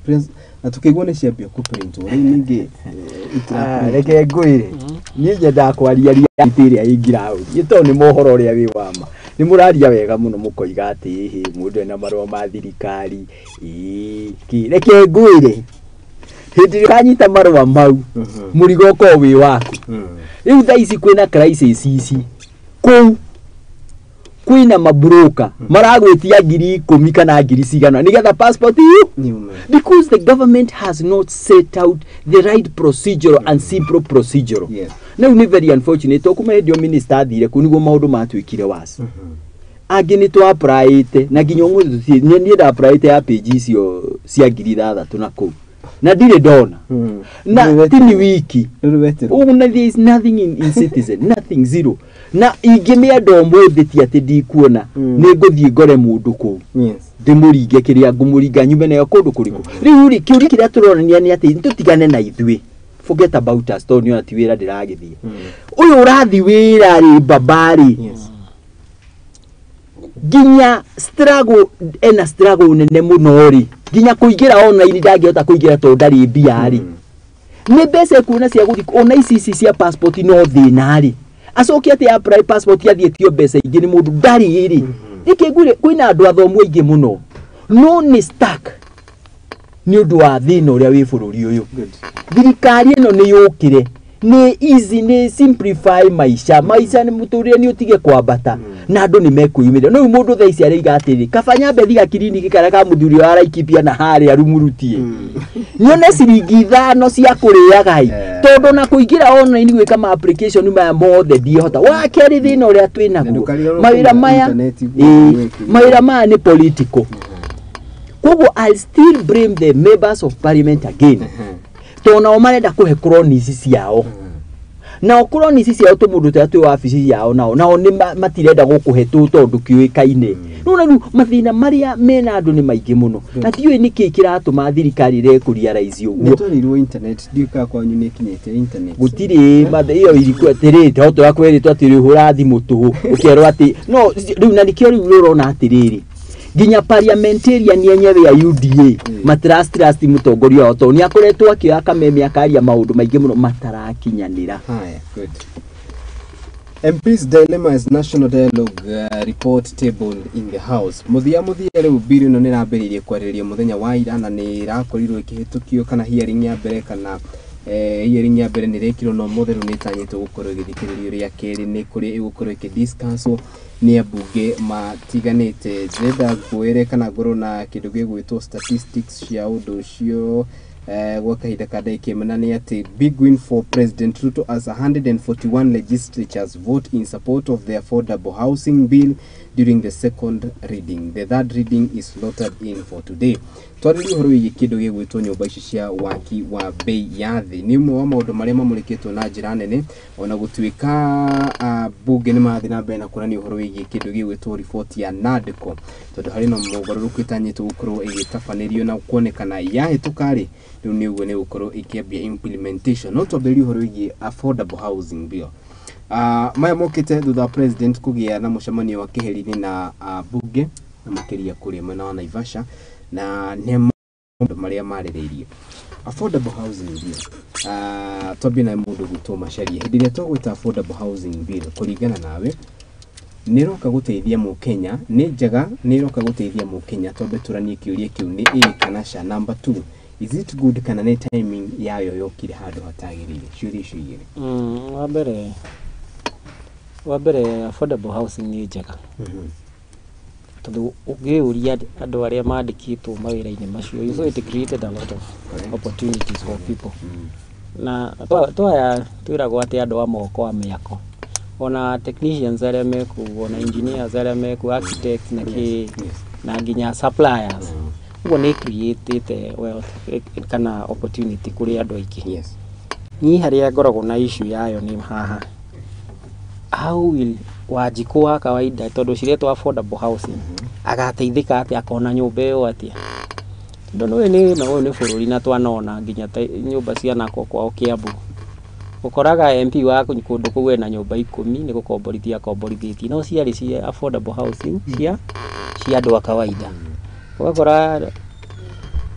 na tũkĩigua nĩ ciambia kũ print rĩu ningĩ. Reke ngwĩre niĩ nyendaga kwaria reality ĩrĩa ĩ ground nĩ tondũ nĩ mohoro ũrĩa wĩ wa ma. Nĩ mũraria wega mũno mũkoiga atĩ ĩhĩ mũndũ ena marũa ma thirikari ĩĩ reke ngwĩre hĩndĩ ĩrĩa ũkanyita marũa mau mũrigo ũkorwo wĩ waku. Rĩu thaa ici kwĩna crisis ici kũu kwĩna mabroka maragwĩtia 10,000 kana 10,000 cigana nĩgetha passport you because the government has not set out the right procedural and simple procedural. Rĩu nĩ very unfortunate to kuma hĩndĩ ĩyo minister athire kũu nĩguo maũndũ matuĩkire worse. Angĩ nĩ twa applyĩte na nginya ũmũthĩ tũtirĩ niĩ nda applyĩte ya page icio cia 6,000 na kũu na ndirĩ ndona na ti ni wiki na there is nothing in citizen nothing zero na ingĩmĩenda ũmũthĩ ti atĩ ndikuona nĩ ngũthiĩ ngore mũndũ kũu ndĩmũringe kĩrĩa ngũmũringa nyume nayo kũndũ kũrĩkũ. Rĩu rĩ kĩũria kĩrĩa tũronania nĩ atĩ tũtigane na ithuĩ forget about us tondũ nĩona ti wĩra ndĩragĩthiĩ. Ũyũ ũrathiĩ wĩra rĩ baba rĩ nginya struggle ena struggle nene mũno rĩ nginya kũingĩra online ndangĩhota kũingĩra tondũ ndarĩ mbia rĩ nĩ mbeca ekuona cia gũthiĩ ona ici ici cia passport no thĩna rĩ acoke atĩ apply passport athiĩtio mbeca ingĩ nĩ mũndũ ndarĩ rĩ nĩkĩ ngwĩre kwĩna andũ athomu aingĩ mũno no nĩ stuck nĩ ũndũ wa thĩna ũrĩa wĩ bũrũri ũyũ. Thirikari ĩno nĩ yũkĩre nĩ easy nĩ simplify maisha maisha nĩ mũtũrĩre nĩ ũtige kwambata na andũ nĩ mekwĩyumĩria. No rĩu mũndũ thaa ici araiga atĩrĩ kaba nyambe thiga kiriniki karĩa ka mũthuri wa Laikipia na harĩa Rumurutie nyone ciringi 5 cia kũrĩaga ĩ tondũ na kũingĩra online gwĩka ma application maya mothe ndiĩhota. Wa kerĩ thĩna ũrĩa twĩ naguo mawĩra maya mawĩra maya nĩ political. Koguo I still blame the members of parliament again tondũ nao marenda kũhe cronies ciao nao cronies ciao tũmũndũ tũrĩa twĩ wabici yao nao nĩ matirenda gũkũhe tũ tondũ kĩũĩkaine. Nĩwona rĩu mathĩna marĩa mena andũ nĩ maingĩ mũno na tiũĩ nĩkĩĩ kĩratũma thirikari ĩrekũria ũguo. Nĩtwarĩirwo internet ndiũĩ kana kwanyu nĩ ĩkinyĩte internet gũtirĩ ĩyo irikũ atĩrĩ to tũrakwĩrĩtwo atĩ ũhũra thimũ tũhũ ũkerwo atĩ no rĩu na nĩkĩo rĩu ũrona atĩrĩrĩ nginya parliamentarian enyewe ya UDA matirust mũtongoria wao tondũ nĩ akoretwo akĩoya kameme akaria maũndũ maingĩ mũno matarakinyanĩra. Haya, good. MP's dilemma is national dialogue report tabled in the house. Muthia rĩu bill ĩno nĩ ĩrambĩrĩirie kwarĩrĩrio mũthenya wa ira na nĩ ĩrakorirwo ĩkĩhĩtũkio kana hearing ya mbere kana hearing ya mbere nĩ ĩrekirwo no ũmũthĩ rĩu nĩ ĩtanyĩtwo gũkorwo ĩgĩthikĩrĩrio rĩa kerĩ nĩ kũrĩa ĩgũkorwo ĩkĩdiscusswo nĩ ambunge matiganĩte. Ndĩrenda ngwĩre kana ngorwo na kĩndũ gĩgwĩtwo statistics cia ũndũ ũcio gwa kahinda ka ndagĩka ĩmwe na nĩ atĩ big win for President Ruto as 141 legislatures vote in support of the affordable housing bill during the second reading. The third reading is slotted in for today. Twarĩrie ũhoro wĩgiĩ kĩndũ gĩgwĩtwo nyũmba ici cia waki wa bei ya thĩ nĩ ũmwe wa maũndũ marĩa mamũrĩkĩtwo na njĩra nene ona gũtuĩka bunge nĩ marathiĩ na mbere na kuonania ũhoro wĩgiĩ kĩndũ gĩgwĩtwo riboti ya NADCO tondũ harĩ na mogarũrũku ĩtanyĩtwo gũkorwo ĩgĩtabanĩrio na kuonekana yahĩtũka rĩ rĩu nĩ ũguo nĩ gũkorwo ĩkĩambia implementation. No twambĩrĩrie ũhoro wĩgiĩ affordable housing bill. Maya mokĩte thutha wa president kũgĩa na mũcemanio wa kĩheri-inĩ na bunge na makĩria kũrĩa mwena wa Naivasha na nĩ maũndũ marĩa marĩrĩirie affordable housing bill. Twambie na mũndũ gwitũ Macharia, hĩndĩ ĩrĩa twagwĩta affordable housing bill kũringana nawe nĩ ĩroka gũteithia mũkenya, nĩ njega, nĩ ĩroka gũteithia mũkenya? Twambe tũranie kĩũria kĩu nĩ ĩĩ kana ca. Number 2, is it good kana nĩ timing yayo yokire handũ hatagĩrĩire? Ciũria icio igĩrĩ. Wa mbere affordable housing nĩ njega tondũ ũngĩũria andũ arĩa mandĩkĩtwo mawĩra-inĩ macio, so it created a lot of opportunities for people. Na twaya twĩragwo atĩ andũ a moko a mĩako Ona technicians arĩa mekuo, ona engineers arĩa mekuo, architects na kĩ, na nginya suppliers. Ũguo nĩ create wealth kana opportunity kũrĩ andũ aingĩ. Niĩ harĩa ngoragwo na issue yayo nĩ haha, how will Wanjikũ wa kawaida, tondũ ciretwo affordable housing, agateithĩka atĩa, akona nyũmba ĩyo atĩa? Tondũ nĩũĩ nĩ na ũyũ nĩ bũrũri na twanona nginya ta nyũmba cianakwo kwao Kiambu, ũkoraga MP wa kũndũ kũu ena nyũmba 10 nĩ gũkomborithia akomborithĩtie, no ciarĩ cia affordable housing cia andũ a kawaida. Ũgakora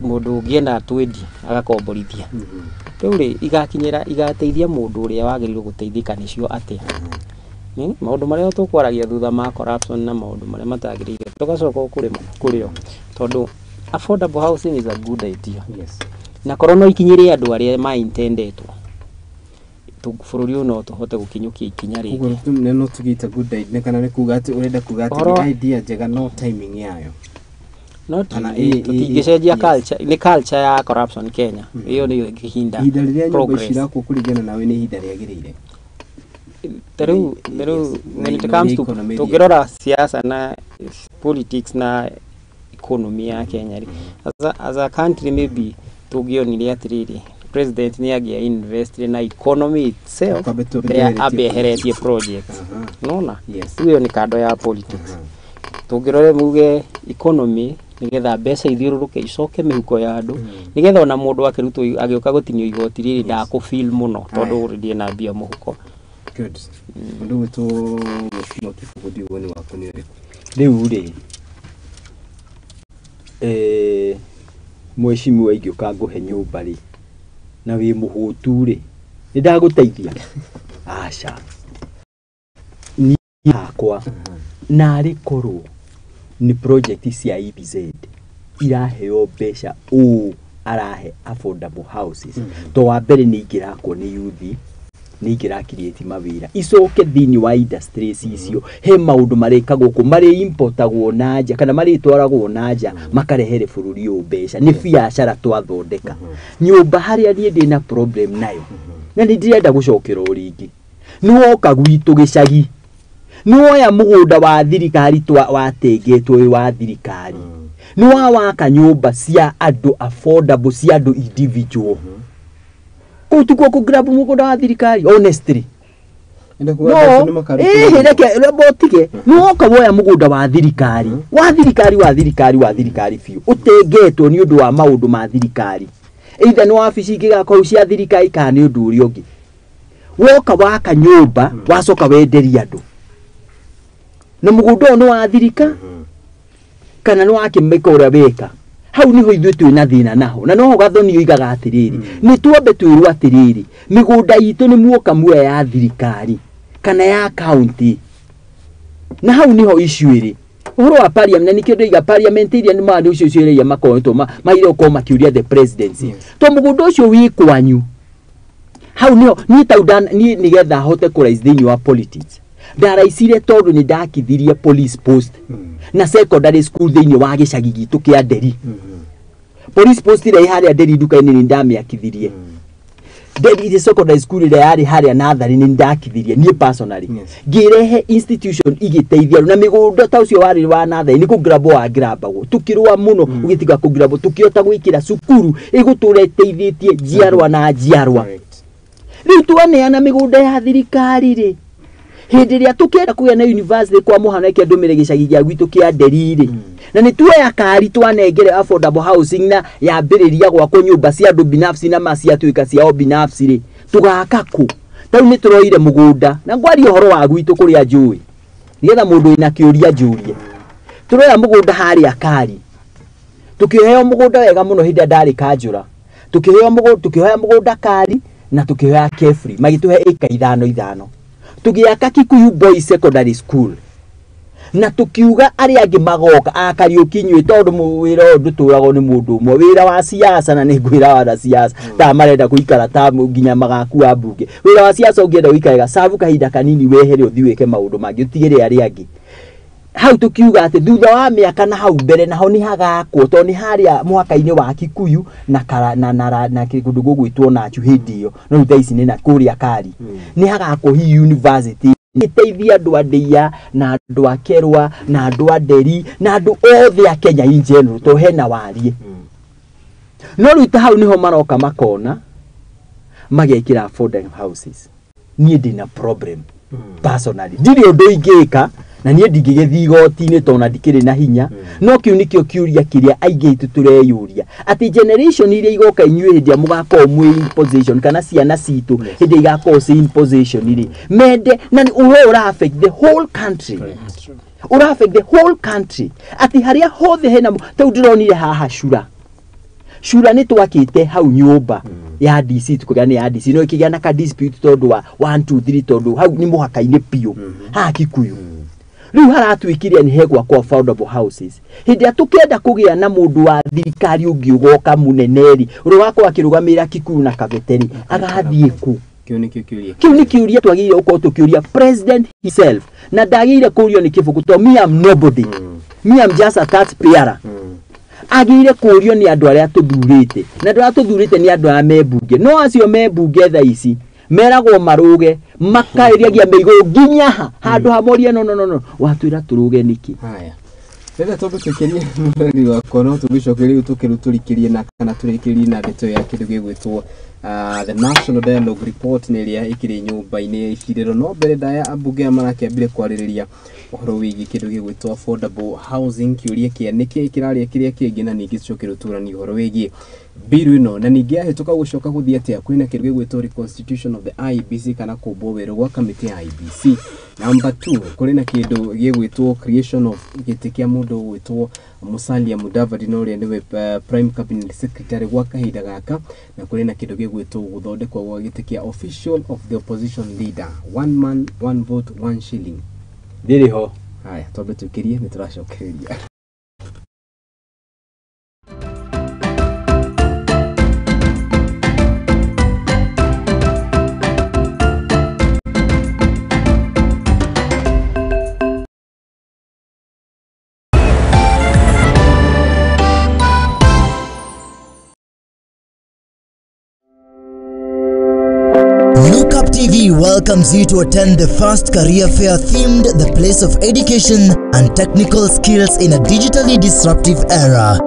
mũndũ ũngĩ ena 20 agakomborithia. Rĩu rĩ, igakinyĩra, igateithia mũndũ ũrĩa wagĩrĩirwo gũteithĩka nĩcio atĩa? Maũndũ marĩa tũkwaragia thutha ma corruption na maũndũ marĩa matagĩrĩire tũgacoka kũrĩ o, tondũ affordable housing is a good idea. Na korwo no ikinyĩre andũ arĩa ma intendetwo, bũrũri ũyũ no tũhote gũkinyũkia ikinya rĩngĩ. Ũguo no tũgĩte good idea, kana nĩ kuga atĩ ũrenda kuga atĩ nĩ idea njega no timing yayo. No tũtingĩcenjia culture, nĩ culture ya corruption Kenya. Ĩyo nĩyo ĩngĩhinda ihinda rĩrĩa nyũmba ici irakwo kũringana nawe nĩ ihinda rĩagĩrĩire. Tarĩu when it comes to tũngĩrora siasa na politics na economy ya Kenya rĩ, as a country maybe tũngĩonire atĩrĩrĩ, president nĩ angĩa invest na economy itself mbere ambe eheretie projects. Nona rĩu ĩyo nĩ kando ya politics. Tũngĩrore muge economy nigetha mbeca ithiũrũrũke icoke mĩhuko ya andũ, nigetha ona mũndũ akĩrutwo agĩũka gũtinio igoti rĩrĩ ndakũ feel mũno tondũ already ena mbia mũhuko. Good. Mũndũ gwĩtwo Mheshimiwa Kĩbũgũthi, woni waku nĩ ũrĩkũ? Rĩu rĩ, mheshimiwa ingĩũka ngũhe nyũmba rĩ, na wĩ mũhũtu rĩ, nĩ ndagũteithia? Aca. Niĩ hakwa narĩ korwo nĩ project cia EPZ iraheo mbeca ũũ arahe affordable houses, to wa mbere nĩ ingĩrakwo nĩ youth, nĩ ingĩra create mawĩra, icoke thĩinĩ wa industries icio he maũndũ marekagwo kũ marĩ importagwo na nja kana marĩtwaragwo na nja makarehere bũrũri ũyũ mbeca. Nĩ biacara twathondeka. Nyũmba harĩa niĩ ndĩna problem nayo na nĩ ndĩrenda gũcokera o rĩngĩ, nĩ woka gwitũ gĩcagi, nĩ woya mũgũnda wa thirikari watengetwo wĩ wa thirikari, nĩ wawaka nyũmba cia andũ affordable, cia andũ individual. Kũu tikuo kũ-grab mũgũnda wa thirikari honestly. No, reke botige, nĩ woka woya mũgũnda wa thirikari, wa thirikari, wa thirikari, wa thirikari biũ, ũtengetwo nĩ ũndũ wa maũndũ ma thirikari, either nĩ wabici ingĩgakorwo cia thirikari kana nĩ ũndũ ũrĩa ũngĩ. Woka waka nyũmba, wacoka wenderia andũ, na mũgũnda ũyũ nĩ wa thirika kana nĩ wakĩmĩka ũrĩa weka. Hau niho ithuĩ twĩna thĩna naho, na noho Gathoni oigaga atĩrĩrĩ, nĩ twambe twĩrwo atĩrĩrĩ, mĩgũnda itũ nĩ muoka muoya ya thirikari kana ya county. Na hau niho issue ĩrĩ ũhoro wa parliament, na nĩkĩo ndoiga parliament iria nĩ maũndũ ũcio ũcio makoretwo maire gũkorwo makĩũria the presidency, to mũgũnda ũcio wĩ kwanyu. Hau niho niĩ tau niĩ nĩgetha hote kũraise thĩinĩ wa politics, ndaraicire tondũ nĩ ndakithirie police post na secondary school thĩinĩ wa gĩcagi gitũ kĩa Nderi. Police post ĩrĩa ĩ harĩa Nderi nduka-inĩ nĩ ndamĩakithirie. Nderi the secondary school ĩrĩa yarĩ harĩa natharĩ nĩ ndakithirie niĩ personally. Ngĩrehe institution igĩteithia na mĩgũnda ta ũcio warĩ wa natharĩ nĩ kũgrabwo wagrabagwo, tũkĩrũa mũno ũgĩtiga kũgrabwo, tũkĩhota gwĩkĩra cukuru ĩgũtũra ĩteithĩtie njiarwa na njiarwa. Rĩu twaneana mĩgũnda ya thirikari rĩ, hĩndĩ ĩrĩa tũkĩenda kũgĩa na university kwa mũhano ĩke ndũmĩre gĩcagi gĩa gwitũ kĩa Nderi rĩ, na nĩ tuoya kari twanengere affordable housing na yambĩrĩria gwakwo nyũmba cia andũ binafsi na ma ciatuĩka ciao binafsi rĩ, tũgaka kũ? Tarĩu nĩ tũroire mũgũnda na ngwaria ũhoro wa gwitũ kũrĩa njũĩ nĩgetha mũndũ wĩna kĩũria njũrie. Tũroya mũgũnda harĩa kari, tũkĩheo mũgũnda wega mũno hĩndĩ ĩrĩa ndarĩ kanjũra, tũkĩhoya mũgũnda kari na tũkĩhoya Kefri, magĩtũhe ĩka 5 5, tũgĩaka Kikuyu Boys Secondary School na tũkiuga arĩa angĩ magoka a Kariũki inyuĩ, tondũ wĩra ũyũ ndũtũragwo nĩ mũndũ ũmwe, wĩra wa siasa, na nĩ ngwĩra wana siasa ta marenda gũikara ta nginya magakua mbunge. Wĩra wa siasa ũngĩenda gũikara cabu kahinda kanini wehere ũthiĩ wĩke maũndũ mangĩ ũtigĩre arĩa angĩ. Hau tũkiuga atĩ thutha wa mĩaka na hau mbere naho nĩ hagakwo, tondũ nĩ harĩa mũhaka-inĩ wa Kikuyu na kũndũ gũgwĩtwo Nachu hĩndĩ ĩyo, no rĩu thaa ici nĩ na kũrĩa Kari, nĩ hagakwo hi university. Iteithia andũ a Ndeiya na andũ a Kerwa na andũ a Nderi na andũ othe a Kenya in general to hena wariĩ. No rĩu ta hau niho maroka makona magekĩra affordable houses. Niĩ ndĩna problem personally, ndirĩ ũndũ ingĩka na niĩ ndingĩgĩthiĩ igoti-inĩ tondũ ona ndikĩrĩ na hinya. No kĩu nĩkĩo kĩũria kĩrĩa aingĩ aitũ tũreyũria, atĩ generation iria igoka inyuĩ hĩndĩ ĩrĩa mũgakorwo mwĩ in position, kana ciana citũ hĩndĩ ĩrĩa igakorwo ciĩ in position rĩ, mende na nĩ ũhoro ũra affect the whole country, ũra affect the whole country, atĩ harĩa hothe hena tau ndĩronire haha cura cura nĩ twakĩte hau nyũmba ya DC, tukauga nĩ ya DC, no ĩkĩgĩa na ka dispute tondũ wa 1 2 3, tondũ hau nĩ mũhaka-inĩ biũ haha Kikuyu. Rĩu haratuĩkire nĩ hegwakwo affordable houses. Hĩndĩ ĩrĩa tũkĩenda kũgĩa na mũndũ wa thirikari ũngĩ ũgoka mũnene rĩ, ũrĩa ũgakorwo akĩrũgamĩrĩra Kikuyu na Kabete rĩ, agathiĩ kũ? Kĩu nĩkĩo kĩũria. Kĩu nĩ kĩũria twagĩrĩire gũkorwo tũkĩũria president himself, na ndagĩrĩire kũũrio nĩ Kĩbũgũ tondũ me am nobody, me am just a taxpayer. Agĩrĩire kũũrio nĩ andũ arĩa tũthurĩte, na andũ arĩa tũthurĩte nĩ andũ arĩa me mbunge. No acio me mbunge thaa ici meragwo marũge, makaĩriagia mĩigũ nginya ha handũ ha morie no no no no, watwĩra tũrũge nĩkĩ? Haya, rĩrĩa tũngĩcokeria mũrori wakwa, no tũgĩcokerie rĩu tũkĩrũtũrikĩrie na kana tũrĩkĩrie na ndeto ya kĩndũ gĩgwĩtwo the National Dialogue Report nĩ ĩrĩa ĩkĩrĩ nyũmba-inĩ ya icirĩro. No mbere ndaya ambunge aya marakĩambire kwarĩrĩria ũhoro wĩgiĩ kĩndũ gĩgwĩtwo affordable housing, kĩũria kĩa nĩkĩ kĩrarĩa kĩrĩa kĩngĩ, na ningĩ tũcoke rũtũranie ũhoro wĩgiĩ biru ĩno, na ningĩ yahĩtũka gũcoka gũthiĩ atĩa. Kwĩna kĩndũ gĩgwĩtwo reconstitution of the IEBC kana kũmbwo werũ gwa kamĩtĩ ya IEBC. Number 2, kũrĩ na kĩndũ gĩgwĩtwo creation of gĩtĩ kĩa mũndũ ũgwĩtwo Musalia Mudavadi, na ũrĩa nĩwe prime cabinet secretary gwa kahinda gaka, na kũrĩ na kĩndũ gĩgwĩtwo gũthondekwo gwa gĩtĩ kĩa official of the opposition leader, one man one vote one shilling. Ndĩrĩ ho. Haya, twambe tũkĩrie, nĩ tũracokereria. TV welcomes you to attend the first career fair themed The Place of Education and Technical Skills in a Digitally Disruptive Era.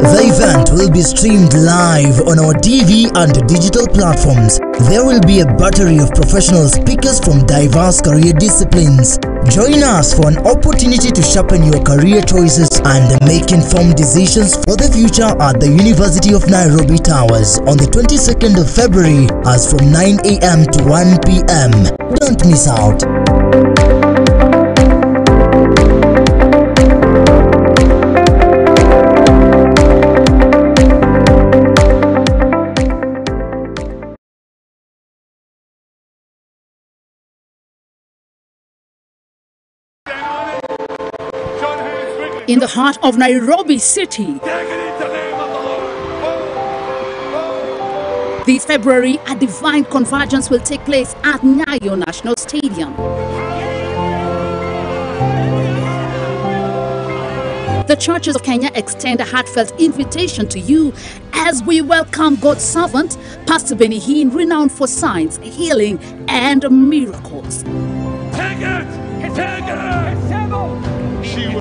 The event will be streamed live on our TV and digital platforms. There will be a battery of professional speakers from diverse career disciplines. Join us for an opportunity to sharpen your career choices and make informed decisions for the future at the University of Nairobi Towers on the 22nd of February as from 9 a.m. to 1 p.m. Don't miss out. In the heart of Nairobi City, this February, a divine convergence will take place at Nyayo National Stadium. The Churches of Kenya extend a heartfelt invitation to you as we welcome God's servant, Pastor Benny Hinn, renowned for signs, healing, and miracles. Take it! Take it!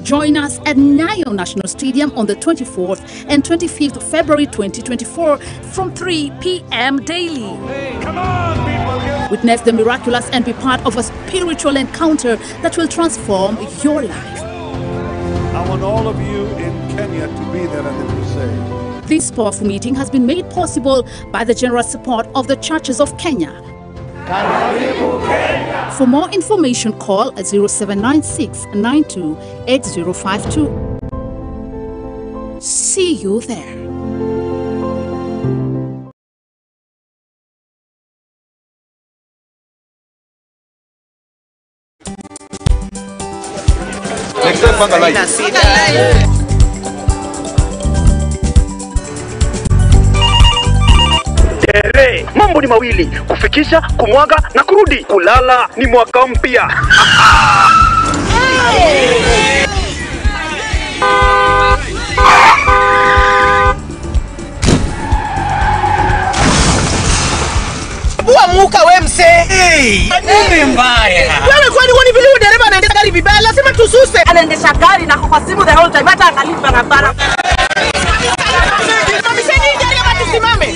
Join us at Nyayo National Stadium on the 24th and 25th of February 2024 from 3 p.m. daily. Come on, people. Witness the miraculous and be part of a spiritual encounter that will transform your life. I want all of you in Kenya to be there at the crusade. This powerful meeting has been made possible by the generous support of the Churches of Kenya. For more information, call 0796 92 8052. See you there. Next time, panga line. Tere, mambo ni mawili, kufikisha, kumwaga na kurudi. Kulala ni mwaka mpya. Bua muka we msee. Hey, nini mbaya? Wewe kwani woni vile dereva anaendesha gari vibaya, lazima tususe. Anaendesha gari na kwa simu the whole time, hata angalii barabara. Simamisheni gari hapa tusimame.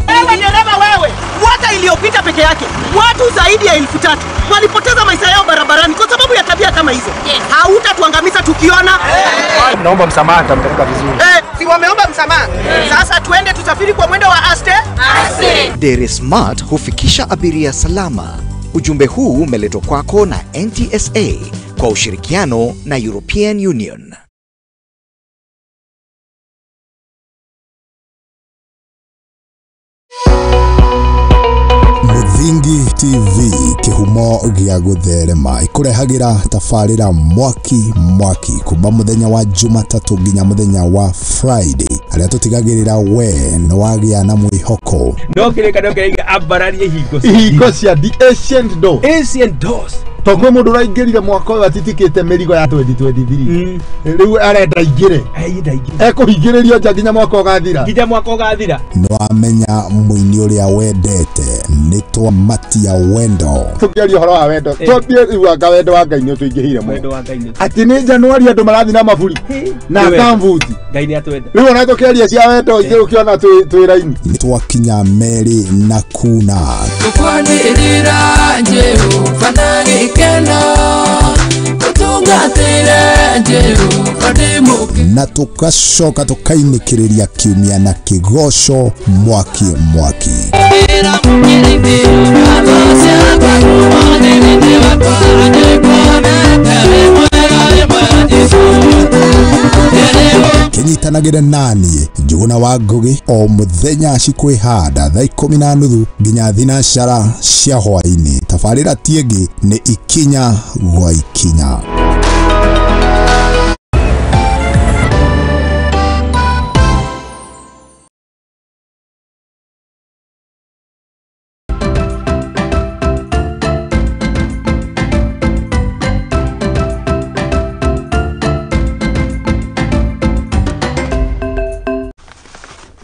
Wewe dereva wewe, mwaka iliyopita peke yake watu zaidi ya 3,000 walipoteza maisha yao barabarani kwa sababu ya tabia kama hizo. Hautatuangamiza tukiona. Naomba msamaha, nitampeleka vizuri. Si wameomba msamaha. Sasa tuende tusafiri kwa mwendo wa aste. Aste. Dere Smart hufikisha abiria salama. Ujumbe huu umeletwa kwako na NTSA kwa ushirikiano na European Union. Muthingi TV kihumo gia gutherema ikurehagira tabarira mwaki mwaki kuma muthenya wa Jumatatu nginya muthenya wa Friday aria tutigagirira we ni wagia na mwihoko no kireka no kireka ambararie hingo cia the ancient door, ancient doors tondũ mũndũ ũraingĩrire mwaka ũyũ atitikĩte mĩrigo ya 2023 rĩu arenda aingĩre ekũhingĩrĩrio nja nginya mwaka ũgathira, nginya mwaka ũgathira. Nĩwamenya mũini ũrĩa wendete nĩ twamatia wendo. Tũkĩaria ũhoro wa wendo twambie rĩu anga wendo wa Ngai nĩ ũtũingĩhĩire mũno atĩ nĩ Januari andũ marathiĩ na maburi na kambuti. Ngai nĩ atwenda rĩu ona tũkĩaria cia wendo ithuĩ ũkĩona twĩ raini. Nĩ twakinya meri na kuna tũkwanĩrĩra Jehova na gĩkeno tũtungatĩre Jehova ndĩ na tukacoka tukainĩkĩrĩria kiumia na kĩgoco mwaki mwaki. Kĩnyitanagĩre naniĩ Njũgũna wa Ngũgĩ o mũthenya cikwĩhanda thaa 10:30 nginya 4:00 cia hwaĩ-inĩ. Tabarĩra ti ĩngĩ nĩ ikinya gwa ikinya.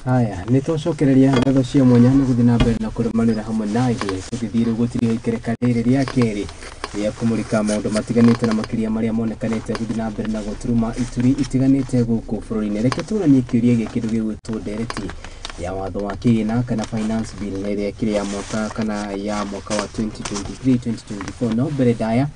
Haya, nĩtwacokereria ngatho cia mwanya nĩ gũthiĩ na mbere na kũrũmanĩra hamwe na ithuĩ tũgĩthiĩ rĩu gũtiria ikereka rĩrĩ rĩa kerĩ rĩa kũmũrĩka maũndũ matiganĩte na makĩria marĩa monekanĩte gũthiĩ na mbere na gũturuma ituri itiganĩte gũkũ bũrũri-inĩ. Reke tuonanie kĩũria gĩkĩ kĩndũ gĩgwĩtwo ndereti ya watho wa kĩgĩna kana finance bill na ĩrĩa ĩkĩrĩ ya mwaka kana ya mwaka wa 2023-2024. No mbere ndaya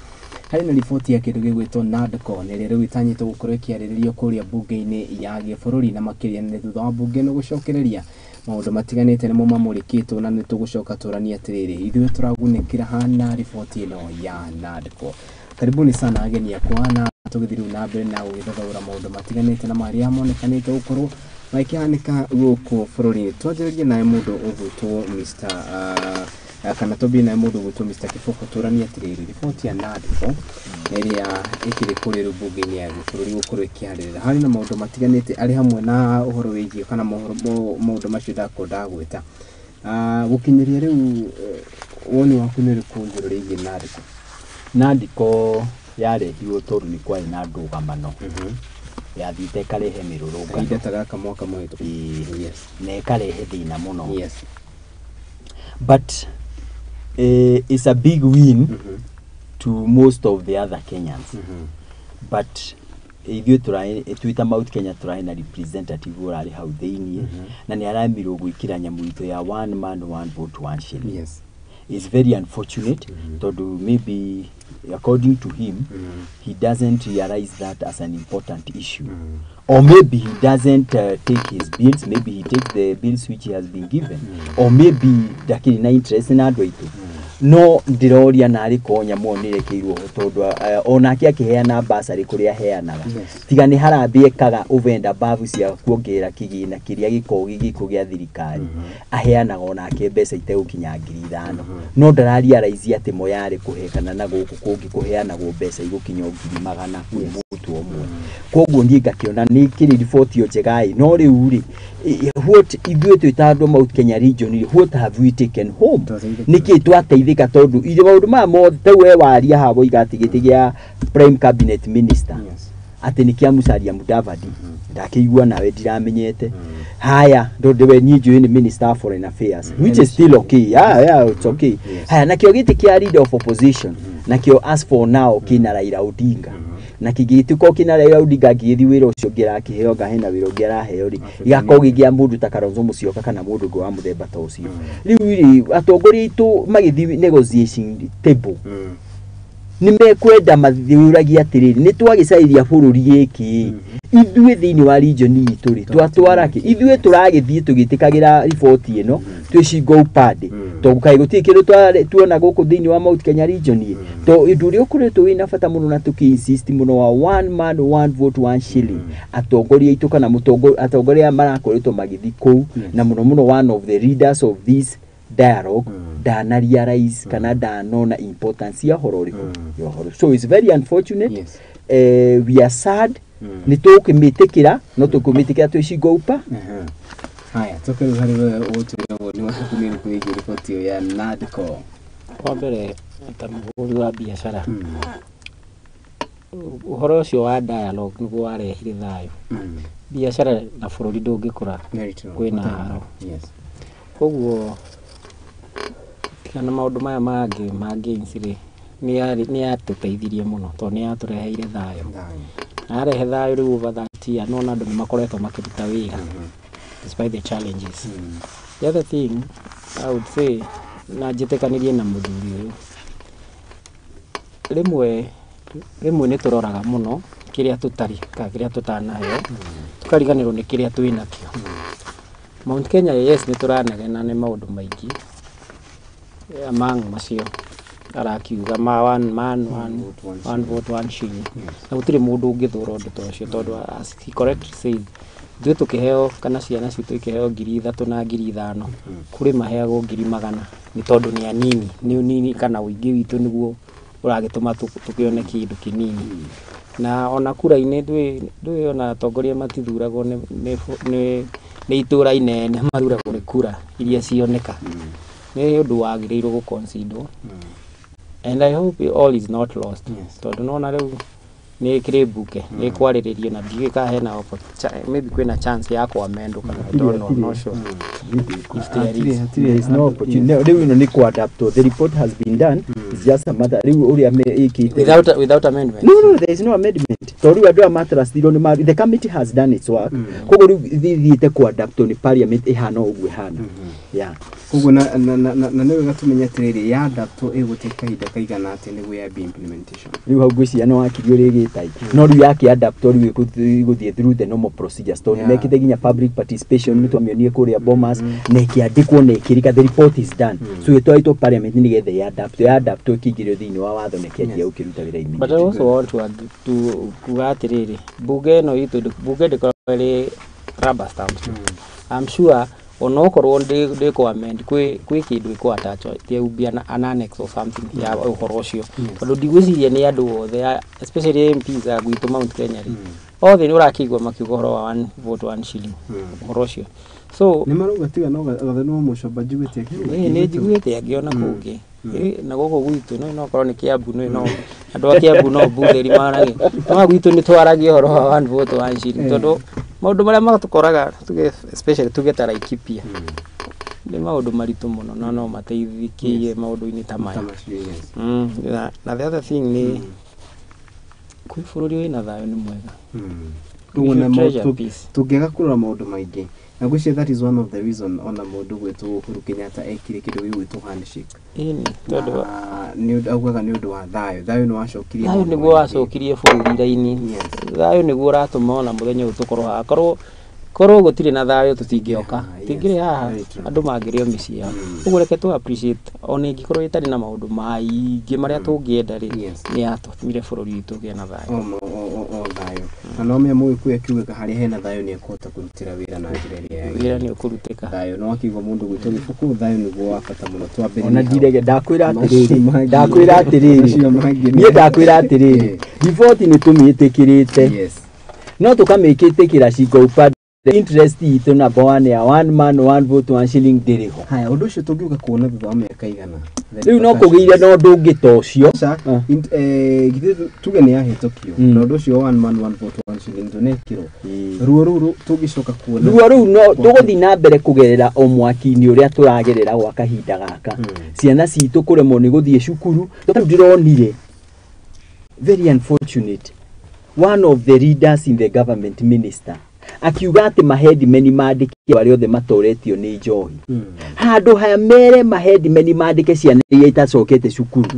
harĩ na riboti ya kĩndũ gĩgwĩtwo NADCO na ĩrĩa rĩu ĩtanyĩtwo gũkorwo ĩkĩarĩrĩrio kũrĩa bunge-inĩ ya gĩbũrũri na makĩria nĩ thutha wa bunge ĩno gũcokereria maũndũ matiganĩte nĩmo mamũrĩkĩtwo na nĩtũgũcoka tũranie atĩrĩrĩ ithuĩ tũragunĩkĩra hana riboti ĩno ya NADCO. Karibuni sana ageni akwa na tũgĩthiĩ rĩu na mbere na gũgĩthathaũra maũndũ matiganĩte na marĩa monekanĩte gũkorwo makĩhanĩka gũkũ bũrũri-inĩ. Twanjĩrĩrie naye mũndũ ũgwĩtwo Mr. Kana tũmbie naye mũndũ ũgwĩtwo Mr. Kiboko tũranie atĩrĩrĩ riboti ya NADCO ĩrĩa ĩkĩrĩ kũrĩa rĩu bunge-inĩ ya bũrũri gũkorwo ĩkĩarĩrĩra harĩ na maũndũ matiganĩte arĩ hamwe na ũhoro wĩgiĩ kana maũndũ macio ndakorwo ndagwĩta. Gũkinyĩria rĩu woni waku nĩ ũrĩkũ igũrũ rĩgiĩ NADCO? NADCO yarehirwo tondũ nĩ kwarĩ na ndũgamano yathiĩte ĩkarehe mĩrũrũngano kahinda ta gaka mwaka mũhĩtũku na ĩkarehe thĩna mũno. But it's a big win to most of the other Kenyans. But ithuĩ twĩta Mount Kenya tũrarĩ na representative ũrarĩ hau thĩiniĩ na nĩ aramirwo gwĩkĩra nyamũ itũ ya one man one vote one shilling. It's very unfortunate tondũ maybe according to him he doesn't realize that as an important issue. Or maybe he doesn't take his bills, maybe he takes the bills which he has been given. Or maybe ndakĩrĩ na interest na andũ aitũ. No ndĩroria narĩ korwo nyamũ ĩyo nĩĩrekeirwo ho tondũ onake akĩheana bursary kũrĩa aheanaga tiga nĩ harambĩ ekaga over and above cia kuongerera kĩgĩna kĩrĩa gĩkoragwo gĩgĩkwo gĩa thirikari aheanaga onake mbeca itegũkinya 5,000 no ndararealize atĩ mo yarĩ kũhe kana na gũkũ kũngĩ kũheanagwo mbeca igũkinya 100,000 kwĩ mũrutwo ũmwe. Koguo niĩ ngakĩona nĩ kĩrĩ riboti ĩyo njega ĩ no rĩu rĩ what ithuĩ twĩ ta andũ a Mount Kenya region rĩ what have we taken home? Nĩkĩ twateithĩka tondũ ithe maũndũ maya mothe ta we waria haha woiga atĩ gĩtĩ gĩa prime cabinet minister Atĩ nĩ kĩa Musalia Mudavadi. Ndakĩigua nawe ndiramenyete. Haya, ndondu we niĩ njũĩ nĩ Minister of Foreign Affairs, which is still okay. Yeah, it's okay. Haya, nakĩo gĩtĩ kĩa leader of opposition, nakĩo as for now kĩna Raila Odinga. Na kĩngĩtuĩka kĩna Raila Odinga angĩgĩthiĩ wĩra ũcio ũngĩ arakĩheo, anga hena wĩra ũngĩ araheo rĩ, gĩgakorwo gĩ kĩa mũndũ ta Kalonzo Musyoka kana mũndũ ũngĩ wa mũthemba ta ũcio. Rĩu rĩ, atongoria aitũ magĩthiĩ negotiation table, nĩ mekwenda mathiũragia atĩrĩrĩ, nĩ twagĩcaĩria bũrũri gĩkĩ, ithuĩ thĩinĩ wa region itũ rĩ, twatwara kĩ, ithuĩ tũragĩthiĩ tũgĩtĩkagĩra riboti ĩno twĩ cingo upande, tondũ kaĩ gũtirĩ kĩndũ tuona gũkũ thĩinĩ wa Mount Kenya region ĩ, to ũndũ ũrĩa ũkoretwo wĩna bata mũno na tũkĩ insist mũno wa one man one vote one shilling. Atongoria aitũ kana atongoria aya marakoretwo magĩthiĩ kũu, na mũno mũno one of the leaders of this dialogue ndana realize kana ndanona importance ya ũhoro ũrĩkũ ya ũhoro. So it's very unfortunate. We are sad. Nĩ tũkũmĩtĩkĩra, no tũkũmĩtĩkĩra twĩ cingo upa. Haya, tũke rĩu harĩ we ũgũtwĩra woni waku nĩ ũrĩkũ wĩgiĩ riboti ĩyo ya NADCO. Wa mbere, ta mũhũri wa biacara, ũhoro ũcio wa dialogue nĩguo warehire thayũ. Biacara na bũrũri ndũngĩkũra kwĩna haro. Koguo tiga na maũndũ maya mangĩ ma gains rĩ, nĩ yatũteithirie mũno tondũ nĩ yatũreheire thayũ. Na yarehe thayũ rĩu over that year, nona andũ nĩ makoretwo makĩruta wĩra despite the challenges. The other thing I would say, na njĩtĩkanĩrie na mũthuri ũyũ, rĩmwe nĩ tũroraga mũno kĩrĩa tũtarĩ kana kĩrĩa tũtanaheo, tũkariganĩrwo nĩ kĩrĩa twĩnakĩo. Mount Kenya, yes, nĩ tũranegena nĩ maũndũ maingĩ, among macio arakiuga ma one man one vote one shilling, na gũtirĩ mũndũ ũngĩthũra ũndũ ta ũcio, tondũ as he correctly said, ithuĩ tũkĩheo kana ciana citũ ikĩheo 3,000 na 5,000, kũrĩ maheagwo 100,000 nĩ tondũ nĩ anini, nĩ ũnini kana ũingĩ witũ nĩguo ũragĩtũma tũkĩone kĩndũ kĩnini. Na ona kura-inĩ ndũĩ ona atongoria matithuragwo nĩ itũra inene, mathuragwo nĩ kura iria cioneka. Nĩ ũndũ wagĩrĩirwo gũ-consider. And I hope all is not lost. Tondũ nona rĩu nĩ kĩrĩ mbuke, nĩ kwarĩrĩrio na ndiũĩ kana hena maybe kwĩna chance ya kũ-amend kana I don't know, I'm not sure. If there is. There is no opportunity. Rĩu ĩno nĩ kũ-adapt. The report has been done. It's just a matter rĩu ũrĩa ĩkĩte. Without amendment. No, there is no amendment. Tondũ rĩu andũ aya matrustirwo nĩ the committee has done its work. Koguo rĩu ithiĩte kũ-adapt nĩ parliament ĩhana ũguo ĩhana. Yeah. Koguo na nĩ wega tũmenye atĩrĩrĩ, ya adaptwo ĩgũtake kahinda kaigana atĩa nĩguo yambie implementation. Rĩu hau ngwĩciria no wakirio rĩgĩtai. No rĩu yake adaptwo rĩu ĩgũthiĩ through the normal procedures, tondũ nĩ mekĩte nginya public participation, nĩ twamĩonire kũrĩa Bomas, na ĩkĩandĩkwo na ĩkĩrĩka, the report is done. So ĩtwarĩtwo parliament nĩgetha ĩ-adaptwo, ya-adaptwo ĩkĩingĩrio thĩinĩ wa watho na ĩkĩanjia gũkĩruta wĩra immediately. But I also want to kuga atĩrĩrĩ, mbunge ĩno itũ, mbunge ndĩkoragwo ĩrĩ rubber stamp. I'm sure onokorwo ndĩ kũ amend kwĩ kĩndũ ĩkũ attach, there will be an annex or something ya ũhoro ũcio, tondũ ndigwĩciria nĩ andũ othe, especially MPs a gwitũ Mount Kenya rĩ, othe nĩ ũrakĩigua makiuga ũhoro wa one vote one shilling, ũhoro ũcio. So nĩ marauga tiga no Gathoni wa Mũcomba njiguĩte akiuga. Nĩ njiguĩte angĩona kũngĩ na gũkũ gwitũ no korwo nĩ Kiambu, no andũ a Kiambu no mbuthĩri maragia, no gwitũ nĩ twaragia ũhoro wa one vote one shilling, tondũ maũndũ marĩa matũkoraga especially tuge ta Laikipia nĩ maũndũ maritũ mũno na no mateithĩkĩie maũndũ-inĩ ta maya. Na the other thing nĩ kwĩ bũrũri wĩna thayũ nĩ mwega. Tũngĩaga kũrora maũndũ maingĩ, na ngwĩciria that is one of the reason ona mũndũ gwĩtwo Uhuru Kenyatta ekire kĩndũ gĩgwĩtwo handshake. Ĩni, tondũ augaga nĩ ũndũ wa thayũ. Thayũ nĩ wacokirie thayũ nĩguo wacokirie bũrũri raini. Thayũ nĩguo ũratũma ona mũthenya ũyũ tũkorwo haha. Korwo gũtirĩ na thayũ tũtingĩoka, tũtingĩrĩ haha, andũ mangĩrĩo mĩciĩ yao. Ũguo reke tũ appreciate ona ĩngĩkorwo ĩtarĩ na maũndũ maingĩ marĩa tũngĩenda rĩ, nĩ yatũmire bũrũri witũ ũgĩe na thayũ. O thayũ. Na no menya Mũgĩkũyũ akiugaga harĩa hena thayũ nĩ ekũhota kũrutĩra wĩra na njĩra ĩrĩa yagĩrĩire. Wĩra nĩ ũkũrutĩka. Thayũ no akiuga mũndũ gwĩtwo Gĩbũkũ, thayũ nĩguo wa bata mũno. Twambĩrĩrie Ona hau. ndirege ndakwĩra Macio atĩrĩrĩ, mangĩ. ndakwĩra atĩrĩrĩ, Macio mangĩ niĩ ndakwĩra atĩrĩrĩ, riboti nĩ tũmĩtĩkĩrĩte, no tũkamĩtĩkĩra cingo upande Interest itũ number one ya one man one vote one shilling ndĩrĩ ho. Haya, ũndũ ũcio tũngiuga kuona thutha wa mĩaka igana? Rĩu no kũgĩire na ũndũ ũngĩ ta ũcio. Githĩ tuge nĩ yahĩtũkio na ũndũ ũcio one man one vote one shilling ndũnekĩrwo, ruo rũu tũngĩcoka kuona? Ruo rũu no tũgũthiĩ na mbere kũgerera o mwaki-inĩ ũrĩa tũragerera gwa kahinda gaka, ciana citũ kũremwo nĩ gũthiĩ cukuru. Rĩu ndĩronire, very unfortunate, one of the leaders in the government, minister, akiuga atĩ maheadmen mandĩke arĩa othe matoretio nĩ njohi. Handũ ha mere maheadmen mandĩke ciana iria itacokete cukuru,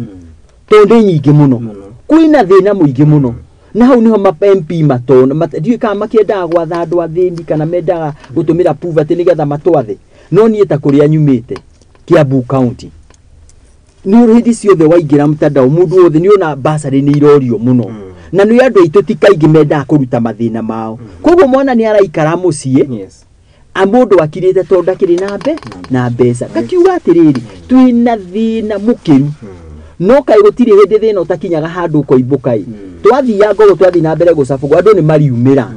tondũ nĩ nyingĩ mũno, kwĩna thĩna mũingĩ mũno. Na hau niho ma MP matona ndiũĩ kana makĩendaga gwatha andũ athĩni kana mendaga gũtũmĩra poverty nĩgetha matwathe. No niĩ ta kũrĩa nyumĩte, Kiambu County, nĩ hĩndĩ ciothe waingĩra mtandao, mũndũ wothe nĩ ona basarĩ nĩ irorio mũno, na nĩ andũ aitũ ti kaingĩ mendaga kũruta mathĩna mao. Koguo mwana nĩ araikara mũciĩ a mũndũ akirĩte tondũ ndakĩrĩ na mbe na mbeca. Ngakiuga atĩrĩrĩ, twĩna thĩna mũkĩru, no kaĩ gũtirĩ hĩndĩ thĩna ũtakinyaga handũ ũkoimbũka. Ĩ twathianga ũguo, twathiĩ na mbere gũcabũgwo, andũ nĩ mariumĩra.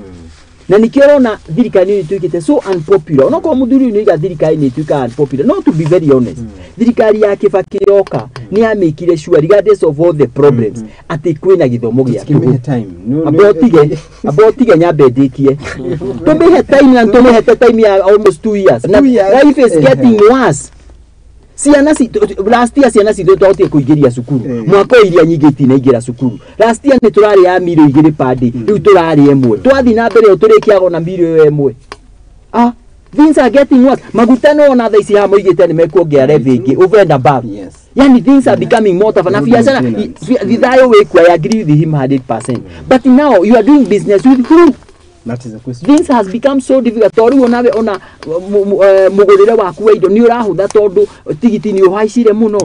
Na nikĩo ũrona thirikari nĩ ĩtuĩkĩte so unpopular. Onokorwo mũthuri ũyũ nĩoiga thirikari nĩ ĩtuĩkaga unpopular, no to be very honest, thirikari ya Kibaki yoka nĩ yamĩkire sure, regardless of all the problems, atĩ kwĩna gĩthomo gĩa tũhũ. Amba ũtige nyambe ndĩkie. Tũmĩhe time, na tũmĩhete time ya almost 2 years, na life is getting worse. Ciana citũ last year, ciana citũ twahotire kũingĩria cukuru mwaka ũyũ, iria nyingĩ itinaingĩra cukuru. Last year nĩ tũrarĩ ya mirioni 2 per day, rĩu tũrarĩ 1. Twathiĩ na mbere ũũ, tũrĩkiaga ona mirioni ĩyo 1. Ah, things are getting worse. Maguta no ona thaa ici haha moigĩte nĩ mekuongerera levy ĩngĩ over and above. Yani things are becoming more tough, na biacara thayũ wĩkuo. I agree with him 100%, but now you are doing business with who? That is a question. Things has become so difficult, tondũ rĩu onawe ona mũgũrĩre waku wa indo nĩ ũrahũtha, tondũ tigiti nĩ ũhaicire mũno.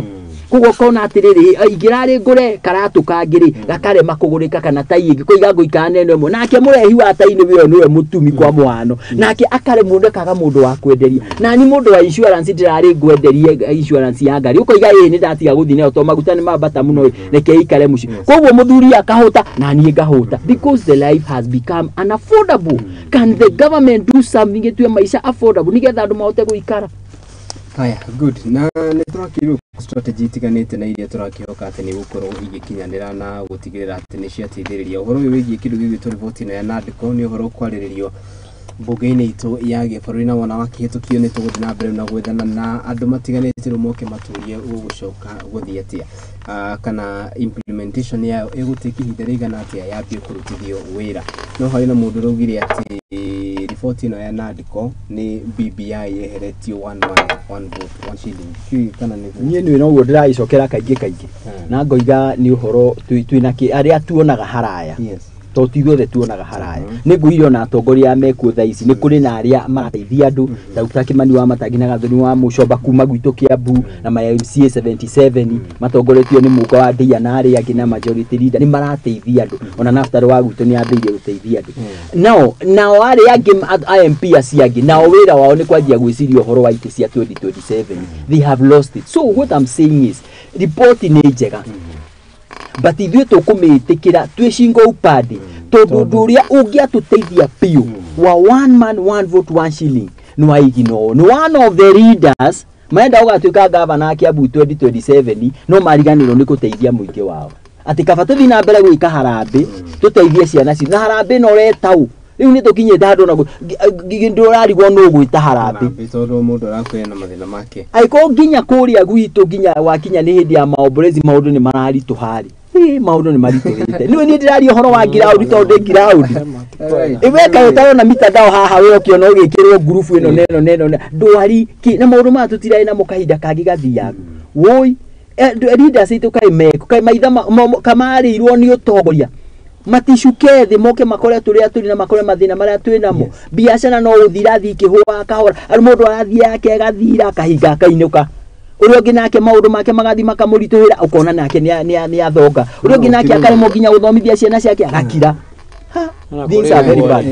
Koguo ũkona atĩrĩrĩ, ingĩrarĩ ngũre karatũ kangĩ rĩ, gakarema kũgũrĩka, kana tai ĩngĩ kũiga ngũikara na ĩno ĩmwe. Nake mũrehi wa tai nĩ wĩyo nĩwe mũtumi kwa mũhano, nake akaremwo, ndakaga mũndũ wa kwenderia. Nani mũndũ wa insurance, ndĩrarĩ ngwenderie insurance ya ngari, ũkoiga ĩĩ nĩ ndatiga gũthiĩ nayo tondũ maguta nĩ mambata mũno ĩ, reke ikare mũciĩ. Koguo mũthuri akahũta na niĩ ngahũta, because the life has become unaffordable. Can the government do something ĩtue maica affordable nĩgetha andũ mahote gũikara? Haya, good. Na nĩ tũrakĩrwo strategy itiganĩte na iria tũrakĩhoka atĩ nĩ gũkorwo igĩkinyanĩra na gũtigĩrĩra atĩ nĩ ciateithĩrĩria ũhoro ũyũ wĩgiĩ kĩndũ gĩgwĩtwo riboti ĩno ya NADCO. Nĩ ũhoro ũkwarĩrĩrio mbunge-inĩ itũ ya gĩbũrũri, na wona wakĩhĩtũkio nĩ tũgũthiĩ na mbere na gwethana na andũ matiganĩte rĩu moke matũrie gũgũcoka gũthiĩ atĩa, kana implementation yayo ĩgũtĩka ihinda rĩigana atĩa yambie kũrutithio wĩra. No harĩ na mũndũ ũraugire atĩ riboti ĩno ya NADCO nĩ BBI yeheretio one man one vote one shilling. Kiũĩ kana nĩguo? Niĩ nĩ noguo ndĩragĩcokera kaingĩ kaingĩ, na ngoiga nĩ ũhoro twĩna arĩa tuonaga haraya, to ti ithuothe tuonaga haraya. Nĩ ngũire ona atongoria mekuo thaa ici, nĩ kũrĩ na arĩa marateithia andũ ta Kimani wa Matangi na Gathoni wa Mũcomba kuma gwitũ Kiambu, na ma MCA 77 matongoretio nĩ Mũka wa Ndeia na arĩa angĩ na majority leader, nĩ marateithia andũ. Ona Naftali wa gwitũ nĩ ambĩrĩirie gũteithia andũ. Nao arĩa angĩ a MP acio angĩ, nao wĩra wao nĩ kwanjia gwĩciria ũhoro wa itĩ cia 2027. They have lost it. So what I'm saying is, report nĩ njega, but ithuĩ tũkũmĩtĩkĩra twĩ cingo upande, tondũ ũndũ ũrĩa ũngĩatũteithia biũ wa one man one vote one shilling nĩ waiginwo nĩ one of the leaders marenda gũgatuĩka gavana Kiambu 2027, no mariganĩrwo nĩ gũteithia mũingĩ wao. Atĩ kaba tũthiĩ na mbere gwĩka harambĩ, tũteithie ciana citũ na harambĩ no ũreta ũ. Rĩu nĩ tũkinyĩte handũ ona ndũrarigwo nũ ũgwĩta harambĩ. Harambĩ, tondũ mũndũ arakwĩra na mathĩna make. Angĩkorwo nginya kũrĩa gwitũ, nginya wakinya nĩ hĩndĩ ya maombolezi, maũndũ nĩ mararitũha rĩ. Ĩ, maũndũ nĩ maritũhĩte. Nĩwe niĩ ndĩraria ũhoro wa ngiraũndi tondũ ndĩ ngiraũndi. Ĩwe kaĩ ũtarona mitandao haha, we ũkĩona ũgĩkĩrwo ngurubu ĩno na ĩno na ĩno na ndwari kĩ na maũndũ maya tũtirarĩ namo kahinda kangĩ gathiaga. Woi, leaders aitũ kaĩ meko kaĩ maitha kamarĩirwo nĩ ũtongoria, maticuke thĩ moke makore tũrĩa tũrĩ na makore mathĩna marĩa twĩ namo. Biacara no gũthiĩ irathiĩ ikĩhũaga kahora, arĩ mũndũ arathiĩ yake ĩgathira, akahinga akainũka. Ũrĩa ũngĩ nake maũndũ make magathiĩ makamũritũhĩra, ũkona nake nĩ athonga. Ũrĩa ũngĩ nake akaremwo nginya gũthomithia ciana ciake, agakira. Things are very bad.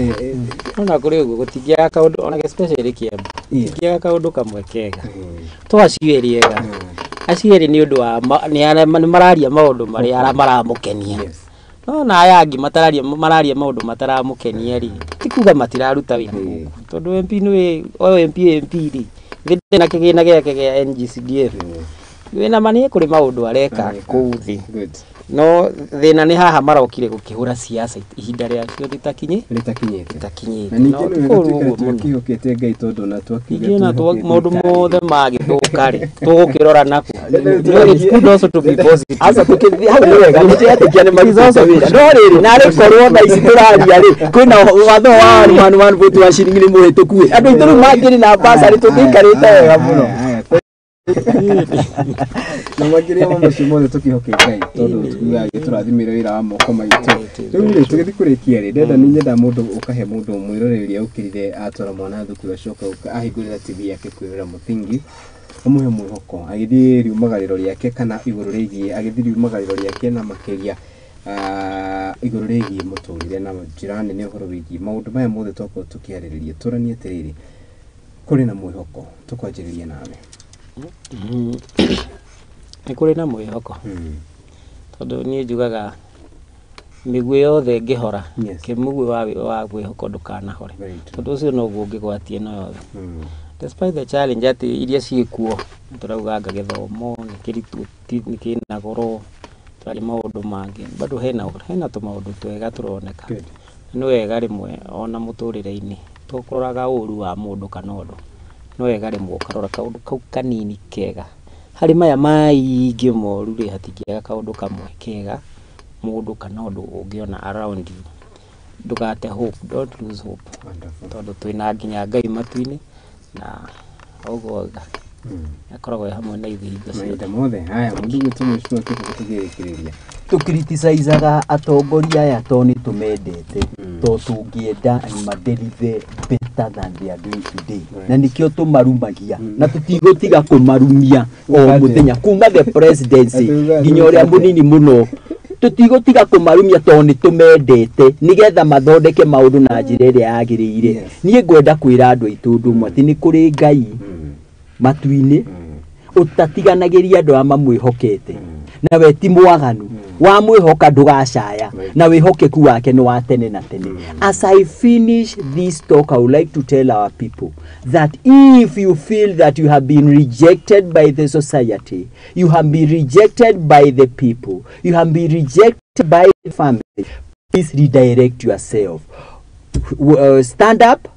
Ona kũrĩ ũguo, gũtingĩaga kaũndũ, ona especially Kiambu gũtingĩaga kaũndũ kamwe kega to acio erĩ ega. Acio erĩ nĩ ũndũ wa nĩ mararia maũndũ marĩa maramũkenia. No na aya angĩ matararia, mararia maũndũ mataramũkenia rĩ, ti kuga matiraruta wĩra gũkũ. Tondũ MP nĩ o MP rĩ thĩ na kĩgĩna gĩake gĩa NGCDF wĩna ma nĩ kũrĩ maũndũ areka kũu thĩ. No thĩna nĩ haha marokire gũkĩhũra siasa ihinda rĩacio rĩtakinyĩte. Na ningĩ nĩ wega tuikare twĩkĩhokete Ngai tondũ ona twakiuga Ningĩ ona maũndũ mothe magĩthũka rĩ tũgũkĩrora naku. No it's good also to be positive. Aca tũkĩthiĩ hau nĩ wega nĩ twetĩkia nĩ marutĩte wĩra no rĩrĩ narĩ korwo thaa ici tũraria rĩ kwĩna watho wa 111 vote wa ciringi nĩ mũhĩtũku ĩ andũ aitũ rĩu mangĩrĩ na basarĩ tũngĩikarĩte wega mũno. Na makĩria ma macio mothe tũkĩhoke Ngai tondũ tugaga gĩtũrathimĩre wĩra wa moko maitũ. Rĩu rĩ tũgĩthiĩ kũrĩkia rĩ ndenda nĩ nyenda mũndũ ũkahe mũndũ mwĩroreri ũrĩa ũkĩrire atwara mwana thukuru acoka ahingũrĩra TV yake kwĩrora mũthingi ũmũhe mwĩhoko agĩthiĩ riumagarĩro rĩake kana igũrũ rĩgiĩ agĩthiĩ riumagarĩro rĩake na makĩria igũrũ rĩgiĩ mũtũrĩre na njĩra nene ũhoro wĩgiĩ maũndũ maya mothe twakorwo tũkĩarĩrĩria. Tũranie atĩrĩrĩ kũrĩ na mwĩhoko tũkwanjĩrĩria nawe. Nĩ kũrĩ na mwĩhoko tondũ niĩ njugaga mĩguĩ yothe ĩngĩhora kĩmũguĩ wa mwĩhoko ndũkanahore tondũ ũcio noguo ũngĩgwatia ĩno yothe. Despite the challenge atĩ iria ciĩkuo tũrauga anga gĩthomo nĩ kĩritũ nĩ kĩna goro tũraria maũndũ mangĩ bado hena tũmaũndũ twega tũroneka. Nĩ wega rĩmwe ona mũtũrĩre-inĩ tũkũroraga ũru wa mũndũ kana ũndũ no wega rĩmwe ũkarora kaũndũ kau kanini kega harĩ maya maingĩ moru rĩ hatingĩaga kaũndũ kamwe kega mũndũ kana ũndũ ũngĩona around you. Ndũgate hope, don't lose hope tondũ twĩna nginya Ngai matu-inĩ na ũguo akoragwo hamwe na ithuĩ hingo ciothe mothe. Haya mũndũ gwitũ mheshimiwa Kĩbũgũ tũgĩrĩkĩrĩria tũkriticizaga atongoria aya tondũ nĩ tũmendete tondũ tũngĩenda madeliver better than they are doing today na nĩkĩo tũmarumagia na tũtigũtiga kũmarumia o mũthenya kuma the presidency nginya ũrĩa mũnini mũno tũtigũtiga kũmarumia tondũ nĩ tũmendete nĩgetha mathondeke maũndũ na njĩra ĩrĩa yagĩrĩire. Niĩ ngwenda kwĩra andũ aitũ ũndũ ũmwe atĩ nĩ kũrĩ Ngai matu-inĩ ũtatiganagĩria andũ arĩa mamwĩhokete na we ti mwaganu wamwĩhoka ndũgacaya na wĩhokeku wake nĩ wa tene na tene. As I finish this talk, I would like to tell our people that if you feel that you have been rejected by the society, you have been rejected by the people, you have been rejected by the family, please redirect yourself. Stand up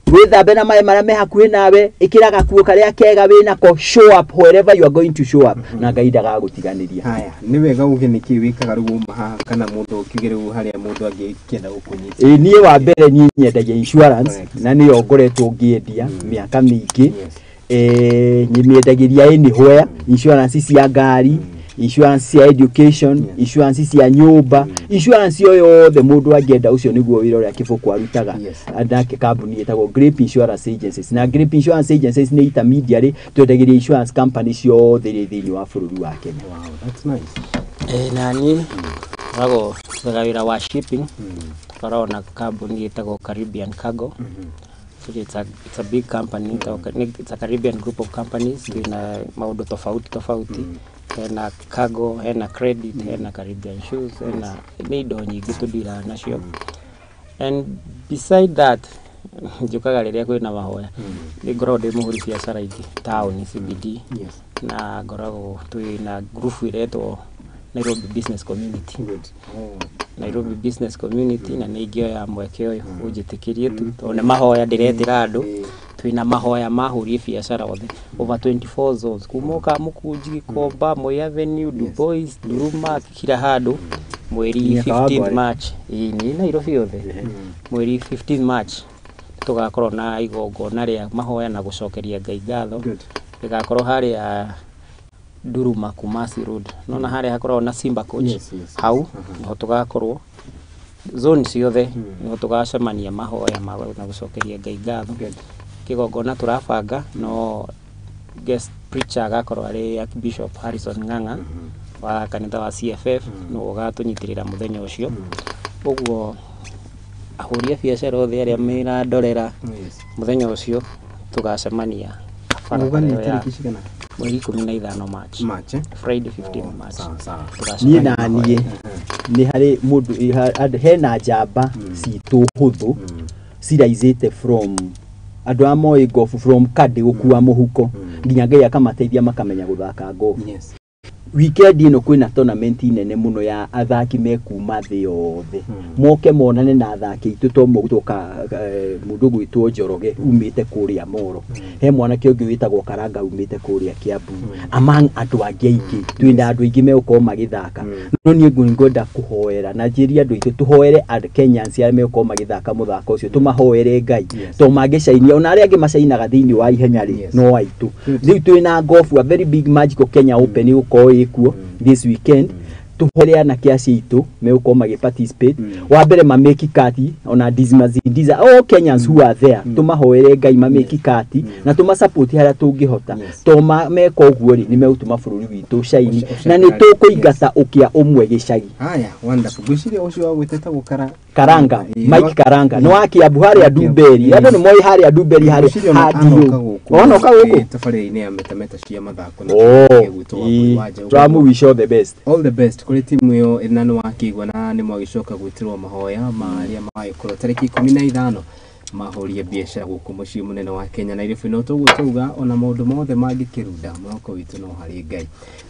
wĩthambe na maĩ marĩa me hakuhĩ nawe, ĩkĩra gakuo karĩa kega wĩnako, show up wherever you are going to show up na Ngai ndagagũtiganĩria. Haya nĩ wega uge nĩkĩ wĩkaga rĩu uma haha kana mũndũ ũkiuge rĩu harĩa mũndũ angĩkĩenda gũkũnyita. Ĩĩ niĩ wa mbere niĩ nyendagia insurance na nĩyo ngoretwo ngĩendia mĩaka mĩingĩ. Nyĩmĩendagĩria anywhere, insurance cia ngari, insurance cia education, insurance cia nyũmba, insurance yo yothe mũndũ angĩenda. Ũcio nĩguo wĩra ũrĩa Kĩbũkũ arutaga nake kambuni ĩtagwo Grape Insurance Agencies. Na Grape Insurance Agencies nĩ intermediary, twendagĩria insurance company ciothe iria thĩinĩ wa bũrũri wa Kenya. Wow, that's nice. Na niĩ ngoragwo ndutaga wĩra wa shipping, tũkoragwo na kambuni ĩtagwo Caribbean Cargo. It's a big company, it's a Caribbean group of companies. Twĩna maũndũ tofauti tofauti, hena cargo, hena credit, hena Caribbean shoes, hena nĩ indo nyingĩ tũndiraga nacio. And beside that njũkaga rĩrĩa kwĩna mahoya nĩ ngoragwo ndĩ mũhũri biacara ingĩ taũni CBD na ngoragwo twĩna group ĩretwo Nairobi Business Community. Nairobi Business Community na nĩ ingĩoya mweke ũyũ ũnjĩtĩkĩrie tu tondũ nĩ mahoya ndĩretĩra andũ. Twĩna mahoya ma ahũri biacara othe over 24 zones kuma Kamukunji, Gikomba, Moi Avenue, Dubois, Duruma, kila handũ mweri 15 March. Ĩĩ nĩ Nairobi yothe mweri 15 March tũgakorwo na igongona rĩa mahoya na gũcokeria Ngai ngatho. Rĩgakorwo harĩa Duruma Kumasi Road nona harĩa hakoragwo na Simba Coach. Hau niho tũgakorwo zone ciothe niho tũgacemania mahoya ma na gũcokeria Ngai ngatho. Kĩgongona tũrabanga no guest preacher agakorwo arĩ Archbishop Harrison Ng'ang'a wa kanitha wa CFF nĩwe ũgatũnyitĩrĩra mũthenya ũcio. Ũguo ahũri a biacara othe arĩa merandorera mũthenya ũcio tũgacemania barabara ĩyo ya mweri 15 March. Friday 15 March. Niĩ na niĩ nĩ harĩ mũndũ hena njamba citũ hũthũ Ciraizĩte from andũ a moĩ golf, from kandi gũkua mũhuko nginya Ngai akamateithia makamenya gũthaka golf. Weekend ĩno kwĩna tournament nene mũno ya athaki mekuma thĩ yothe moke monane na athaki aitũ, to mũgũtoka mũndũ gwĩtwo Njoroge umĩte kũrĩa Moro, he mwanake ũngĩ wĩtagwo Karanga umĩte kũrĩa Kiambu, among andũ angĩ aingĩ. Twĩna andũ aingĩ megũkorwo magĩthaka, no niĩ ngwenda kũhoera na njĩrie andũ aitũ tũhoere Kenyans arĩa megũkorwo magĩthaka mũthako ũcio, tũmahoere Ngai to mangĩcainia ona arĩa angĩ macainaga thĩinĩ wa ihenya rĩ no aitũ. Rĩu twĩna golf, a very big Magical Kenya Open ĩgũkorwo ĩkuo this weekend. Tũhore anake acio aitũ megũkorwo magĩ participate wa mbere mameki kati ona Dismas Indiza, all Kenyans who are there, tũmahoere Ngai mameki kati na tũmasupport harĩa tũngĩhota, to meka ũguo rĩ nĩ megũtũma bũrũri witũ shaini na nĩ tũkũingata ũkĩa ũmwe gĩcagi. Haya, wonderful. Ngwĩciria ũcio wa gwĩtete gũkara Karanga, Mike Karanga nĩ wa Kiambu harĩa Ndumberi, andũ nĩ moĩ harĩa Ndumberi harĩa Ngwĩciria ona hadio anoka gũkũ onoka gũkũ tabarĩra-inĩ ya metameta cia mathako na Oh, gwĩtwo Wambui wa Njaũ. Tũramũ wish all the best. All the best kũrĩ timu ĩyo, na nĩ wakĩigua na nĩ mwagĩcoka gwĩtĩrwo mahoya marĩa magĩkorwo tarĩki 15 mahũrie biacara gũkũ mũciĩ mũnene wa Kenya Nairobi. No toguo tauga ona maũndũ mothe mangĩkĩrunda, mwĩhoko witũ no harĩ Ngai.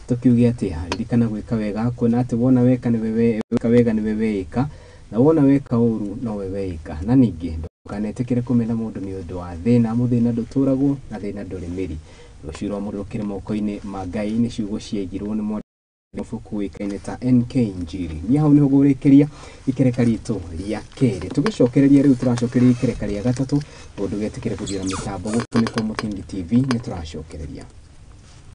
Tũkiuge atĩa? Ririkana gwĩka wega, kuona atĩ wona weka nĩwe weka wega nĩwe weĩka, na wona weka ũru nowe weĩka. Na ningĩ ndũkanetĩkĩre kũmena mũndũ nĩ ũndũ wa thĩna, amu thĩna ndũtũragwo na thĩna ndũrĩ mĩri. Rũciũ rwa mũndũ rũkĩrĩ moko-inĩ ma Ngai nĩ ciugo ciaigirwo nĩ mwandĩki ibuku ũĩkaine ta NK Njiri. Niĩ hau nĩho ngũrĩkĩria ikereka ritũ rĩa kerĩ, tũgĩcokereria rĩu tũracokereria ikereka rĩa gatatũ. Ũndũ getĩkĩre gũthiĩra mĩtambo gũkũ nĩkuo Mũtingi TV, nĩ tũracokereria.